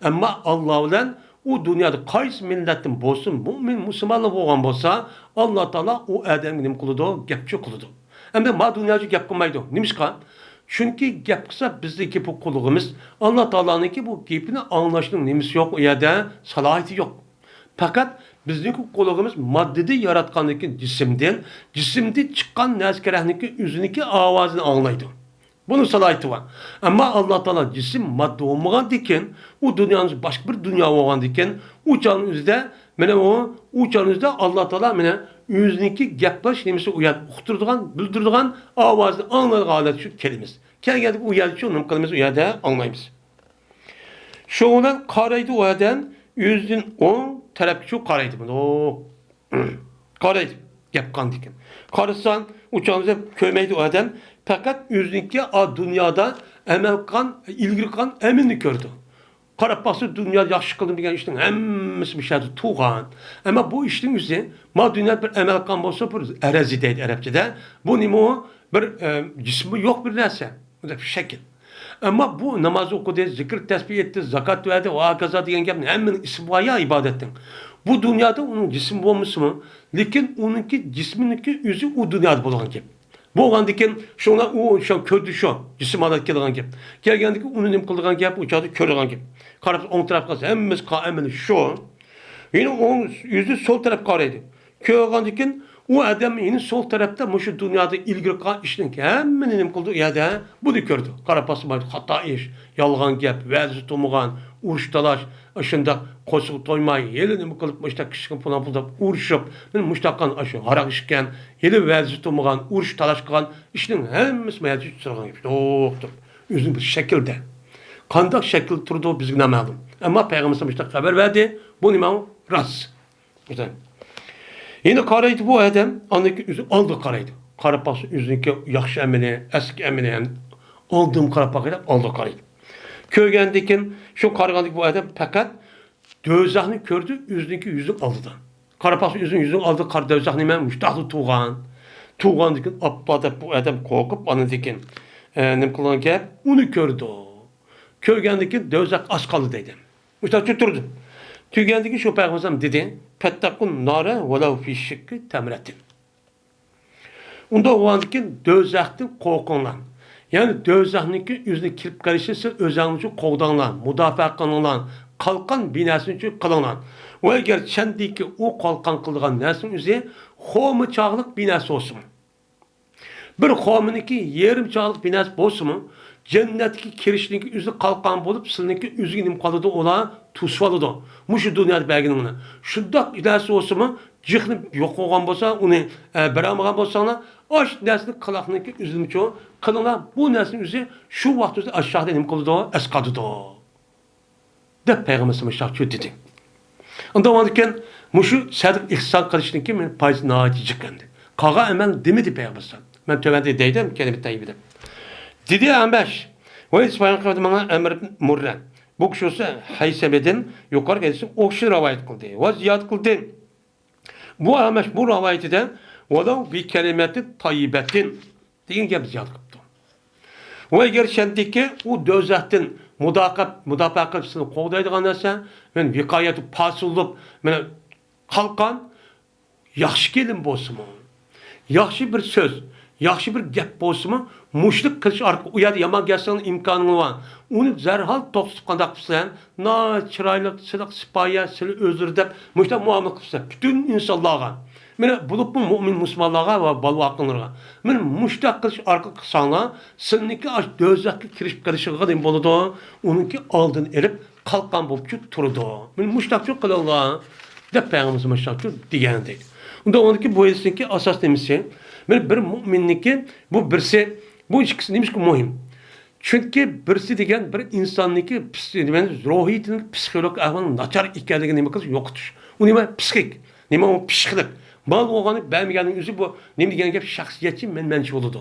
ئەمما ئاللا بىلەن ئۇ دۇنيادا قايسى مىللەتتىن بولسۇن، مۇئمىن، مۇسۇلمانلا بولغان بولسا، ئاللا تائالا ئۇ ئادەمگە نېمە قىلىدۇ؟ گەپچۇ قىلىدۇ. ئەمدى ما دۇنياچۇ گەپ قىلمايدۇ. نېمىشقا؟ چۈنكى گەپ قىلسا بىزنىڭكى بۇ قۇلىقىمىز ئاللا تائالانىڭكى بۇ گېپىنى ئاڭلاشنىڭ نېمىسى يوق، ئۇ يەردە سالاھىيىتى يوق. پەقەت بىزنىڭكى قۇلىقىمىز ماددىدىن ياراتقاندىكىن جىسىمدىن، جىسىمدىن چىققان نەرسە كېرەكنىڭكى ئۆزىنىڭكى ئاۋازىنى ئاڭلايدۇ. بۇنىڭ سالاھىيىتى بار. ئەمما ئاللا تائالا جىسىم ماددا بولمىغاندىكىن، ئۇ دۇنيانىڭ باشقا بىر دۇنيا بولغاندىكىن، ئۇ چاغنىڭ ئۆزىدە، مانا ئۇ، ئۇ چاغنىڭ ئۆزىدە ئاللا تائالا مانا ئۆزىنىڭكى گەپ قىلىش نېمىسى ئۇ يەردە ئۇقتۇرىدىغان، بىلدۈرىدىغان ئاۋازنى ئاڭلايدىغان ھالەتكە چۈشۈپ كېلىمىز. كەلگەندە ئۇ يەردە شۇ نېمە قىلىمىز، ئۇ يەردە ئاڭلايمىز. شۇ بىلەن قارايدۇ ئۇ ئادەم، ئۆزىدىن ئوڭ تەرەپكە شۇ قارايدۇ. مۇنداق قارايدۇ. گەپ قىلغاندىكىن. قارىسا، ئۇ چاغدا كۆرمەيدۇ ئۇ ئادەم، پەقەت ئۆزىنىڭكى ئا دۇنيادا ئەمەل قىلغان، ئىلگىرى قىلغان ئەمىلىنى كۆرىدۇ. قاراپ باقسا، دۇنيادا ياخشى قىلدىم دېگەن ئىشنىڭ ھەممىسى مۇشۇ يەردە تۇغان. ئەمما بۇ ئىشنىڭ ئۆزى، ما دۇنيادا بىر ئەمەل قىلغان بولسا، بىر ئەرەزى دەيدۇ ئەرەبچىدە. بۇ نېمە ئۇ؟ بىر، ئە، جىسمى يوق بىر نەرسە. بۇنداق بىر شەكىل. ئەمما بۇ ناماز ئوقۇدى، زىكىر تەسبىھ ئېيتتى، زاكات بەردى، ۋە ھاكازا دېگەن گەپنىڭ ھەممىنىڭ ئىسمى بار يا ئىبادەتنىڭ. بۇ دۇنيادا ئۇنىڭ جىسمى بولمىسىمۇ، لېكىن ئۇنىڭكى جىسمىنىڭكى ئۆزى ئۇ دۇنيادا بولغان گەپ. بولغاندىكىن شۇڭلار ئۇ شۇ كۆردى شۇ، جىسىم ھالەتكە كېلىدىغان گەپ. كەلگەندىكىن ئۇنى نېمە قىلىدىغان گەپ، ئۇ چاغدا كۆرىدىغان گەپ. قاراپ ئوڭ تەرەپ قارىسا ھەممىسى قا-، ئەمەلى شۇ. يەنە ئوڭ يۈزى سول تەرەپكە قارايدۇ. كۆرگەندىكىن ئۇ ئادەم يەنە سول تەرەپتە مۇشۇ دۇنيادا ئىلگىرى قىلغان ئىشنىڭ ھەممىنى نېمە قىلىدۇ، ئۇ يەردە بۇنى كۆرىدۇ. قاراپ باقسا خاتا ئىش، يالغان گەپ، ۋەدىسى تۇرمىغان، ئۇرۇش تالاش، ئاشۇنداق قورسىقى تويماي، ھېلى نېمە قىلىپ، مۇشۇنداق كىشىلىك پۇلان پۇل تاپىپ ئۇرۇشۇپ، مانا مۇشۇنداق قىلغان ئاشۇ ھاراق ئىچكەن، ھېلى ۋەدىسى تۇرمىغان، ئۇرۇش تالاش قىلغان ئىشنىڭ ھەممىسى مايەدە تۇرغان گەپ. دوختۇر، ئۆزىنىڭ بىر شەكلىدە. قانداق شەكىل تۇرىدۇ بىزگە نامەلۇم. ئەمما پەيغەمبەر مۇشۇنداق خەۋەر بەردى. بۇ نېمە؟ راست. يەنە قارايدۇ بۇ ئادەم، ئاندىن كېيىن ئۆزى ئالدىغا قارايدۇ. قاراپ باقسا، ئۆزىنىڭكى ياخشى ئەمىلى، ئەسكى ئەمىلى ھەم ئالدىمغا قاراپ باقاي دەپ ئالدىغا قارايدۇ. كۆرگەندىن كېيىن، شۇ قارىغاندىكىن بۇ ئادەم پەقەت دوزاخنى كۆردى، ئۆزىنىڭكى يۈزىنىڭ ئالدىدا. قاراپ باقسا، ئۆزىنىڭ يۈزىنىڭ ئالدىدا قارا دوزاخ نېمە؟ مۇشتاقلا تۇغان. تۇغاندىن كېيىن، ئاپپا دەپ بۇ ئادەم قورقۇپ، ئاندىن كېيىن، ئە، نېمە قىلغان گەپ؟ ئۇنى كۆردى. كۆرگەندىن كېيىن دوزاخ ئاز قالدى دەيدۇ. مۇشۇنداق تۇردى. تۈگەندىكى شۇ پەيغەمبەر دېدى، پەتتەقۇن نارە ۋەلەۋ فى شىككى تەمرەتىن. ئۇنداق بولغاندىكىن دوزاختىن قورقۇڭلار. يەنى دوزاخنىڭكى ئۆزىنى كىرىپ قېلىشىنى سىز ئۆزۈڭلار ئۈچۈن قوغداڭلار، مۇداپىئە قىلىڭلار، قالقان بىناسى ئۈچۈن قىلىڭلار. ۋە ئەگەر چەندىكى ئۇ قالقان قىلىدىغان نەرسىنىڭ ئۆزى خورما چاغلىق بىناسى بولسىمۇ، بىر خورمىنىڭكى يېرىم چاغلىق بىناسى بولسىمۇ، جەننەتكە كىرىشنىڭكى ئۆزى قالقان بولۇپ، سىلىنىڭكى ئۆزىگە نېمە قىلىدۇ، ئۇلار توسۇۋالىدۇ. مۇشۇ دۇنيادا بەرگىنىڭنى. شۇنداق نەرسە بولسىمۇ، جىقنى يوق قىلغان بولسا، ئۇنى، ئە، بېرەلمىگەن بولساڭلار، ئاش نەرسىنى قىلاقنىڭكى ئۆزىنىچۇ قىلىڭلار. بۇ نەرسىنىڭ ئۆزى شۇ ۋاقىت ئۆزى ئاشۇ چاغدا نېمە قىلىدۇ؟ ئەسقاتىدۇ. دەپ پەيغەمبىرىمىز مۇشۇنداق دېدى. ئۇنداق بولغاندىكىن، مۇشۇ سەدىقە ئېھسان قىلىشنىڭكى مېنىڭ پايدىسى ناھايىتى جىق ئەمدى. قالغان ئەمەل دېمىدى پەيغەمبىرىمىز. مەن تۆۋەندە دەيدۇ كەلىمە تەييىبە دەپ. دېدى ئەمەش. ۋە ئىسمائىل قىلدى ماڭا ئەمر مۇررە. بۇ كىشى بولسا ھەيسەمىدىن يۇقىرى ھەدىسنى ئوخشاش رىۋايەت قىلدى. ۋە زىيادە قىلدى. بۇ ئەمەش بۇ رىۋايىتىدە ۋەلەۋ بى كەلىمەتى تەييىبەتىن دېگەن گەپ زىيادە قىپتۇ. ۋە ئەگەر شەندىكى ئۇ دوزاختىن مۇداقەپ-، مۇداپىئە قىلىپ سىزنى قوغدايدىغان نەرسە، مەن ۋىقايەتۇ پاسىللۇق، مەن قالقان، ياخشى كېلىم بولسىمۇ، ياخشى بىر سۆز، ياخشى بىر گەپ بولسىمۇ، مۇشۇنى قىلىش ئارقىلىق ئۇ يەردە يامان گەپ سۆزلەرنىڭ ئىمكانىڭ بار. ئۇنى دەرھال توختىتىپ قانداق قىلىسەن؟ ناھايىتى چىرايلىق، سىلىق، سىپايە، سىلى ئۆزلىرى دەپ مۇشۇنداق مۇئامىلە قىلىسەن پۈتۈن ئىنسانلارغا. مانا بولۇپمۇ مۆمىن مۇسۇلمانلارغا ۋە بالا-ۋاقىڭلارغا. مانا مۇشۇنداق قىلىش ئارقىلىق قىلساڭلار، سىلىنىڭكى ئاشۇ دوزاخقا كىرىپ قېلىشىغا نېمە بولىدۇ؟ ئۇنىڭكى ئالدىنى ئېلىپ، قالقان بولۇپچۇ تۇرىدۇ. مانا مۇشۇنداقچۇ قىلىڭلار دەپ پەيغەمبىرىمىز مۇشۇنداقچۇ دېگەنىدەك. ئۇندا ئۇنىڭكى بۇ ھەدىسنىڭكى ئاساس نېمىسى؟ مانا بىر مۆمىننىڭكى بۇ بىرسى، بۇ ئىككىسى نېمىشقا مۇھىم؟ چۈنكى بىرسى دېگەن بىر ئىنساننىڭكى پس-، نېمە، روھىيىتىنىڭ پسىخولوگىك ئەھۋالىنىڭ ناچار ئىكەنلىكىنى نېمە قىلىش؟ يوقىتىش. ئۇ نېمە؟ پسىخىك. نېمە ئۇ پىششىقلىق؟ مال بولغاننى بەرمىگەننىڭ ئۆزى بۇ نېمە دېگەن گەپ؟ شەخسىيەتچى، مەنمەنچى بولىدۇ.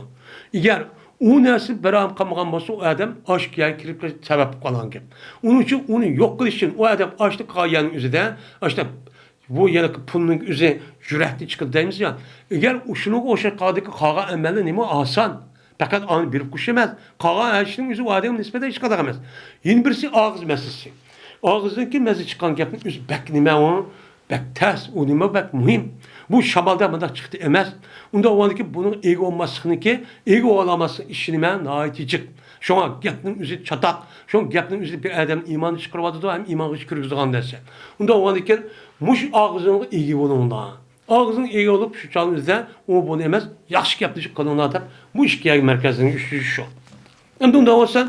ئەگەر ئۇ نەرسە بېرەلمەي قالمىغان بولسا، ئۇ ئادەم ئاشۇ يەرگە كىرىپ قېلىش سەۋەب بولۇپ قالغان گەپ. ئۇنىڭ ئۈچۈن ئۇنى يوق قىلىش ئۈچۈن ئۇ ئادەم ئاشۇ قالغان يەرنىڭ ئۆزىدە، ئاشۇ بۇ يەنە پۇلنىڭ ئۆزى يۈرەكتىن چىقىدۇ دەيمىز يا. ئەگەر شۇنىڭغا ئوخشاش قالدىكى قالغان ئەمەللەر نېمە ئاسان. پەقەت ئانى بېرىپ قويۇش ئەمەس. قالغان ھەر ئىشنىڭ ئۆزى ئۇ ئادەمگە نىسبەتەن ھېچقانداق ئەمەس. يەنە بىرسى ئاغزى مەسىلىسى. ئاغزىدىكى مەززە چىققان گەپنىڭ ئۆزى بەك نېمە ئۇ؟ بەك تەس، ئۇ نېمە بەك مۇھىم. بۇ شامالدا مۇنداق چىقتى ئەمەس. ئۇنداق بولغاندىكىن بۇنىڭ ئىگە بولماسلىقنىكى، ئىگە بولالماسلىق ئىشى نېمە؟ ناھايىتى جىق. شۇڭا گەپنىڭ ئۆزى چاتاق. شۇڭا گەپنىڭ ئۆزى بىر ئادەمنى ئىماننى چىقىرىۋاتىدۇ ھەم ئىمانغا كىرگۈزىدىغان نەرسە. ئۇنداق بولغاندىكىن مۇشۇ ئاغزىڭغا ئىگە بولۇڭلار. ئاغزىڭ ئىگە بولۇپ، شۇ چاغنىڭ ئۆزىدە ئۇ بۇنى ئەمەس، ياخشى گەپنى قىلىڭلار دەپ، بۇ ئىككى يەرگە مەركەزلىنىش ئۈچۈن شۇ. ئەمدى ئۇنداق بولسا،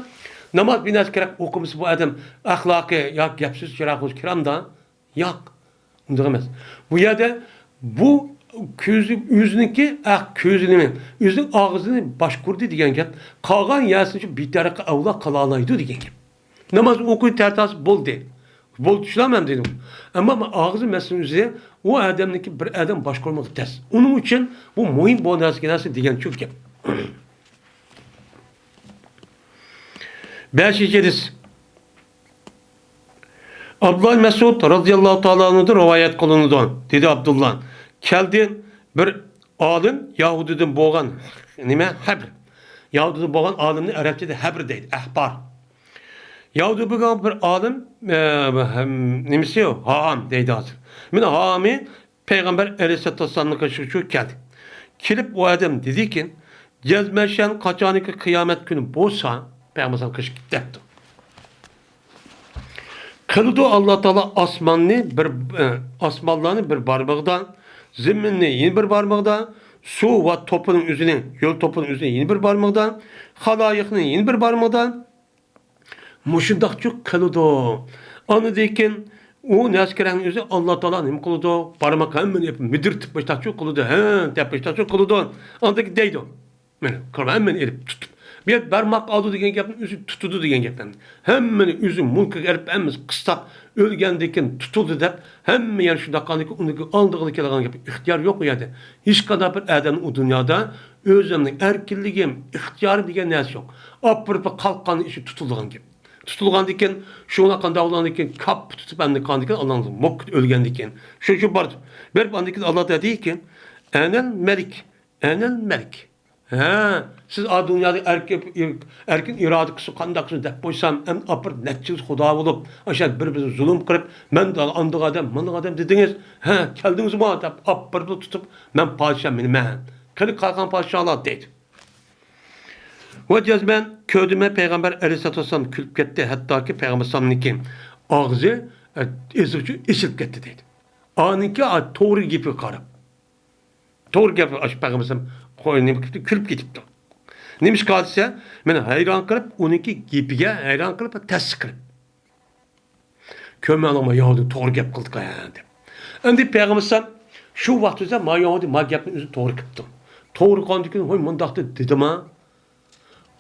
ناماز بىناسى كېرەك ئوقۇمىسا بۇ ئادەم ئەخلاقى يا گەپ سۆز چىراغ بولسا كىرامدا؟ ياق. ئۇنداق ئەمەس. بۇ يەردە بۇ كۆزى، ئۆزىنىڭكى ئەق كۆزىنى، ئۆزىنىڭ ئاغزىنى باشقۇردى دېگەن گەپ، قالغان يەرسىنى شۇ بىتەرەققە ئەۋلا قىلالايدۇ دېگەن گەپ. ناماز ئوقۇي تەرتاسى بولدى. بولدى، چۈشىنەمەن دېدىم. ئەمما ئاغزى مەسىلىنىڭ ئۆزى ئۇ ئادەمنىڭكى بىر ئادەم باشقۇرمىغا تەس. ئۇنىڭ ئۈچۈن بۇ مۇھىم بۇ نەرسە، نەرسە دېگەن شۇ گەپ. بەشىنچى ھەدىس. ئابدۇللا مەسئۇد رازىياللاھۇ تائالا ئەنھۇدىن رىۋايەت قىلىنىدۇ. دېدى ئابدۇللا، كەلدى بىر ئالىم يەھۇدىيدىن بولغان، نېمە، ھەبر. يەھۇدىيدىن بولغان ئالىمنى ئەرەبچىدە ھەبر دەيدۇ، ئەھبار. يەھۇدىي بولغان بىر ئالىم، ئە، ھەم نېمىسى، ھائام دەيدۇ ھازىر. مانا ھائامى پەيغەمبەر ئەلەيھىسسالاتۇ ۋەسسالامنىڭ قېشىغا شۇ كەلدى. كېلىپ ئۇ ئادەم دېدىكى، جەزمەن سەن قاچانكى قىيامەت كۈنى بولسا، پەيغەمبەر ئەلەيھىسسالام قېشىغا كېتىپتۇ. قىلىدۇ ئاللا تائالا ئاسماننى بىر، ئە، ئاسمانلارنى بىر بارمىقىدا، زېمىننى يەنە بىر بارمىقىدا، سۇ ۋە توپىنىڭ ئۆزىنى، يول توپىنىڭ ئۆزىنى يەنە بىر بارمىقىدا، خالايىقنى يەنە بىر بارمىقىدا، مۇشۇنداقچۇ قىلىدۇ. ئاندىن كېيىن ئۇ نەسكىرەڭنى ئۆزى ئاللا تائالا نېمە قىلىدۇ؟ بارماق ھەممىنى مىدىرتىپ باشلاقچۇ قىلىدۇ. ھە، دەپ باشلاقچۇ قىلىدۇ. ئاندىن كېيىن دەيدۇ. مانا، قۇربان ھەممىنى ئېلىپ تۇتۇپ. بۇ يەردە بارماق ئالدى دېگەن گەپنى ئۆزى تۇتىدۇ دېگەن گەپ ئەمدى. ھەممىنى ئۆزى مۇلكىگە ئېلىپ، ھەممىسى قىستاپ، ئۆلگەندىن كېيىن تۇتۇلدى دەپ، ھەممە يەر شۇنداق قالدىكى، ئۇنىڭ ئالدىغا كېلىدىغان گەپ، ئىختىيار يوق ئۇ يەردە. ھېچقانداق بىر ئادەمنىڭ ئۇ دۇنيادا ئۆزۈمنىڭ ئەركىنلىكىم، ئىختىيارىم دېگەن نەرسە يوق. ئاپىرىپ قالقاننىڭ ئىچىگە تۇتۇلىدىغان گەپ. تۇتۇلغاندىن كېيىن، شۇڭلار قانداق بولغاندىن كېيىن، كاپپا تۇتۇپ ئەمدى قاندىن كېيىن، ئاللاڭ موككىت ئۆلگەندىن كېيىن. شۇ، شۇ بارىدۇ. بېرىپ ئاندىن كېيىن ئاللا دېدىكى، ئەنەل مەلىك، ئەنەل مەلىك. ھە، سىز ئا دۇنيادا ئەركىن، ئەركىن ئىرادە قىلسا قانداق قىلسۇن دەپ قويسام، ئەمدى ئاپىرىپ نەچچە يىل خۇدا بولۇپ، ئاشۇ بىر-بىرىگە زۇلۇم قىلىپ، مەن ئاندىغا ئادەم، ماندىغا ئادەم دېدىڭىز. ھە، كەلدىڭىزمۇ دەپ ئاپىرىپ تۇتۇپ، مەن پادىشاھ مېنىمەن. قېنى قالغان پادىشاھلار دەيدۇ. ۋە جەزمەن كۆردۈم مەن پەيغەمبەر ئەلەيھىسسالاتۇ ۋەسسالام كۈلۈپ كەتتى، ھەتتاكى پەيغەمبەر ئەلەيھىسسالامنىڭكى ئاغزى، ئە، ئېزىقچە ئېچىلىپ كەتتى دەيدۇ. ئانىڭكى، ئا، توغرا گېپىگە قاراپ. توغرا گەپ، ئاشۇ پەيغەمبەر ئەلەيھىسسالام قوي-، نېمە قىپتۇ، كۈلۈپ كېتىپتۇ. نېمىشقا دېسە، مېنى ھەيران قىلىپ، ئۇنىڭكى گېپىگە ھەيران قىلىپ، تەسىر قىلىپ. كۆرمەڭلار، ما يەھۇدىي توغرا گەپ قىلدىكەن دەپ. ئەمدى پەيغەمبەر ئەلەيھىسسالام شۇ ۋاقىت ئۆزى ما يەھۇدىي ما گەپنى ئۆزى توغرا قىپتۇ. توغرا قىلغاندىكىن، ھوي، مۇنداقتا دېدىما؟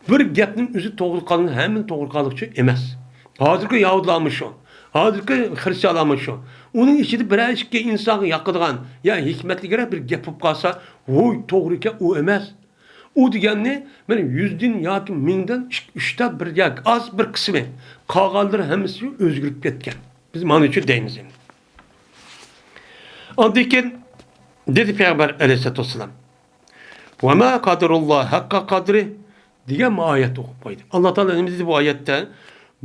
بىر گەپنىڭ ئۆزى توغرا قىلغان، ھەممىنى توغرا قىلغانلىقچۇ ئەمەس. ھازىرقى يەھۇدىيلارمۇ شۇ. ھازىرقى خرىستىيانلارمۇ شۇ. ئۇنىڭ ئىچىدە بىرەر ئىككى ئىنسانغا ياقىدىغان يا ھېكمەتلىكرەك بىر گەپ بولۇپ قالسا، ۋوي، توغرا ئىكەن، ئۇ ئەمەس. ئۇ دېگەننى مانا يۈزدىن ياكى مىڭدىن ئۈچ-، ئۈچتە بىر ياكى ئاز بىر قىسمى، قالغانلىرى ھەممىسى ئۆزگىرىپ كەتكەن. بىز مانا شۇ دەيمىز ئەمدى. ئاندىن كېيىن دېدى پەيغەمبەر ئەلەيھىسسالاتۇ ۋەسسالام، «ۋەما قەدەرۇللا ھەققە قەدرى» دېگەن بۇ ئايەتنى ئوقۇپ قويدى. ئاللا تائالا نېمە دېدى بۇ ئايەتتە؟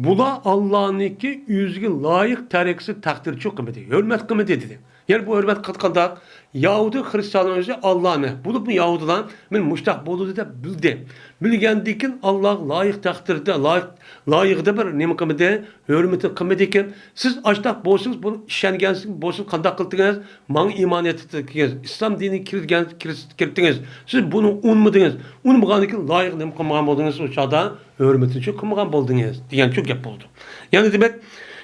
بۇلار ئاللانىڭكى ئۆزىگە لايىق تەرىقىسى تەقدىرچۇ قىلمىدى، ھۆرمەت قىلمىدى دېدى. يەنى بۇ ھۆرمەت قىلىدىغان قانداق؟ يەھۇدىي خرىستىيانلار ئۆزى ئاللانى، بولۇپمۇ يەھۇدىيلار مانا مۇشۇنداق بولىدۇ دەپ بىلدى. بىلگەندىكىن ئاللاغا لايىق تەقدىردە، لايىق، لايىقىدا بىر نېمە قىلمىدى؟ ھۆرمىتىنى قىلمىدىكىن، سىز ئاشۇنداق بولسىڭىز، بۇنى ئىشەنگەنسىز بولسىڭىز قانداق قىلدىڭىز؟ ماڭا ئىمان ئېيتتىڭىز، ئىسلام دىنىگە كىرگەن، كىرىس-، كىرىتتىڭىز. سىز بۇنى ئۇنىمىدىڭىز. ئۇنىمىغاندىكىن لايىق نېمە قىلمىغان بولدىڭىز؟ ئۇ چاغدا ھۆرمىتىنى شۇ قىلمىغان بولدىڭىز دېگەن شۇ گەپ بولىدۇ. يەنى دېمەك،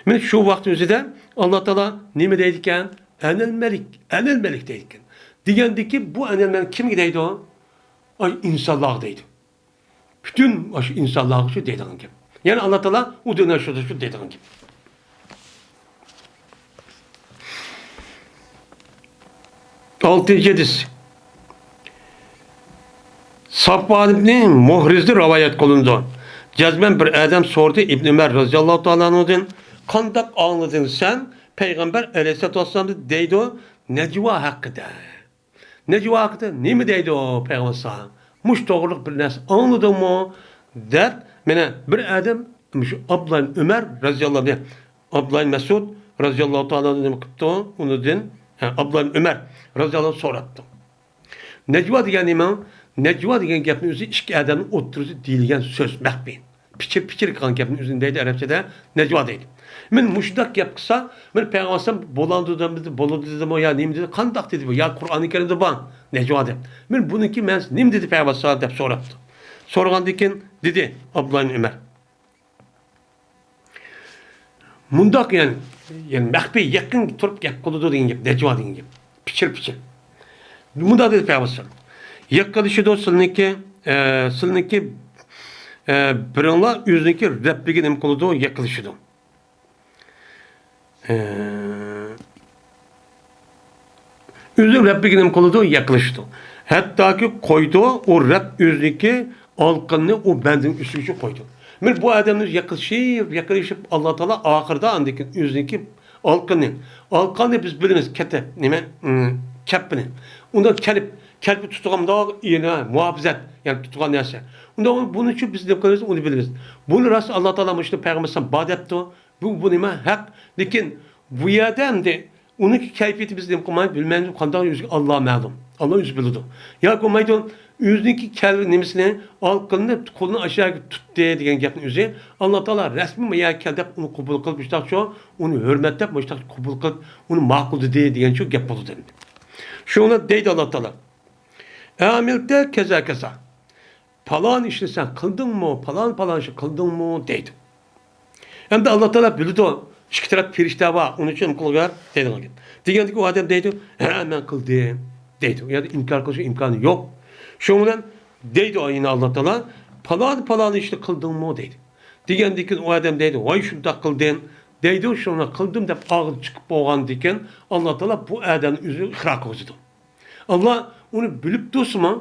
مانا شۇ ۋاقىت ئۆزىدە ئاللا تائالا نېمە دەيدىكەن؟ «ئەنەل مەلىك، ئەنەل مەلىك» دەيدىكەن. دېگەندىكى بۇ «ئەنەل مەلىك» كىمگە دەيدۇ؟ ئاي، ئىنسانلارغا دەيدۇ. پۈتۈن ئاشۇ ئىنسانلارغا شۇ دەيدىغان گەپ. يەنى ئاللا تائالا ئۇ دۇنيا شۇ، شۇ دەيدىغان گەپ. ئالتىنچى ھەدىس. سافۋان ئىبنى مۇھرىزدىن رىۋايەت قىلىنىدۇ. جەزمەن بىر ئادەم سورىدى ئىبن ئۆمەر رازىياللاھۇ تائالا ئەنھۇدىن، «قانداق ئاڭلىدىڭ سەن پەيغەمبەر ئەلەيھىسسالاتۇ ۋەسسالامنى؟» دەيدۇ، نەجۋا ھەققىدە. نەجۋا ھەققىدە نېمە دەيدۇ پەيغەمبەر ئەلەيھىسسالام؟ مۇشۇ توغرىلىق بىر نەرسە ئاڭلىدىڭمۇ؟ دەپ، مانا بىر ئادەم مۇشۇ ئابدۇللا ئۆمەر رازىياللاھۇ ئەنھۇ، ئابدۇللا مەسئۇد رازىياللاھۇ تائالا ئەنھۇ نېمە قىپتۇ؟ ئۇنىڭدىن، ھە، ئابدۇللا ئۆمەر رازىياللاھۇ ئەنھۇ سوراپتۇ. نەجۋا دېگەن نېمە؟ نەجۋا دېگەن گەپنىڭ ئۆزى ئىككى ئادەمنىڭ ئوتتۇرىسىدا دېيىلگەن سۆز، مەخپىي. پىچىر-پىچىر قىلغان گەپنى ئۆزىنى دەيدۇ، ئەرەبچىدە نەجۋا دەيدۇ. مانا مۇشۇنداق گەپ قىلسا، مانا پەيغەمبەر ئەلەيھىسسالام بولامدۇ دېدىمۇ، بولىدۇ دېدىمۇ، يا نېمە دېدى، قانداق دېدى بۇ؟ يا قۇرئانى كەرىمدە بار نەجۋا دەپ. مانا بۇنىڭكى مەنىسى نېمە دېدى پەيغەمبەر ئەلەيھىسسالام دەپ سوراپتۇ. سورىغاندىن كېيىن دېدى ئابدۇللا ئىبن ئۆمەر، مۇنداق، يەنى، يەنى مەخپىي، يېقىن تۇرۇپ گەپ قىلىدۇ دېگەن گەپ، نەجۋا دېگەن گەپ. پىچىر-پىچىر. مۇنداق دېدى پەيغەمبەر ئەلەيھىسسالام، يېقىنلىشىدۇ سىلىنىڭكى، ئە، سىلىنىڭكى، ئە، بىرىڭلار ئۆزىنىڭكى رەببىگە نېمە قىلىدۇ؟ يېقىنلىشىدۇ. ئە، ئۆزىنىڭ رەببىگە نېمە قىلىدۇ؟ يېقىنلىشىدۇ. ھەتتاكى قويىدۇ، ئۇ رەب ئۆزىنىڭكى ئالىقىنىنى ئۇ بەندىنىڭ ئۈستىگە قويىدۇ. مانا بۇ ئادەمنى يېقىنلىشىپ، يېقىنلىشىپ، ئاللا تائالا ئاخىرىدا ئاندىن كېيىن ئۆزىنىڭكى ئالىقىنى، ئالىقىنى بىز بىلىمىز، كەتەپ، نېمە، ئىم، كەپىنى. ئۇندا كەلىپ، كەلپە تۇتىدىغان مۇنداق يەنە مۇھاپىزەت، يەنى تۇتىدىغان نەرسە. ئۇندا بۇنى شۇ بىز نېمە قىلىمىز، ئۇنى بىلىمىز. بۇنى راست ئاللا تائالا مۇشۇنى پەيغەمبەر ئەلەيھىسسالام بار دەپتۇ. بۇ، بۇ نېمە؟ ھەق. لېكىن بۇ يەردە ئەمدى ئۇنىڭكى كەيپىيىتى بىز نېمە قىلمايمىز، بىلمەيمىز، قانداق ئۆزى ئاللا مەلۇم. ئاللا ئۆزى بىلىدۇ. ياكى بولمايدۇ، ئۆزىنىڭكى كەل-، نېمىسىنى، ئالىقىنىنى قولىنى ئاشۇ يەرگە تۇتتى دېگەن گەپنى ئۆزى ئاللا تائالا رەسمىي ما يەرگە كەل دەپ ئۇنى قوبۇل قىلىپ، مۇشۇنداقچۇ، ئۇنى ھۆرمەتلەپ، مۇشۇنداق قوبۇل قىلىپ، ئۇنى ماقۇلدىدى دېگەنچۇ گەپ بولىدۇ ئەمدى. شۇڭا دەيدۇ ئاللا تائالا، ئەمىلتە كەزا كەزا. پالان ئىشنى سەن قىلدىڭمۇ، پالان، پالان ئىشنى قىلدىڭمۇ دەيدۇ. ئەمدى ئاللا تائالا بىلىدۇ، ئىككى تەرەپ پېرىشتە بار، ئۇنىڭ ئۈچۈن قىلغان دەيدىغان گەپ. دېگەندىكىن ئۇ ئادەم دەيدۇ، ھە، مەن قىلدىم دەيدۇ. ئۇ يەردە ئىنكار قىلىش ئىمكانى يوق. شۇنىڭ بىلەن دەيدۇ يەنە ئاللا تائالا، پالان، پالان ئىشنى قىلدىڭمۇ دەيدۇ. دېگەندىكىن ئۇ ئادەم دەيدۇ، ۋاي شۇنداق قىلدىم دەيدۇ. شۇنى قىلدىم دەپ ئاغزى چىقىپ بولغاندىكىن ئاللا تائالا بۇ ئادەمنى ئۆزى ئىقرار قىلغۇزىدۇ. ئاللا ئۇنى بىلىپ تۇرسىمۇ،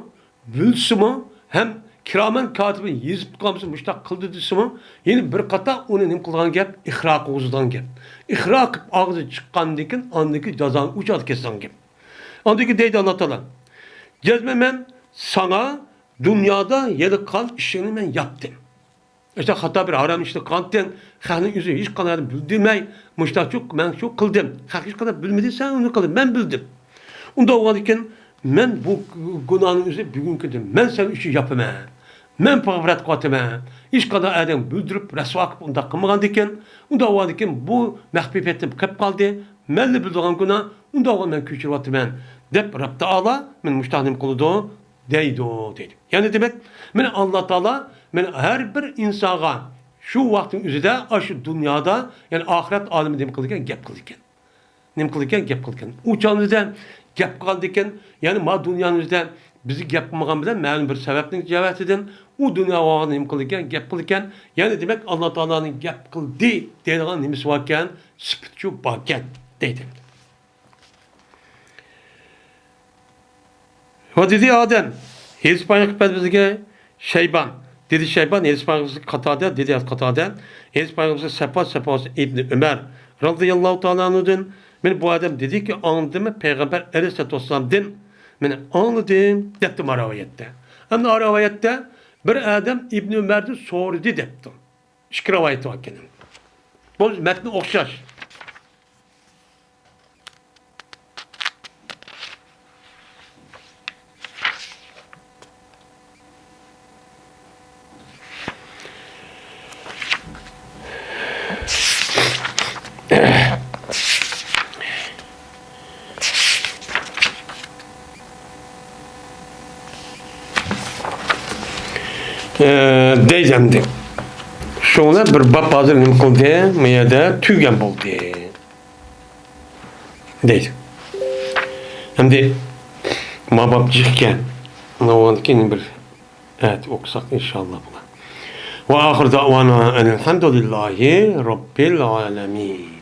بىلسىمۇ ھەم كىرامەن كاتىبىن يېزىپ تۇرغان بولسا مۇشۇنداق قىلدى دېسىمۇ، يەنە بىر قاتار ئۇنى نېمە قىلىدىغان گەپ؟ ئىقرار قىلغۇزىدىغان گەپ. ئىقرار قىلىپ ئاغزى چىققاندىن كېيىن ئاندىن كېيىن جازانى ئۇ چاغدا كېسىدىغان گەپ. ئاندىن كېيىن دەيدۇ ئاللا تائالا، جەزمەن مەن ساڭا دۇنيادا يېلىققان ئىشىڭنى مەن ياپتىم. ئىشتە خاتا بىر ھارام ئىشنى قىلغانتىڭ، خەقنىڭ ئۆزى ھېچقانداق ئادەم بىلدۈرمەي، مۇشۇنداقچۇ مەن شۇ قىلدىم. خەق ھېچقانداق بىلمىدى، سەن ئۇنى قىلدىڭ، مەن بىلدىم. ئۇنداق بولغاندىكىن، مەن بۇ گۇناھنىڭ ئۆزى بۈگۈنكى كۈندە مەن سەن ئۈچۈن ياپىمەن. مەن مەغپىرەت قىلىۋاتىمەن. ھېچقانداق ئادەم بىلدۈرۈپ، رەسۋا قىلىپ ئۇنداق قىلمىغاندىكىن، ئۇنداق بولغاندىكىن، بۇ مەخپىيىتىم قېلىپ قالدى. مەنلا بىلىدىغان گۇناھ، ئۇنداق بولغان مەن كەچۈرۈۋاتىمەن، دەپ رەب تائالا مېنى مۇشۇنداق نېمە قىلىدۇ؟ دەيدۇ، دەيدۇ. يەنى دېمەك، مانا ئاللا تائالا مانا ھەر بىر ئىنسانغا شۇ ۋاقىتنىڭ ئۆزىدە، ئاشۇ دۇنيادا، يەنى ئاخىرەت ئالىمىدا نېمە قىلىدىكەن؟ گەپ قىلىدىكەن. نېمە قىلىدىكەن؟ گەپ قىلىدىكەن. ئۇ چاغنىڭ ئۆزىدە گەپ قىلغاندىكىن، يەنى ما دۇنيانىڭ ئۆزىدە بىزگە گەپ قىلمىغان بىلەن مەلۇم بىر سەۋەبنىڭ جەھەتىدىن ئۇ دۇنيا ۋاقىت نېمە قىلىدىكەن؟ گەپ قىلىدىكەن. يەنى دېمەك، ئاللا تائالانىڭ گەپ قىلدى دەيدىغان نېمىسى باركەن؟ سۈپىتىچۇ باركەن دەيدۇ. ۋە دېدى ئادەم، ھېدىس بايان قىلىپ بەرگەن بىزگە شەيبان. دېدى شەيبان، ھېدىس بايان قىلىپ قاتادە، دېدى قاتادە، ھېدىس بايان قىلىپ سەپا، سەپا ئىبنى ئۆمەر رازىياللاھۇ تائالا ئەنھۇدىن، مانا بۇ ئادەم دېدىكى، ئاڭلىدىممۇ پەيغەمبەر ئەلەيھىسسالاتۇ ۋەسسالامدىن؟ مانا ئاڭلىدىم دەپتۇ ما رىۋايەتتە. ئەمدى ئا رىۋايەتتە بىر ئادەم ئىبنى ئۆمەردىن سورىدى دەپتۇ. ئىككى رىۋايەت باركەن. بۇ مەتنى ئوخشاش. ئە، دەيدۇ ئەمدى. شۇڭا بىر باب ھازىر نېمە قىلدى؟ ما يەردە تۈگىگەن بولدى. دەيدۇ. ئەمدى ما باب جىقكەن. ماۋۇنى كېيىن بىر ئەتە ئوقۇساق ئىنشاللا بولار. ۋە ئاخىر دەئۋانا ئەنىل ھەمدۇلىللاھى رەببىل ئالەمىن.